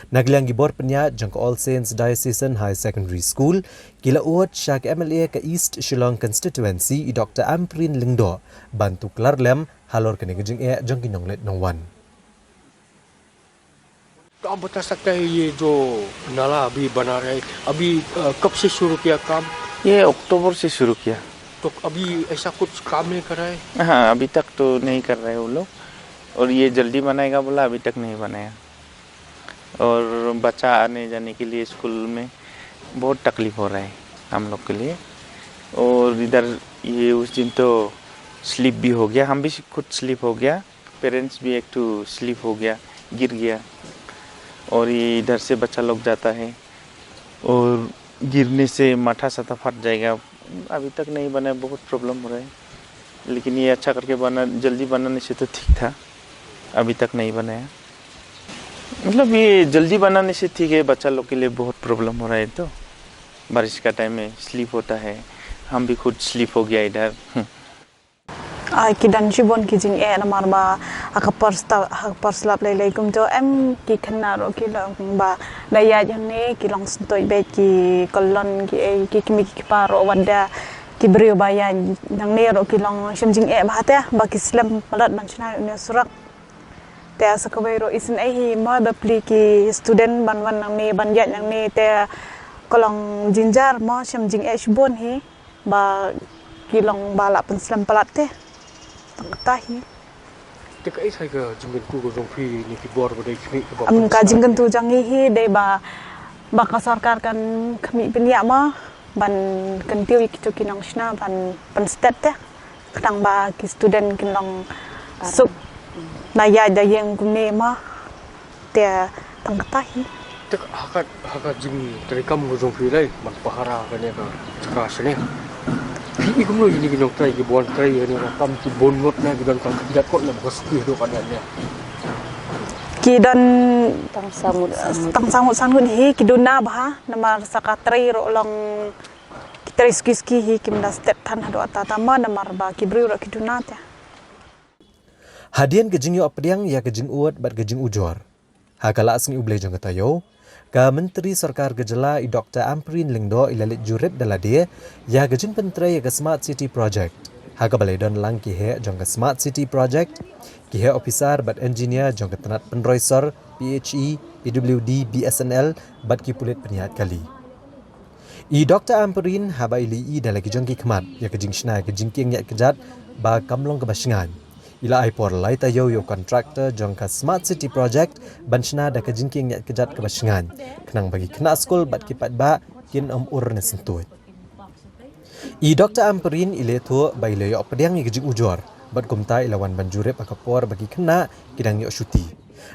Na ka liang ki bor pynïaid jong ka All Saints Diocesan Higher Secondary School ki la ud sha ka M L A ka East Shillong Constituency i Doctor Ampareen Lyngdoh ban tuklar lem halor kane ka jingeh jong ki nongleit nongwan. तो आप बता सकते हैं ये जो नाला अभी बना रहे हैं, अभी अ, कब से शुरू किया काम? ये अक्टूबर से शुरू किया। तो अभी ऐसा कुछ काम नहीं कर रहा है? हाँ, अभी तक तो नहीं कर रहे वो लोग। और ये जल्दी बनाएगा बोला, अभी तक नहीं बनाया। और बच्चा आने जाने के लिए स्कूल में बहुत तकलीफ हो रहा है हम लोग के लिए। और इधर ये उस दिन तो स्लिप भी हो गया, हम भी खुद स्लिप हो गया, पेरेंट्स भी एक ठो स्लिप हो गया, गिर गया। और ये इधर से बच्चा लोग जाता है और गिरने से माथा साथा फट जाएगा। अभी तक नहीं बना है, बहुत प्रॉब्लम हो रहा है। लेकिन ये अच्छा करके बना, जल्दी बनाने से तो ठीक था, अभी तक नहीं बनाया। मतलब ये जल्दी बनाने से ठीक है, बच्चा लोग के लिए बहुत प्रॉब्लम हो रहा है। तो बारिश का टाइम में स्लिप होता है, हम भी खुद स्लिप हो गया इधर। Ai ki don shibun ki jingeh namar ba ha ka por slap lei lei kumto em ki khynnah ruh ki long ba da ïaid hangne ki long sngewthuh bad ki kyllon ki ei ki kmie ki kpa ruh wat da ki briew ba ïaid nangne ruh ki long shem jingeh bha te ba ki slem palat ban shna ïa une u surok. Te sa kawei ruh isynei hi mo ba pli ki student ban wan nangne ban ïaid nangne te ka long jynjar mo shem jingeh shibun hi. Ba ki long ba la pynslem palat te. Tang kata hi. Te kaei sa ka jingkyntu ka jong phi ne ki bor ba dei khmih kaba. Am ka jingkyntu jong ngi hi dei ba ba ka sorkar kan khmih pynïaid ma ban kyntiew ïa kito ki nongshna ban pynstet te. Khnang ba ki student kin long suk na ïaid da ïeng kumne ma. Te tang kata hi. Te ha ka ha ka jingtrei kam ka jong phi lei ban pahara kane ka jaka shane. Phi i kumno ïa kine ki nongtrei ki bun trei ïa kane ka kam ki bun ngut ne ki don ka khyndiat kot ne ba ka suki haduh katne ne. Ki don tang sangut sangut hi ki duna bha namar sa ka trei ruh long ki trei suki suki hi kim da stet than haduh ata tama namar ba ki briew ruh ki duna te. Hadien ka jingïoh pdiang ïa ka jingud bad ka jingujor ha ka la sngi U Blei jong ka taïew, ka Myntri Sorkar ka Jylla i Doctor Ampareen Lyngdoh i la leit jurip da lade ïa ka jingpyntrei ïa ka Smart City Project ha kaba la don lang ki heh jong ka Smart City Project, ki heh ophisar bad engineer jong ka tnat pynroi sor, P H E, P W D, B S N L bad ki pulit pynïaid kali. I Doctor Ampareen haba i la ïohi da la ki jong ki khmat ïa ka jingshna ïa ka jingkieng ïaid kjat ba kam long kaba shngaiñ, i la ai por lai taïew ïa u contractor jong ka Smart City Project ban shna da ka jingkieng ïaid kjat kaba shngaiñ khnang ba ki khynnah skul bad ki paidbah kin ym ur ne syntuid. I Doctor Ampareen i la ïathuh ba i la ïoh pdiang ïa ka jingujor bad kumta i la wan ban jurip ha ka por ba ki khynnah ki dang ïoh shuti.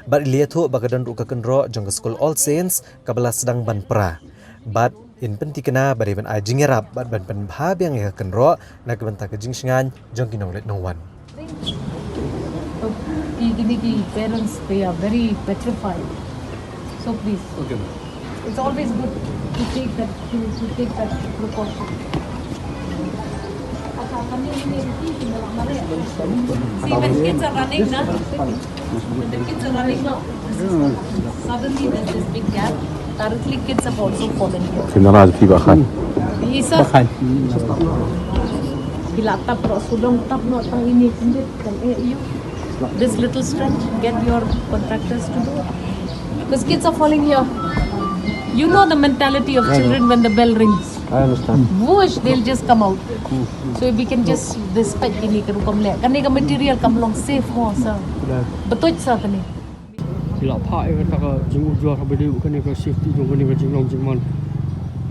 Bad i la ïathuh ba ka don ruh ka kynroh jong ka skul All Saints kaba la sdang ban pra. Bad in pynthikna ba dei ban ai jingïarap bad ban pynbha biang ïa ka kynroh na ka bynta ka jingshngaiñ jong ki nongleit nongwan. Ki kine ki parents, they are very petrified. So please. Okay, ma'am. It's always good to take that to, to take that precaution. See, when kids are running, na, when the kids are running, na, suddenly there's this big gap. Directly, kids have also fallen here. Kynrad ki ba khan. Isa. Ba khan. Ki la tap ro sudong tap no tang ini kundit kan eh you. This little stretch, get your contractors to do it. Because kids are falling here. You know the mentality of children when the bell rings. I understand. Whoosh, they'll just come out. So if we can just respect ini ka rukom le. Kane ka material kam long safe mo sa. Betul sa kane. Ki la phah ïa kata ka jingujor haba dei kane ka safety jong kane ka jinglong jingman.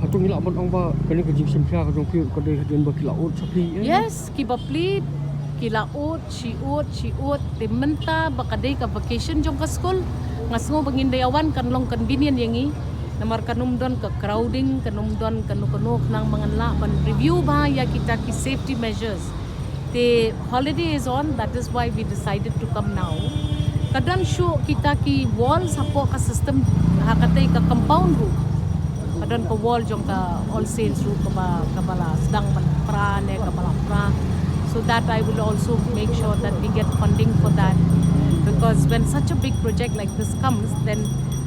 Hato ngi lah ban ong ba kane ka jingshim khia ka jong phi ka dei hadien ba ki la ud sha phi. Yes, ki ba pli ki la ud, shi ud, shi ud. Te mynta ba ka dei ka vacation jong ka skul, nga sngew ba ngin da ïa wan kan long convenient ïa ngi. Namar kan ym don ka crowding, kan ym don kano kano khnang ba ngan lah ban review bha ïa kita ki safety measures. Te holiday is on, that is why we decided to come now. Ka don shuh kita ki walls hapoh ka system ha katei ka compound ruh. Ka don ka wall jong ka All Saints ruh kaba kaba la sdang ban pra ne kaba la pra. So that I will also make sure that we get funding for that, because when such a big project like this comes, then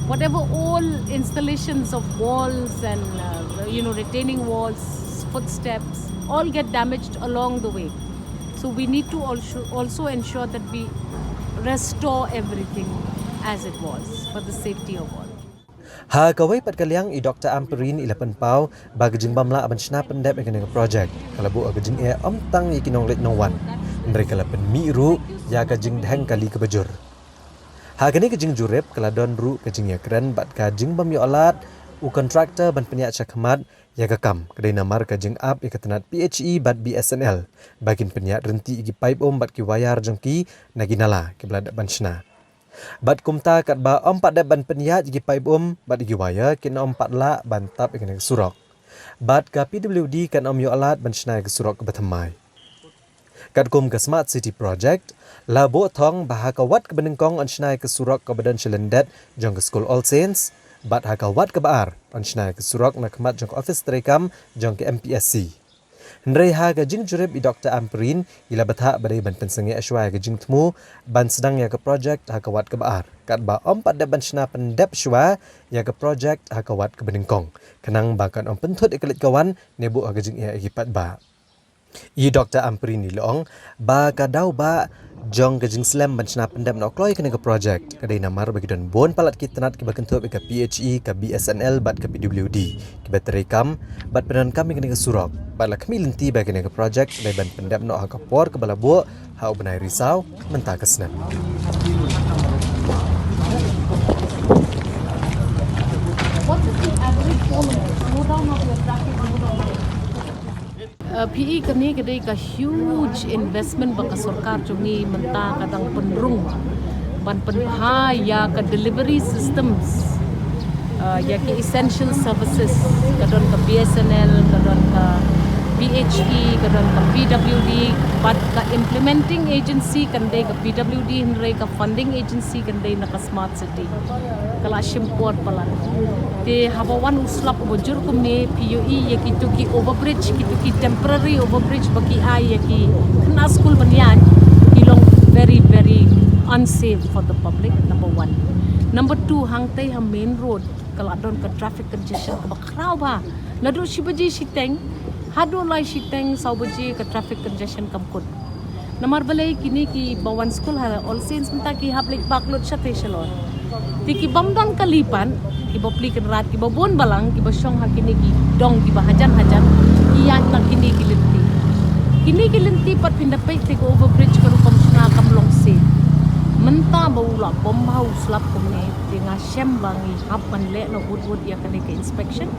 Whatever old installations of walls and, uh, you know, retaining walls, footsteps, all get damaged along the way. So we need to also, also ensure that we restore everything as it was for the safety of all. Ha kawei pat ka liang, i Doktor Ampareen i la pynpaw ba ka jingbym lah ban shna pyndep ïa kane ka projek ka la buh ka jingeh ym tang ïa ki nongleit nongwan, hynrei ka la pynmih ruh ïa ka jingdheng kali kaba jur. Ha kane ka jingjurip ka la don ruh ka jingïakren bad ka jingbym ïoh lad u contractor ban pynïaid shakhmat ïa ka kam, ka dei namar ka jingap ïa ka tnat P H E bad B S N L ba kin pynïaid ryntih ïa ki paip um bad ki wire jong ki na ki nala kiba la dep ban shna. Bad kumta katba ym pat dep ban pynïaid ïa ki paip um bad ïa ki wire, kin ym pat lah ban tap ïa kane ka surok. Bad ka P W D kan ym ïoh lad ban shna ïa ka surok kaba thymmai. Katkum ka Smart City Project, la buh thong ba ha ka wat kaba nyngkong yn shna ïa ka surok kaba don sha lyndet jong ka skul All Saints, bad ha ka wat kaba ar yn shna ïa ka surok na khmat jong ka ophis treikam jong ka M P S C. Hynrei ha ka jingjurip, i Doktor Ampareen i la bthah ba dei ban pynsangeh shuwa ïa ka jingthmu ban sdang ïa ka projek ha ka wat kaba ar, katba ym pat dep ban shna pyndep shuwa ïa ka projek ha ka wat kaba nyngkong, khnang ba kan ym pynthut ïa ka leit ka wan ne buh ha ka jingeh ïa ki paidbah. I Doktor Ampareen i la ong ba ka daw ba jong ka jingslem ban shna pyndep noh kloi kane ka projek ka dei namar ba ki don bun palat ki tnat kiba kynthup ïa ka P H E, ka B S N L bad ka P W D kiba treikam bad pyndonkam ïa kane ka surok, bad la khmih lynti ba kane ka projek ka dei ban pyndep noh ha ka por kaba la buh ha u bnai Risaw mynta ka snem. Uh, phi i, kane ka dei ka huge investment ba ka sorkar jong ngi mynta ka dang pynrung ban pynbha ïa ka delivery systems, uh, ïa ki essential services, ka don ka B S N L, ka don ka P H E, ka don ka P W D, bad ka implementing agency kan dei ka P W D, hynrei ka funding agency kan dei na ka Smart City. Ka la shim por palat. Te haba wan u slap uba jur kumne, phi ïohi ïa kito ki overbridge, kito ki temporary overbridge ba ki ai ïa ki khynnah skul ban ïaid, ki long very, very unsafe for the public, number one. Number two, hangtei ha main road ka la don ka traffic congestion kaba khraw bha. Naduh shi baje shiteng haduh lai shiteng saw baje ka traffic congestion kam kut. Namar balei? Kine kiba wan skul ha All Saints mynta ki hap leit bak lut shatei shalor. Te ki bym don kali pat, kiba plie kynrad, kiba bun balang, kiba shong ha kine ki dong kiba hajan hajan, ki ïaid na kine ki lynti. Kine ki lynti pat phin da peit te ka overbridge ka rukom shna kam long safe. Mynta ba u la bom bha u slap kumne, te nga shem ba ngi hap ban leh noh wut wut ïa kane ka inspection.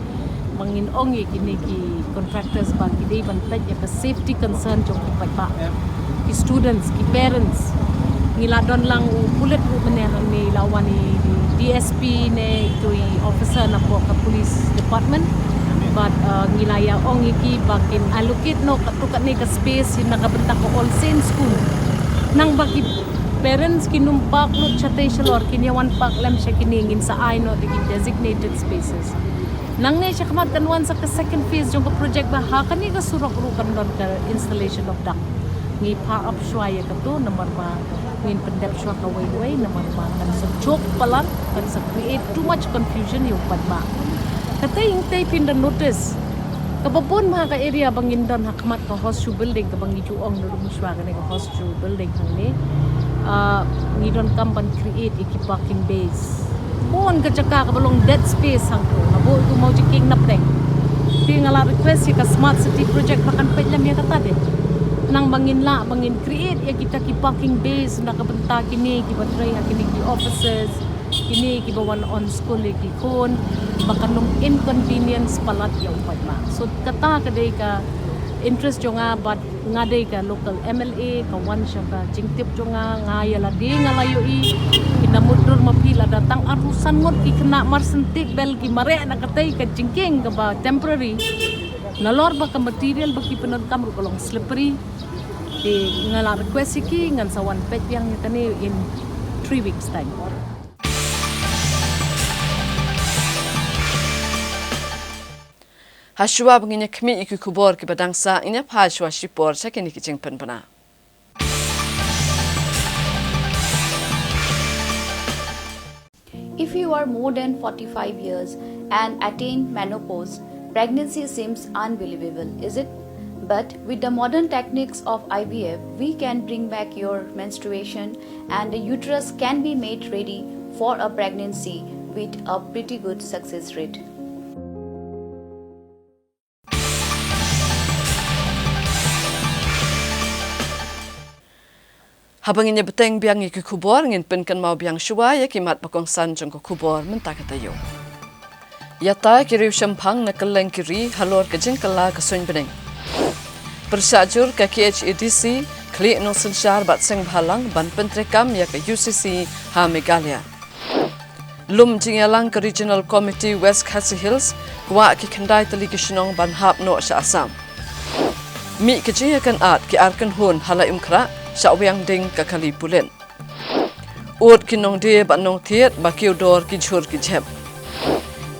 Ba ngin ong ïa kine ki contractors ba ki dei ban peit ïa ka safety concern jong ki paidbah, ki students, ki parents. Ngi la don lang u pulit ruh mynne hangne, la wan i D S P ne itu i officer na pok ka police department. But, uh, ngi la ïa ong ïa ki ba kin allocate noh katto katne ka space na ka bynta ka All Saints School. Nang ba ki parents kin ym park lut shatei shalor, kin ïa wan park lem sha kine, ngin sa ai noh da ki designated spaces. Nangne shakhmat kan wan sa ka second phase jong ka project ba ha kane ka surok ruh kan don ka installation of duct. Ngi pha ap shuwa ïa kato namar ba ngin pyndep shuwa kawei kawei namar ba kan sa jok palat, kan sa create too much confusion ïa u paidbah. Katei hangtei phin da notice kaba bun bha ka area ba ngin don ha khmat ka horseshoe building kaba ngi ju ong na ruh mynshuwa kane ka horseshoe building hangne. Ah, ngi donkam ban create ïa ki parking bays. Bun ka jaka kaba long dead space hangto, nga buh ïa u mawjingkieng napdeng. Te nga la request ïa ka Smart City Project ba kan peit lem ïa kata de. Nang ba ngin lah ba ngin create ïa kita ki parking bays na ka bynta kine kiba trei ha kine ki offices, kine kiba wan on school ïa ki khun, ba kan long inconvenience palat ïa u paidbah. So kata ka dei ka interest jong nga, bad nga dei ka local M L A, ka wan sha ka jingtip jong nga, nga ïa lade nga la ïohi. Kin da mutdur ma phi, lada tang arphew san ngut ki khynnah Marsentiew belt ki mareh na katei ka jingkieng kaba temporary, nalor ba ka material ba ki pyndonkam ruh ka long slippery. Te nga la request ïa ki, ngan sa wan peit biang ïa kane in three weeks time. Hashuwa ba ngin ïa khmih ïa ki khubor kiba dang sah, ngin ïa phai shuwa shipor sha kine ki jingpynbna. If you are more than forty-five years and attain menopause, pregnancy seems unbelievable, is it? But with the modern techniques of I V F, we can bring back your menstruation and the uterus can be made ready for a pregnancy with a pretty good success rate. Haba ngin ïa bteng biang ïa ki khubor, ngin pynkynmaw biang shuwa ïa ki mat ba kongsan jong ka khubor mynta ka taïew. Ïa ta ki riew shemphang na kylleng ki ri halor ka jingkylla ka suiñ bneng. Pyrshah jur ka K H A D C, khlieh nongsynshar bad seng bhalang ban pyntreikam ïa ka U C C ha Meghalaya. Lum jingïalang ka Regional Committee West Khasi Hills, kwah ki khyndai tylli ki shnong ban hap noh sha Assam. Mih ka jingïakynad ki ar kynhun ha Laitumkhrah, shah wiang ding ka kali pulit. Ud ki nongdie bad nongthied ba kiew dor ki jhur ki jhep.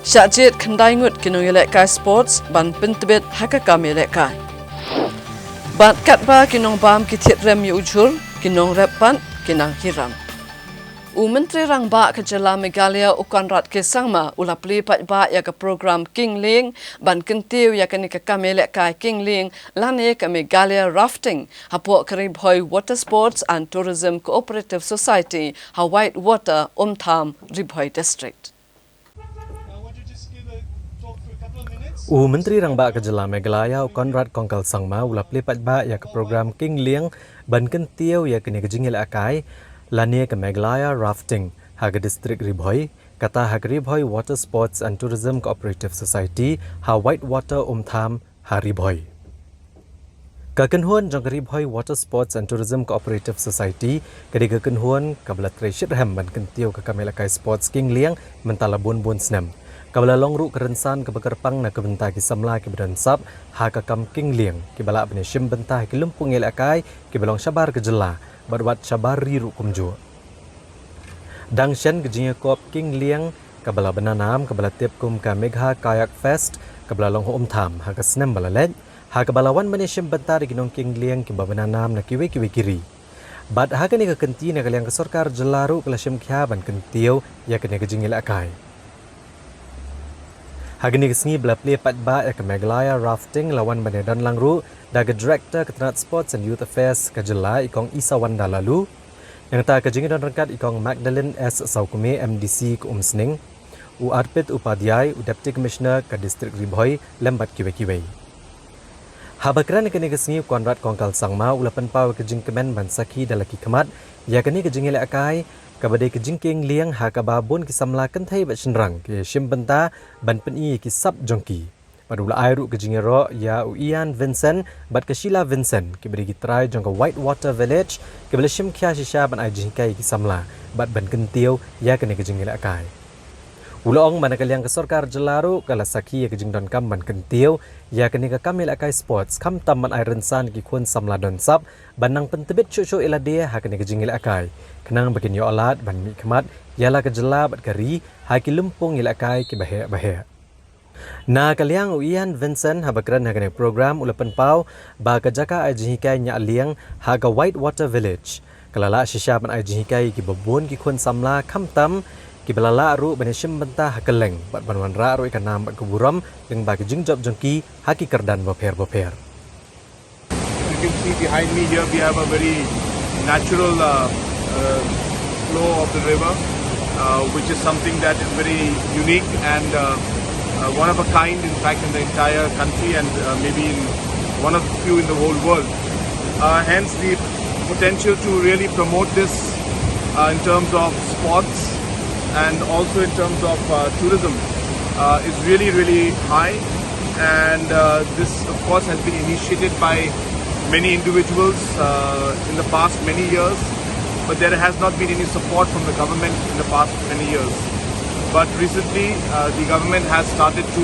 Shah jied khyndai ngut ki nongïalehkai sports ban pyntbit ha ka kam ïalehkai. Bad katba ki nongbam ki thied rem ïa u jhur, ki nongrep pat ki nang hi ram. U Myntri Rangbah ka Jylla Meghalaya u Conrad K Sangma u la plie paidbah ïa ka program King Lieng ban kyntiew ïa kane ka kam ïalehkai King Lieng lane ka Meghalaya Rafting hapoh ka Ri Bhoi Water Sports and Tourism Cooperative Society ha White Water, Umtham, Ri Bhoi District. U Myntri Rangbah ka Jylla Meghalaya u Conrad Kongkal Sangma u la plie paidbah ïa ka program King Lieng ban kyntiew ïa kane ka jingïalehkai lane ka Meghalaya Rafting ha ka district Ri Bhoi, kata ha ka Ri Bhoi Water Sports and Tourism Cooperative Society ha White Water, Umtham, ha Ri Bhoi. Ka kynhun jong ka Ri Bhoi Water Sports and Tourism Cooperative Society ka dei ka kynhun kaba la trei shitrhem ban kyntiew ka kam ïalehkai sports King Lieng mynta la bun bun snem, kaba la long ruh ka rynsan kaba kyrpang na ka bynta ki samla kiba don sap ha ka kam King Lieng, kiba lah ban ïashim bynta ha ki lympung ïalehkai kiba long shabar ka jylla bad wat shabar ri ruh kumjuh. Dang shen ka jingïakop King Lieng kaba la bna nam kaba la tip kum ka Megha Kayak Fest kaba la long ha Umtham ha ka snem ba la leit, ha kaba la wan ban ïashim bynta da ki nong King Lieng kiba bna nam na kiwei kiwei ki ri. Bad ha kane ka kynti na ka liang ka sorkar jylla ruh ka la shim khia ban kyntiew ïa kane ka jingïalehkai. Ha kane ka sngi ba la plie paidbah ïa ka Meghalaya Rafting la wan ban ïadon lang ruh da ka Director ka tnat Sports and Youth Affairs ka jylla i Kong Isawanda Laloo. Nangta ka jingïadon ryngkat i Kong Magdalene S Sawkmie, M D C ka Umsning, u Arpit Upadhyay, u Deputy Commissioner ka District Ri Bhoi, lem bad kiwei kiwei. Haba kren ha kane ka sngi u Conrad Kongkal Sangma u la pynpaw ka jingkmen ban sakhi da la ki khmat ïa kane ka jingïalehkai kaba dei ka jingking lieng ha kaba bun ki samla kynthei bad shynrang ki shim bynta ban pyni ïa ki sap jong ki. Bad u la ai ruh ka jingïaroh ïa u Ian Vincent bad ka Sheila Vincent kiba dei ki trai jong ka White Water Village kiba la shim khia shisha ban ai jinghikai ïa ki samla bad ban kyntiew ïa kane ka jingïalehkai. U la ong ba na ka liang ka sorkar jylla ruh ka la sakhi ïa ka jingdonkam ban kyntiew ïa kane ka kam ïalehkai sports khamtam ban ai rynsan ïa ki khun samla don sap ban nang pyntbit shuh shuh ïa lade ha kane ka jingïalehkai khnang ba kin ïoh lad ban mihkhmat ïa la ka jylla bad ka ri ha ki lympung ïalehkai kiba heh ba heh. Na ka liang u Ian Vincent haba kren ha kane ka program u la pynpaw ba ka jaka ai jinghikai ñiah lieng ha ka White Water Village ka la lah shisha ban ai jinghikai ïa kiba bun ki khun samla khamtam kiba la lah ruh ban ïashim bynta ha kylleng bad ban wanrah ruh ïa ka nam bad ka burom lyngba ka jingjop jong ki ha ki kyrdan bapher bapher. You can see behind me here we have a very natural uh, uh, flow of the river, uh, which is something that is very unique and uh, uh, one of a kind, in fact, in the entire country and uh, maybe in one of the few in the whole world. Uh, hence, the potential to really promote this uh, in terms of sports and also in terms of uh, tourism uh, is really, really high. And uh, this, of course, has been initiated by many individuals uh, in the past many years, but there has not been any support from the government in the past many years. But recently, uh, the government has started to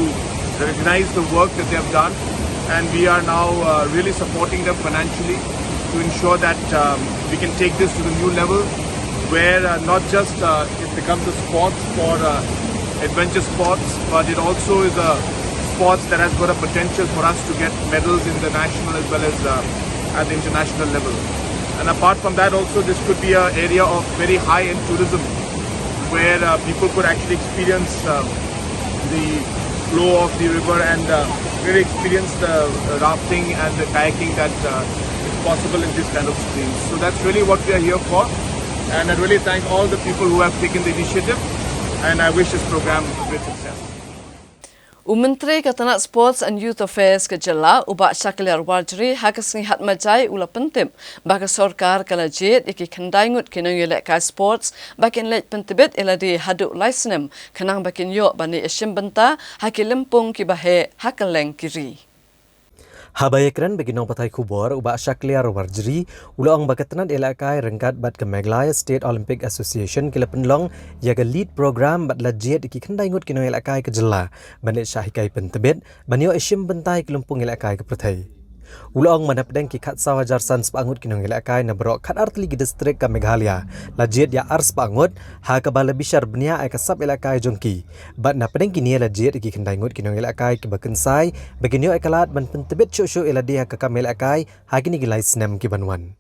recognize the work that they have done, and we are now uh, really supporting them financially to ensure that um, we can take this to the new level where uh, not just uh, it becomes a sport for uh, adventure sports, but it also is a sports that has got a potential for us to get medals in the national as well as uh, at the international level. And apart from that, also this could be an area of very high-end tourism, where uh, people could actually experience uh, the flow of the river and uh, really experience the uh, rafting and the kayaking that uh, is possible in this kind of streams. So that's really what we are here for. And I really thank all the people who have taken the initiative, and I wish this program great success. U Myntri ka tnat Sports and Youth Affairs ka jylla, u Bah Shakliar Warjri, ha ka sngi Hatmajai u la pyntip ba ka sorkar ka la jied ïa ki khyndai ngut ki nongïalehkai sports ba kin leit pyntbit ïa lade haduh lai snem khnang ba kin ïoh ban ïashim bynta ha ki lympung kiba heh ha kylleng ki ri. Haba ïakren bad ki nongpathai khubor, u Bah Shakliar Warjri u la ong ba ka tnat ïalehkai ryngkat bad ka Meghalaya State Olympic Association ki la pynlong ïa ka LEAD program bad la jied ïa ki khyndai ngut ki nongïalehkai ka jylla ban leit shah hikai pyntbit ban ïoh ïashim bynta ïa ki lympung ïalehkai ka pyrthei. U la ong ba na pdeng ki khatsaw hajar san spah ngut ki nongïalehkai na baroh khatar tylli ki district ka Meghalaya, la jied ïa ar spah ngut, ha kaba la bishar bniah ïa ka sap ïalehkai jong ki. Bad na pdeng kine la jied ïa ki khyndai ngut ki nongïalehkai kiba kynsai ba kin ïoh ïa ka lad ban pyntbit shuh shuh ïa lade ha ka kam ïalehkai ha kine ki lai snem ki ban wan.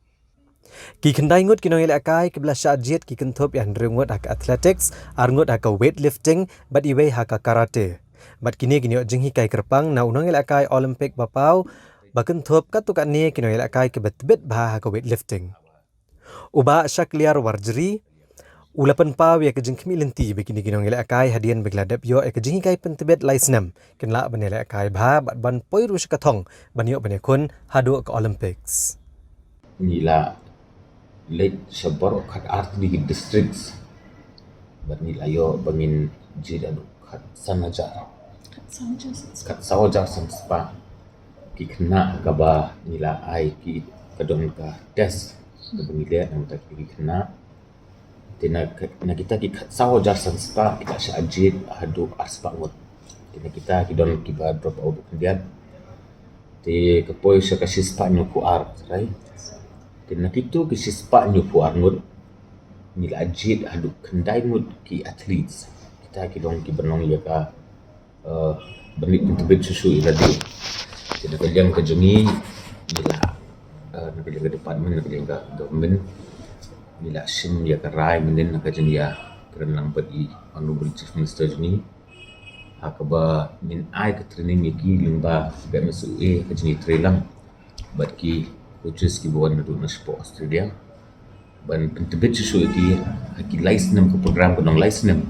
Ki khyndai ngut ki nongïalehkai kiba la shah jied ki kynthup ïa hynriew ngut ha ka athletics, ar ngut ha ka weightlifting bad iwei ha ka karate. Bad kine kin ïoh jinghikai kyrpang na u nongïalehkai Olympic ba paw ba kynthup katto katne ki nongïalehkai kiba tbit bha ha ka weightlifting. U Bah Shakliar Warjri u la pynpaw ïa ka jingkhmih lynti ba kine ki nongïalehkai hadien ba ki la dep ïoh ïa ka jinghikai pyntbit lai snem kin lah ban ïalehkai bha bad ban poi ruh sha ka thong ban ïoh ban ïakhun haduh ka Olympics. Ngi la leit sha baroh khatar tylli ki districts bad ngi la ïoh ba ngin jied haduh khatsan hajar, khatsaw hajar san spah ki khynnah kaba ngi la ai ki, ka don ka test kaba ngi leh na bynta ki khynnah. Te na ka, na kita ki khatsaw hajar san spah ki la shah jied haduh ar spah ngut. Te na kita ki don kiba drop out khyndiat. Te ka poi sha ka shispah hynñiewphew ar, right? Te na kito ki shispah hynñiewphew ar ngut ngi la jied haduh khyndai ngut ki athletes. Kita ki long kiba long ïa ka, eh, ban leit pyntbit shuh shuh ïa lade. Te na ka liang ka jong ngi, ngi la, eh, na ka liang ka department, na ka liang ka government, ngi la shim ïa ka rai mynnin na ka jingïakren lang bad i Honorable Chief Minister jong ngi, ha kaba ngin ai ka training ïa ki lyngba ka M S O A, ka jingïatreilang bad ki coaches kiba wan naduh na shapoh Australia ban pyntbit shuh shuh ïa ki ha ki lai snem, ka program ka long lai snem.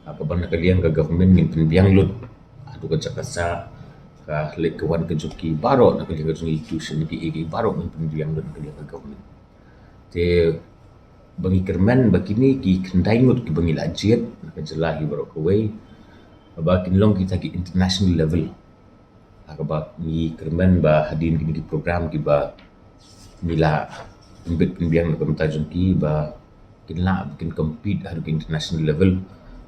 Ha kaba na ka liang ka government ngin pynbiang lut haduh ka jaka sah, ka leit ka wan ka jong ki baroh, na ka liang ka jong ki tuition, ki, ki baroh ngin pynbiang lut na ka liang ka government. Te ba ngi kyrmen ba kine ki khyndai ngut kiba ngi la jied na ka jylla hi baroh kawei, ba kin long kita ki international level. Ha kaba ngi kyrmen ba hadien kine ki program kiba ngi la pynbit pynbiang na ka bynta jong ki ba kin lah ba kin compete ha ka international level.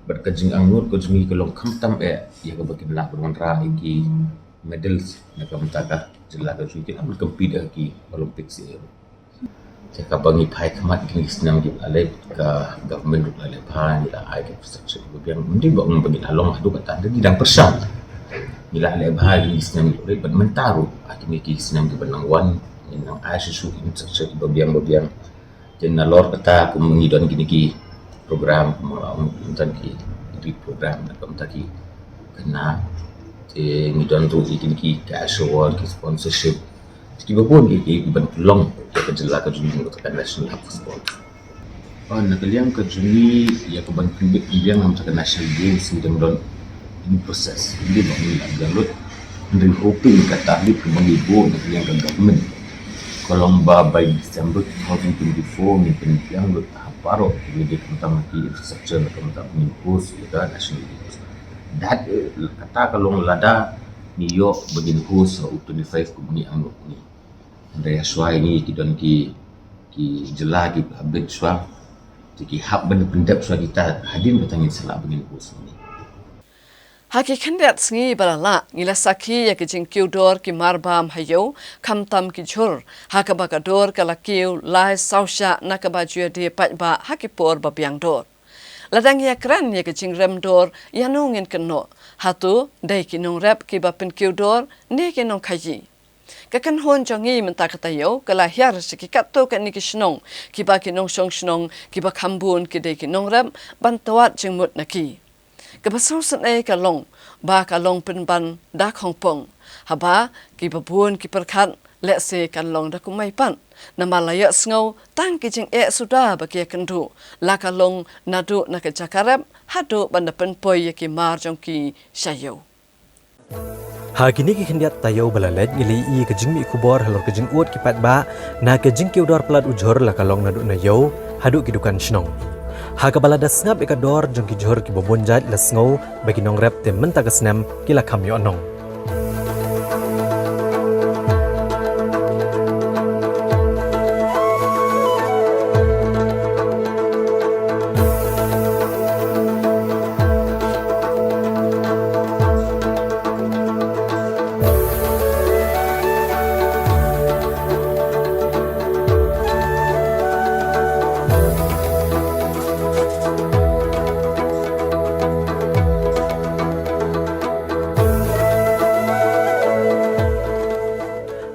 Bad ka jingangnud ka jong ngi ka long khamtam eh ïa kaba kin lah ban wanrah ïa ki medals na ka bynta ka jylla ka jong ngi, kin lah ban compete ha ki Olympics eh. Te kaba ngi phai khmat kine ki snem kiba la leit, ka government ruh la leh bha, ngi la ai ka infrastructure kiba biang. Ym dei ba ong ba ngi la long haduh katta, ngi dang pyrshang. Ngi la leh bha kine ki snem kiba la leit, bad mynta ruh ha kine ki snem kiba nang wan ngin nang ai shuh shuh infrastructure kiba biang ba biang. Te nalor kata kum ngi don kine ki program, kum la ong, kum don ki LEAD program na ka bynta ki khynnah. Te ngi don ruh kine ki cash award, ki sponsorship, kiba bun ki, ki ban pynlong ïa ka jylla ka jong ngi kum ka national hub for sport. Ah, na ka liang ka jong ngi ïa ka ban pynbit pynbiang na ka National Games ngi dang don in process. Ngi dang don, ngi la biang lut. Ngi hoping ka target kaba ngi buh na ka liang ka government ka long ba by December two thousand twenty-four ngi pynbiang lut ha baroh ngi dei khamtam ki infrastructure na ka bynta ban host ïa ka National Games. That, eh, kata ka long lada ngi ïoh ba ngin host ha u twenty-five kum ngi angnud ngi. Hynrei ha shuwa ngi ki don ki, ki jylla kiba bit shuwa. Te ki hap ban pyndep shuwa kita hadien ba tang ngin sa lah ba ngin host ngi. Ha ki khyndiat sngi ba la leit ngi la sakhi ïa ki jingkiew dor ki marbam ha ïew, khamtam ki jhur, ha kaba ka dor ka la kiew lai saw shah na kaba ju ïadie paidbah ha ki por ba biang dor. Lada ngi ïakren ïa ka jingrem dor, ïano ngin kynnoh? Hato dei ki nongrep kiba pynkiew dor ne ki nongkhaïi? Ka kynhun jong ngi mynta ka taïew ka la hiar sha ki katto katne ki shnong, kiba ki nongshong shnong kiba kham bun ki dei ki nongrep ban tawat jingmut na ki. Kaba sngewsynei ka long ba ka long pynban da khongpong, haba kiba bun ki pyrkhat lehse kan long da kumai pat. Namar la ïohsngew tang ki jingeh suda ba ki ïakynduh, la ka long naduh na ka jaka rep haduh ban da pynpoi ïa ki mar jong ki sha ïew. Ha kine ki khyndiat taïew ba la leit ngi la ïohi ka jingmih khubor halor ka jingud ki paidbah na ka jingkiew dor palat u jhur, la ka long naduh na ïew haduh ki dukan shnong. Ha kaba la da sngap ïa ka dor jong ki jhur kiba bun jait, la sngew ba ki nongrep te mynta ka snem ki la kham ïoh nong.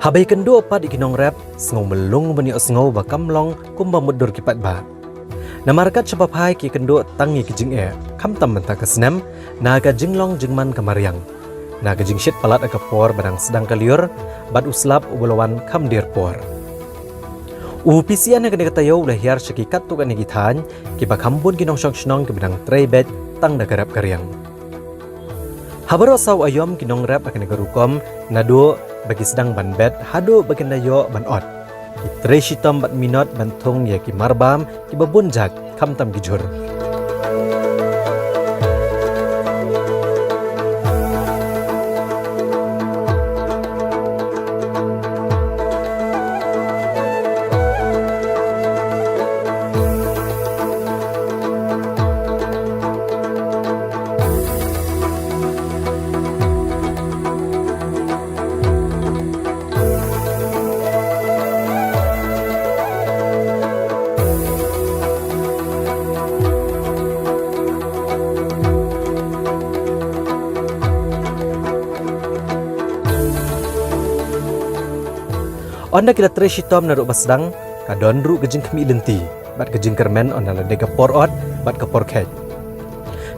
Haba ïakynduh pat ïa ki nongrep, sngew mlung ban ïohsngew ba kam long kumba mutdur ki paidbah. Namar kat shaba phai ki ïakynduh tang ïa ki jingeh, khamtam mynta ka snem, na ka jinglong jingman ka mariang, na ka jingshit palat ha ka por ba dang sdang ka lyiur, bad u slap uba la wan kham dier por. U P C N ha kane ka taïew u la hiar sha ki katto katne ki thaiñ, kiba kham bun ki nongshong shnong kiba dang trei beit tang da ka rep ka riang. Ha baroh saw aïom ki nongrep ha kane ka rukom, naduh ba ki sdang ban bet haduh ba kin da ïoh ban ot, ki trei shitom bad minot ban thung ïa ki marbam kiba bun jait, khamtam ki jhur. Ynda ki la trei shitom naduh ba sdang, ka don ruh ka jingkhmih lynti bad ka jingkyrmen ynda la dei ka por ot bad ka por kheit.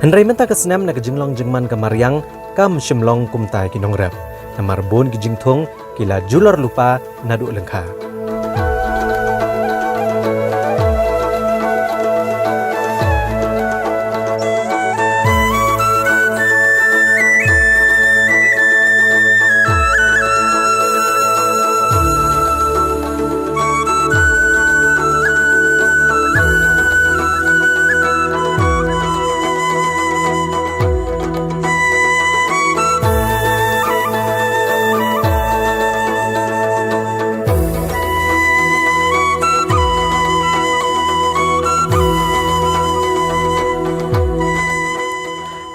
Hynrei mynta ka snem na ka jinglong jingman ka mariang kam shym long kumta ïa ki nongrep. Namar bun ki jingthung ki la julor lypa naduh lyngkha.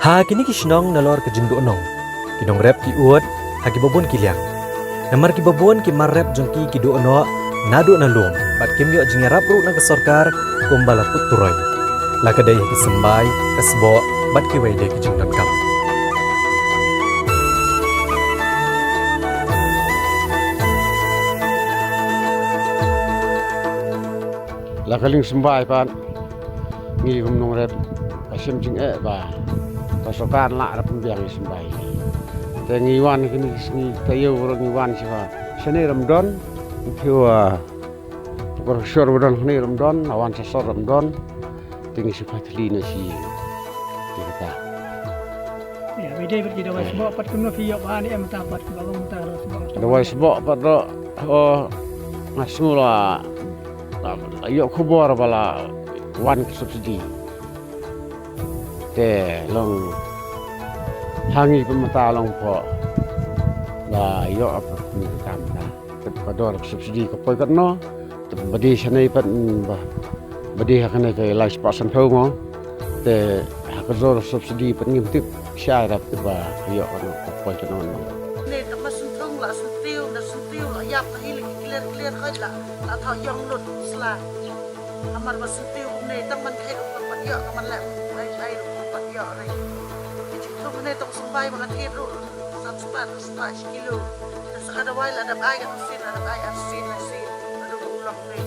Ha kine ki shnong nalor ka jingduhnong, ki nongrep ki ud ha kiba bun ki liang. Namar kiba bun ki mar rep jong ki ki duh noh naduh na lum bad kim ïoh jingïarap ruh na ka sorkar kumba la put turoi, la ka dei ha ki symbai, ka sboh bad kiwei de ki jingdonkam. La ka liang symbai pat, ngi kum nongrep ka shem jingeh ba ka sorkar lah rep pynbiang ïa symbai. Te ngi wan kine ki sngi taïew baroh ngi wan shiwa shane rem don, ngi phi wa ka shor ba don kane rem don, la wan sha sor rem don. Te ngi shiwa thli na shi. Te kata. Ïa, bide bad ki dawai sboh pat kumno phi ïoh ba ni em ta pat ki ba long ta ro sboh. Dawai sboh pat ro, oh, nga sngew la, la, la ïoh khubor ba la wan ka subsidy. Te long ha ngi pynmynta long pho la ïoh pat ni kam na. Te ka dor subsidy ka poi katno, te ba dei shane pat, mm, ba, ba dei ha kane ka lai spah san phew mo. Te ha ka dor subsidy pat ngim tip shai rap te ba ka ïoh katno, ka poi katno no. Ne ta ma sun thung la sun tiu, na sun tiu la ïap ka hi la ki clear clear khoi la, la thaw ïong lut sla. Hamar ba sun tiu ne tang man khet ruh kan pat ïoh, tang man leh ai ai ruh kan pat ïoh re. Ki jingthung ne tong symbai ba ngan thied ruh san spah, spah shi kilo. Ka dawai la dep ai ka sien, la dep ai ar sien, lai sien. Ka dei u long ne,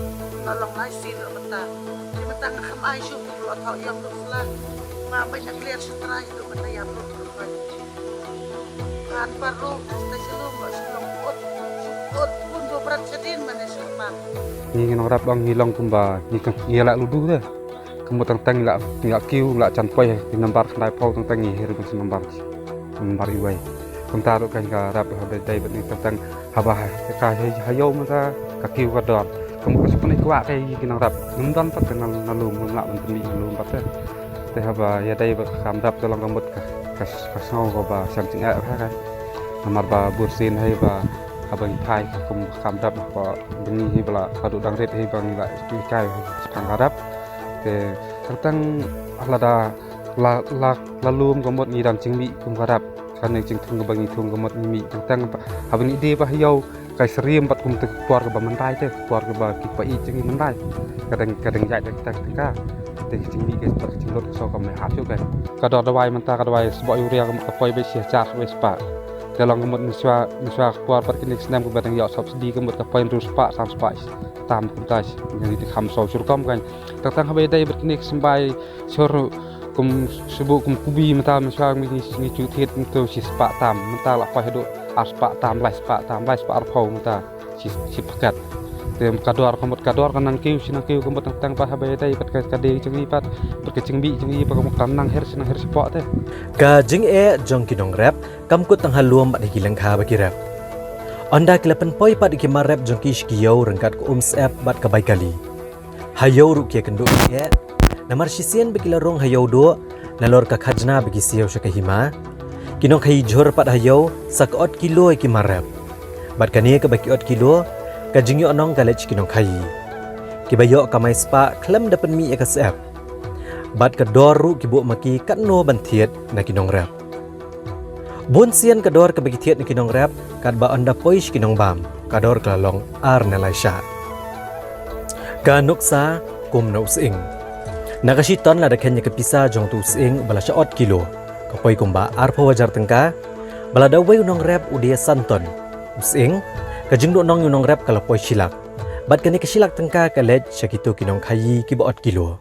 la long lai sien la mynta. Te mynta nga kham ai shuh, ka la thaw ïam lut sla. Ma bai na clear sha trai tu mynta ïam lut lut bai. Kan paru, stai shalom, ba shalom ut, ut pun do brat shadin mane shalom. Ngi ngi nongrap dang ngi long kumba ngi ka ngi la ludu de. Kumba tang tang ngi la ngi la kiew la jan poi ki nambar khyndai phew tang tang ngi her bad nambar nambar iwei. Kumta ruh kan ka rap ha dei dei bad ngi tang tang haba ha ka ha ïoh mynta ka kiew ka dor. Kumba ka shu pynai kwah ka ïa ki nongrap. Ngim don pat ka na na lum ngim lah ban pynmih na lum pat te. Te haba ïa dei bad ka kam rap te long ka mut ka ka ka sngew kaba shem jingeh ha ka. Namar ba bun sien hi ba haba ngi phai ka kum ka kam rap ka ba ngi hi ba la ka duh dang rit hi ba ngi la tu kai ha ka rap. Te tang tang lada la la la lum ka mut ngi dang jingmih kum ka rap. Kane jingthung kaba ngi thung ka mut ngi mih tang tang haba ngi dei ba ha ïoh. Ka syriem bad kum te ka por kaba mynta te ka por kaba ki pait jong ngi mynta. Ka dang ka dang ïaid da kita ka tingka. Te ka jingmih ka bad ka jinglut ka shu ka meh hap shuh ka. Ka dor dawai mynta ka dawai sboh urea ka mut ka poi beit shi hajar beit spah. Te long ka mut mynshuwa mynshuwa ka por bad kine ki snem kaba dang ïoh subsidy ka mut ka poi hynriew spah san spah tam kumta shi. Ngi te kham shu shu rukom ka. Tang tang haba ïadei bad kine ki symbai Shuh kum shu buh kum kubi mynta mynshuwa ngi ngi ju thied mynta shi spah tam mynta la poi haduh ar spah tam lai spah tam lai spah ar phew mynta shi shi paket. Te ka dor ka mut ka dor ka nang kiew shi nang kiew ka mut tang tang pat haba ïadei pat ka ka dei jong ngi pat pat ka jingmih jong ngi pat ka mut ka nang her shi nang her shapoh te. Ka jingeh jong ki nongrep kam kut tang ha lum bad ha ki lyngkha ba ki rep. Ynda ki la pynpoi pat ïa ki mar rep jong ki sha ki ïew ryngkat ka um syep bad ka bai kali. Ha ïew ruh ki ïakynduh ki eh. Namar shisien ba ki la rung ha ïew duh nalor ka khajna ba ki siew sha ka hima. Ki nongkhaïi jhur pat ha ïew sa ka ot kilo ïa ki mar rep. Bad kane kaba ki ot kilo ka jingïohnong ka leit sha ki nongkhaïi. Kiba ïoh kamai spah khlem da pynmih ïa ka syep. Bad ka dor ruh ki buh ma ki katno ban thied na ki nongrep. Bun sien ka dor kaba ki thied na ki nongrep katba ynda poi sha ki nongbam ka dor ka la long ar ne lai shah. Ka nuksa kum na u sying. Na ka shi ton lada kheiñ ïa ka pisa jong utu u sying ba la shah ot kilo ka poi kumba ar phew hajar tyngka. Ba lada uwei u nongrep u die san ton u sying ka jingduhnong ïa u nongrep ka la poi shi lak. Bad kane ka shi lak tyngka ka leit sha kito ki nongkhaïi kiba ot kilo.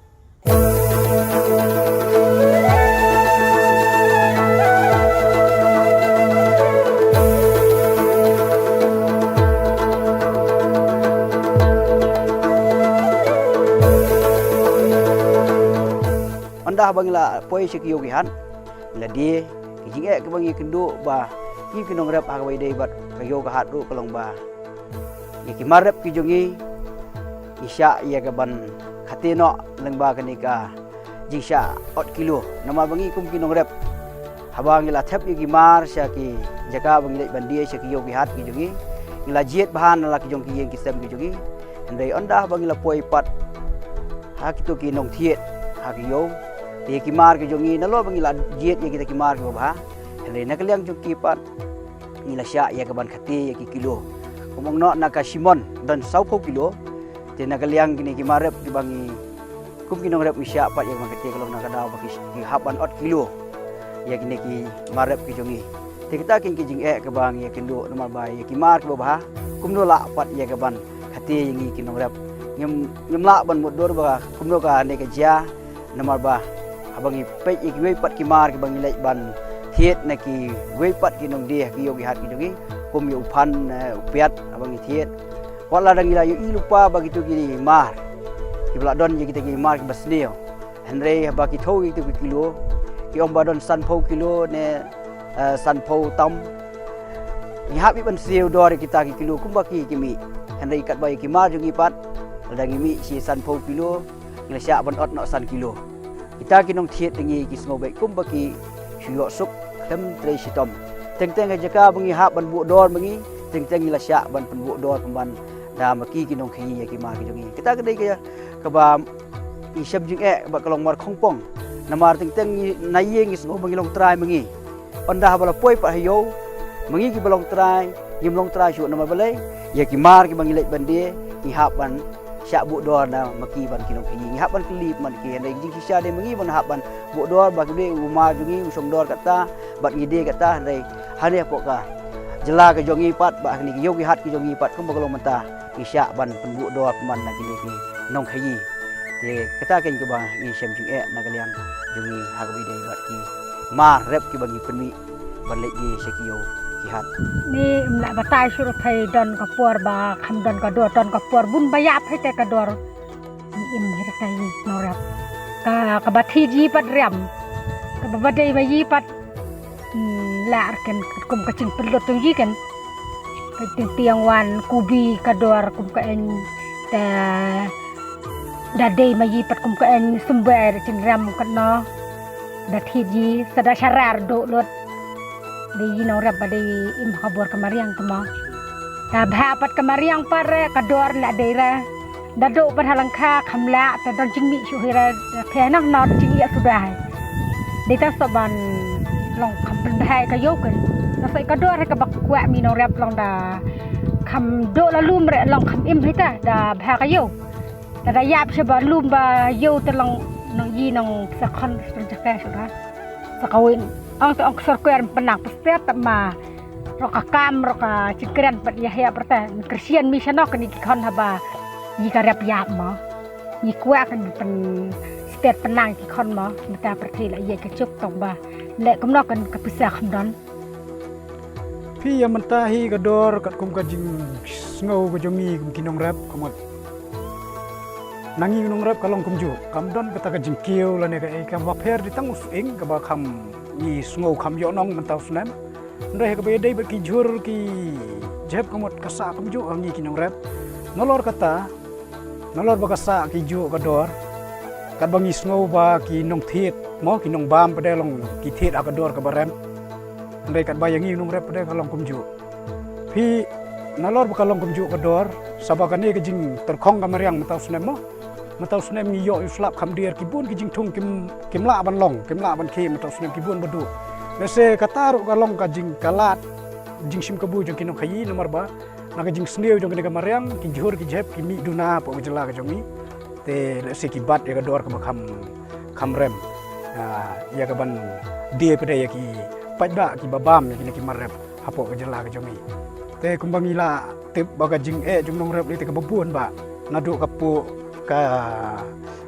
Ynda haba ngi la poi sha ki ïew ki hat ngi la die ki jingeh kiba ngi kynduh ba ngi ki nongrep ha kaba ïadei bad ka ïew ka hat ruh ka long ba ïa ki mar rep ki jong ngi ngi shah ïa ka ban khate noh lyngba kane ka jingshah ot kilo. Namar ba ngi kum ki nongrep haba ngi la thep ïa ki mar sha ki jaka ba ngi leit ban die sha ki ïew ki hat ki jong ngi ngi la jied bha na la ki jong ki ïing ki sem ki jong ngi. Hynrei ynda haba ngi la poi pat ha kito ki nongthied ha ki ïew te ïa ki mar ki jong ngi nalor ba ngi la jied ïa kita ki mar kiba bha. Hynrei na ka liang jong ki pat ngi la shah ïa ka ban khate ïa ki kilo. Kum ong noh na ka shimon don saw phew kilo. Te na ka liang kine ki mar rep kiba ngi kum ki nongrep ngi shah pat ïa ka ban khate ka long na ka daw ba ki ki hap ban ot kilo ïa kine ki mar rep ki jong ngi. Te kita ki ki jingeh kaba ngi ïakynduh namar ba ïa ki mar kiba bha kumno lah pat ïa ka ban khate ïa ngi ki nongrep. Ngim ngim lah ban mutdur ba kumno kane ka jia. Namar ba haba ngi peit ïa kiwei pat ki mar kiba ngi leit ban thied na kiwei pat ki nongdie ha ki ïew ki hat ki jong ngi kum ïa u phan, eh, u piat haba ngi thied. Wat la dang ngi la ïohi lypa ba kito ki mar kiba la don ïa kita ki mar kiba sniew. Hynrei haba ki thew ïa kito ki kilo ki ong ba don san phew kilo ne, eh, san phew tam. Ngi hap ïa ban siew dor ïa kita ki kilo kumba ki ki mih. Hynrei katba ïa ki mar jong ngi pat lada ngi mih shi san phew kilo. Ngi la shah ban ot noh san kilo. Kita ki nongthied ngi ki sngew beit kumba ki shu ïoh suk khlem trei shitom. Teng teng ha jaka ba ngi hap ban buh dor ma ngi teng teng ngi la shah ban pynbuh dor pynban da ma ki ki nongkhaïi ïa ki mar ki jong ngi. Kita ka dei ka kaba ngi shem jingeh ba ka long mar khongpong. Namar teng teng ngi na ïing ngi sngew ba ngi long trai ma ngi. Ynda haba la poi pat ha ïew ma ngi kiba long trai ngim long trai shuh namar balei ïa ki mar kiba ngi leit ban die ngi hap ban shah buh dor na ma ki ban ki nongkhaïi ngi hap ban kylli man ki hynrei jingshisha dei ma ngi ban hap ban buh dor ba ki dei u mar jong ngi u shong dor kata bad ngi die kata hynrei hangne hapoh ka jylla ka jong ngi pat, bad ha kine ki ïew ki hat ki jong ngi pat, kumba ka long mynta, ngi shah ban pynbuh dor pynban na kine ki nongkhaïi. Te kata keiñ kaba ngi shem jingeh na ka liang jong ngi ha kaba ïadei bad ki mar rep kiba ngi pynmih ban leit die sha ki ïew ki hat. Ni ym lah batai shuh ruh, phai don ka por ba kham don ka dor, don ka por bun ba ïap hi te ka dor. Im hi ruh ka ïing nongrep. Ka, kaba thied ïa pat riam. Kaba ba dei ba ïa pat, hmm, lah ruh ken kum ka jingpynlut jong ngi ken. Ka jingtieng wan kubi ka dor kum ka eng te da dei ma ïa pat kum ka eng symbai ruh jingriam katno. Da thied ïa sa da sharar duh lut. Dei ïa nongrep ba dei im ha ka bor ka mariang te mo. Da bha pat ka mariang pat re ka dor la dei re. Da duh pat ha lyngkha kham lah te don jingmih shuh hi re. Te nang nor jingïa suda hi. Dei ta sa ban long kham pynbha ka ïew ken. Ta sa ka dor hi kaba kwah mi nongrep long da kham duh la lum re long kham im hi ta da bha ka ïew. Te da ïap sha ba lum ba ïew te long nong ïa nong sa khon sa jaka shuh da. Sa kawin. Ong te ong ka sorkar pynang pynstep te ma. Ruh ka kam ruh ka jingkren pat ïa heh pat te. Kyrshan mi shano kine ki khon haba ïa ka rep ïap mo. Ngi kwah kan pynstep pynang ki khon mo. Mynta pyrthei la ïa ka juk tong ba. Leh kumno kan ka pisa kham don. Phi ïa mynta hi ka dor katkum ka jingsngew ka jong ngi kum ki nongrep ka mut. Na ngi nongrep ka long kumjuh, kam don kata ka jingkiew lane kaei kaba pher, dei tang u sying kaba kham ngi sngew kham ïoh nong mynta u snem. Hynrei ha kaba ïadei bad ki jhur ki jhep ka mut ka sah kumjuh ha ngi ki nongrep. Nalor kata, nalor ba ka sah ki juh ka dor. Katba ngi sngew ba ki nongthied mo, ki nongbam pat de long ki thied ha ka dor kaba rem. Hynrei katba ïa ngi nongrep pat de ka long kumjuh. Phi, nalor ba ka long kumjuh ka dor, sa ba kane ka jingtyrkhong ka mariang mynta u snem mo. Mynta u snem ngi ïoh ïa u slap kham dier, ki bun ki jingthung kim, kim lah ban long, kim lah ban khie mynta u snem ki bun ba duh. Lehse kata ruh ka long ka jing ka lad jingshim kabu jong ki nongkhaïi namar ba na ka jingsniew jong kane ka mariang, ki jhur ki jhep ki mih duna hapoh ka jylla ka jong ngi. Te lehse ki bat ïa ka dor kaba kham, kham rem. Ah, ïa kaban die pat de ïa ki paidbah kiba bam ïa kine ki mar rep hapoh ka jylla ka jong ngi. Te kumba ngi la tip ba ka jingeh jong nongrep lei te kaba bun ba naduh ka puh ka,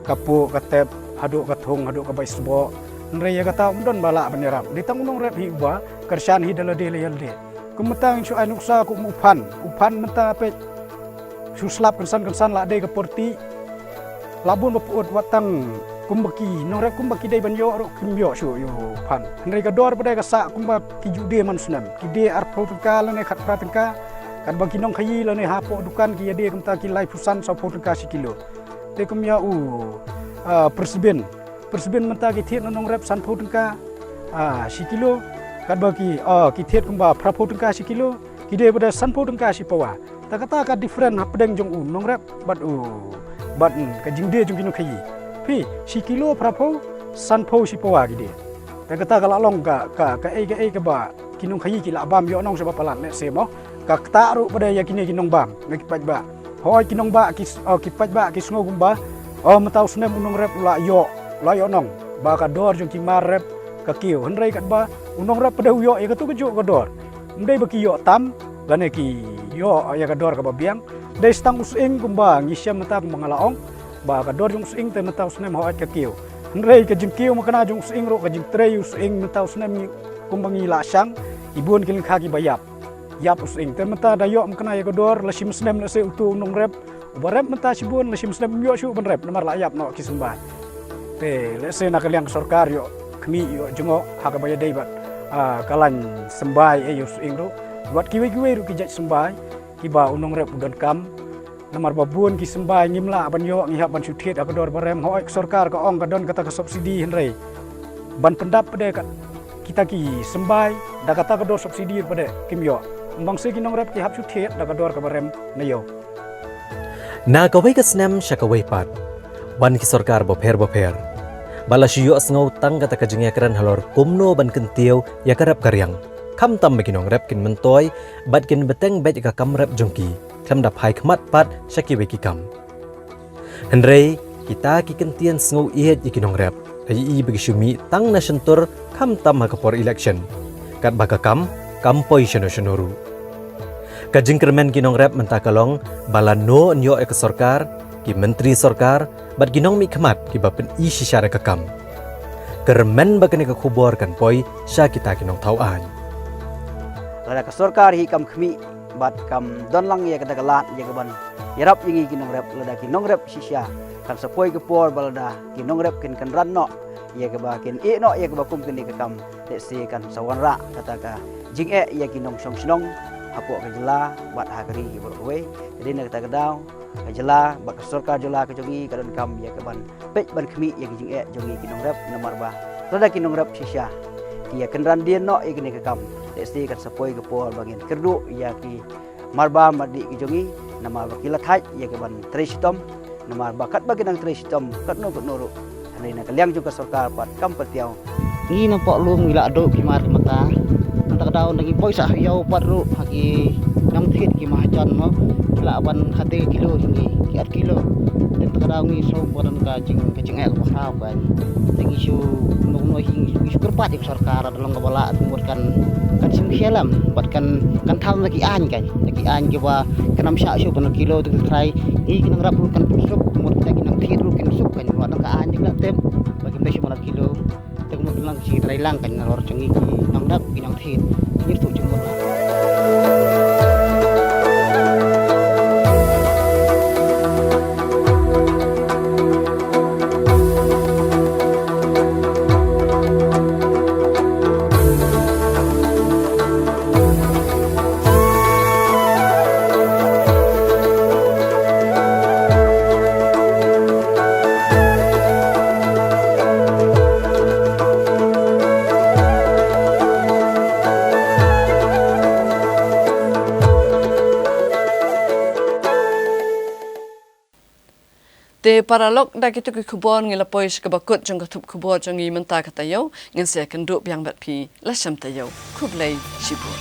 ka puh ka tep, haduh ka thung, haduh ka bai sboh. Hynrei ïa kata um don ba lah ban ïarap. Dei tang u nongrep hi uba kyrshan hi da lade la ïa lade. Kum mynta ngi shu ai nuksa kum u phan, u phan mynta peit shu slap kynsan kynsan la dei ka pyrthei. La bun ba pyut wat tang kumba ki nongrep kumba ki dei ban ïoh ruh kim ïoh shuh ïa u phan. Hynrei ka dor pat de ka sah kumba ki ju die man snem. Ki die arphew tyngka lane khatphra tyngka. Katba ki nongkhaïi lane hapoh dukan ki ïa die kumta ki laiphew san sawphew tyngka shi kilo. Te kum ïa u, ah, pyrsbin. Pyrsbin mynta ki thied na nongrep sanphew tyngka, ah, shi kilo. Katba ki, ah, ki thied kumba phraphew tyngka shi kilo. Ki die pat de sanphew tyngka shi pawa. Ta kata ka different hapdeng jong u nongrep bad u, bad, mm, ka jingdie jong ki nongkhaïi. Phi, shi kilo phraphew, sanphew shi pawa ki die. Ta kata ka la long ka, ka, kaei kaei kaba ki nongkhaïi ki la bam ïoh nong sha ba palat lehse mo. Ka ktah ruh pat de ïa kine ki nongbam, ïa ki paidbah. Hooid ki nongbah ki, oh, ki paidbah ki sngew kumba, oh, mynta u snem u nongrep u la ïoh, u la ïoh nong. Ba ka dor jong ki mar rep ka kiew. Hynrei katba u nongrep pat de u ïoh ïa katu kajuh ka dor. Ym dei ba ki ïoh tam lane ki ïoh ïa ka dor kaba biang. Dei tang u sying kumba ngi shem mynta kumba nga la ong. Ba ka dor jong u sying te mynta u snem hooid ka kiew. Hynrei ka jingkiew mynta jong u sying ruh ka jingtrei u sying mynta u snem ngi kumba ngi la shang. Ki bun ki lyngkha kiba ïap. Ïap u sying. Te mynta da ïoh mynta ïa ka dor la shim snem lehse utu u nongrep. Uba rep mynta shibun la shim snem ym ïoh shuh ban rep namar la ïap noh ki symbai. Te lehse na ka liang ka sorkar ïoh khmih ïoh jngoh ha kaba ïadei bad, ah, ka lain symbai ïa u sying ruh. Bad kiwei kiwei ruh ki jait symbai kiba u nongrep u donkam. Namar ba bun ki symbai ngim lah ban ïoh, ngi hap ban shu thied ha ka dor ba rem. Hooid ka sorkar ka ong ka don kata ka subsidy hynrei ban pyndap pat de ka, kita ki symbai da kata ka dor subsidy pat de kim ïoh. Ym bang seh ki nongrep ki hap shu thied da ka dor kaba rem na ïew. Na kawei ka snem sha kawei pat, wan ki sorkar bapher bapher. Ba la shu ïohsngew tang kata ka jingïakren halor kumno ban kyntiew ïa ka rep ka riang. Khamtam ba ki nongrep kin myntoi bad kin bteng beit ïa ka kam rep jong ki. Khlem da phai khmat pat sha kiwei ki kam. Hynrei kita ki kyntien sngew ïeit ïa ki nongrep. Ka ïohi ba ki shu mih tang na shyntur khamtam ha ka por election. Katba ka kam kam poi shano shano ruh. Ka jingkyrmen ki nongrep mynta ka long ba lano yn ïoh ïa ka sorkar, ki myntri sorkar bad ki nongmihkhmat kiba pyni shisha da ka kam. Kyrmen ba kane ka khubor kan poi sha kita ki nongthaw aiñ. Lada ka sorkar hi kam khmih bad kam don lang ïa kata ka lad ïa kaban ïarap ïa ngi ki nongrep, lada ki nongrep shisha, kan sa poi ka por ba lada ki nongrep kin kynran noh ïa kaba kin ïeh noh ïa kaba kum kane ka kam, te se kan sa wanrah kata ka jingeh ïa ki nongshong shnong hapoh ka jylla bad ha ka ri hi baroh kawei. Te dei na kata ka daw ka jylla bad ka sorkar jylla ka jong ngi ka donkam ïa kaban peit ban khmih ïa ki jingeh jong ngi ki nongrep, namar ba lada ki nongrep shisha ki ïa kynran dien noh ïa kane ka kam, te se kan sa poi ka por ba ngin kyrduh ïa ki marba mardih ki jong ngi, namar ba ki la thait ïa kaban trei shitom, namar ba katba ki nang trei shitom katno katno ruh, hynrei na ka liang jong ka sorkar pat kam pyrtiaw. Ngi nang pok lum ngi la duh ki mar ki mata. Nangta ka daw nang ngi poi sha Hynñiewtrep pat ruh ha ki nongthied ki mahajon mo. Ki lah ban khaddei kilo jong ngi, ki ar kilo. Nangta ka daw ngi shu pok nang ka jing, ka jingeh kaba khraw ka. Te ngi shu, ngi shu kyrpad ïa ka sorkar, lada long kaba lah te mut kan, kan shim khia lem bad kan, kan thaw na ki aiñ kan, na ki aiñ kiba kan ym shah shuh ban kilo, te ki trai ngi ki nongrep ruh kan pynsuk, te mut kita ki nongthied ruh kan suk kan, wat na ka aiñ te ki la tip ba kim dei shuh ban kilo. Te ka mut lang shi trai lang kan nalor jong ngi ki nongrep ki nongthied. Ngir tu jingmut lang. Te paralok, da kitu ki khubor ngi la poi sha kaba kut jong ka thup khubor jong ngi mynta ka taïew. Ngin sa ïakynduh biang bad phi la shem taïew. Khublei shibun.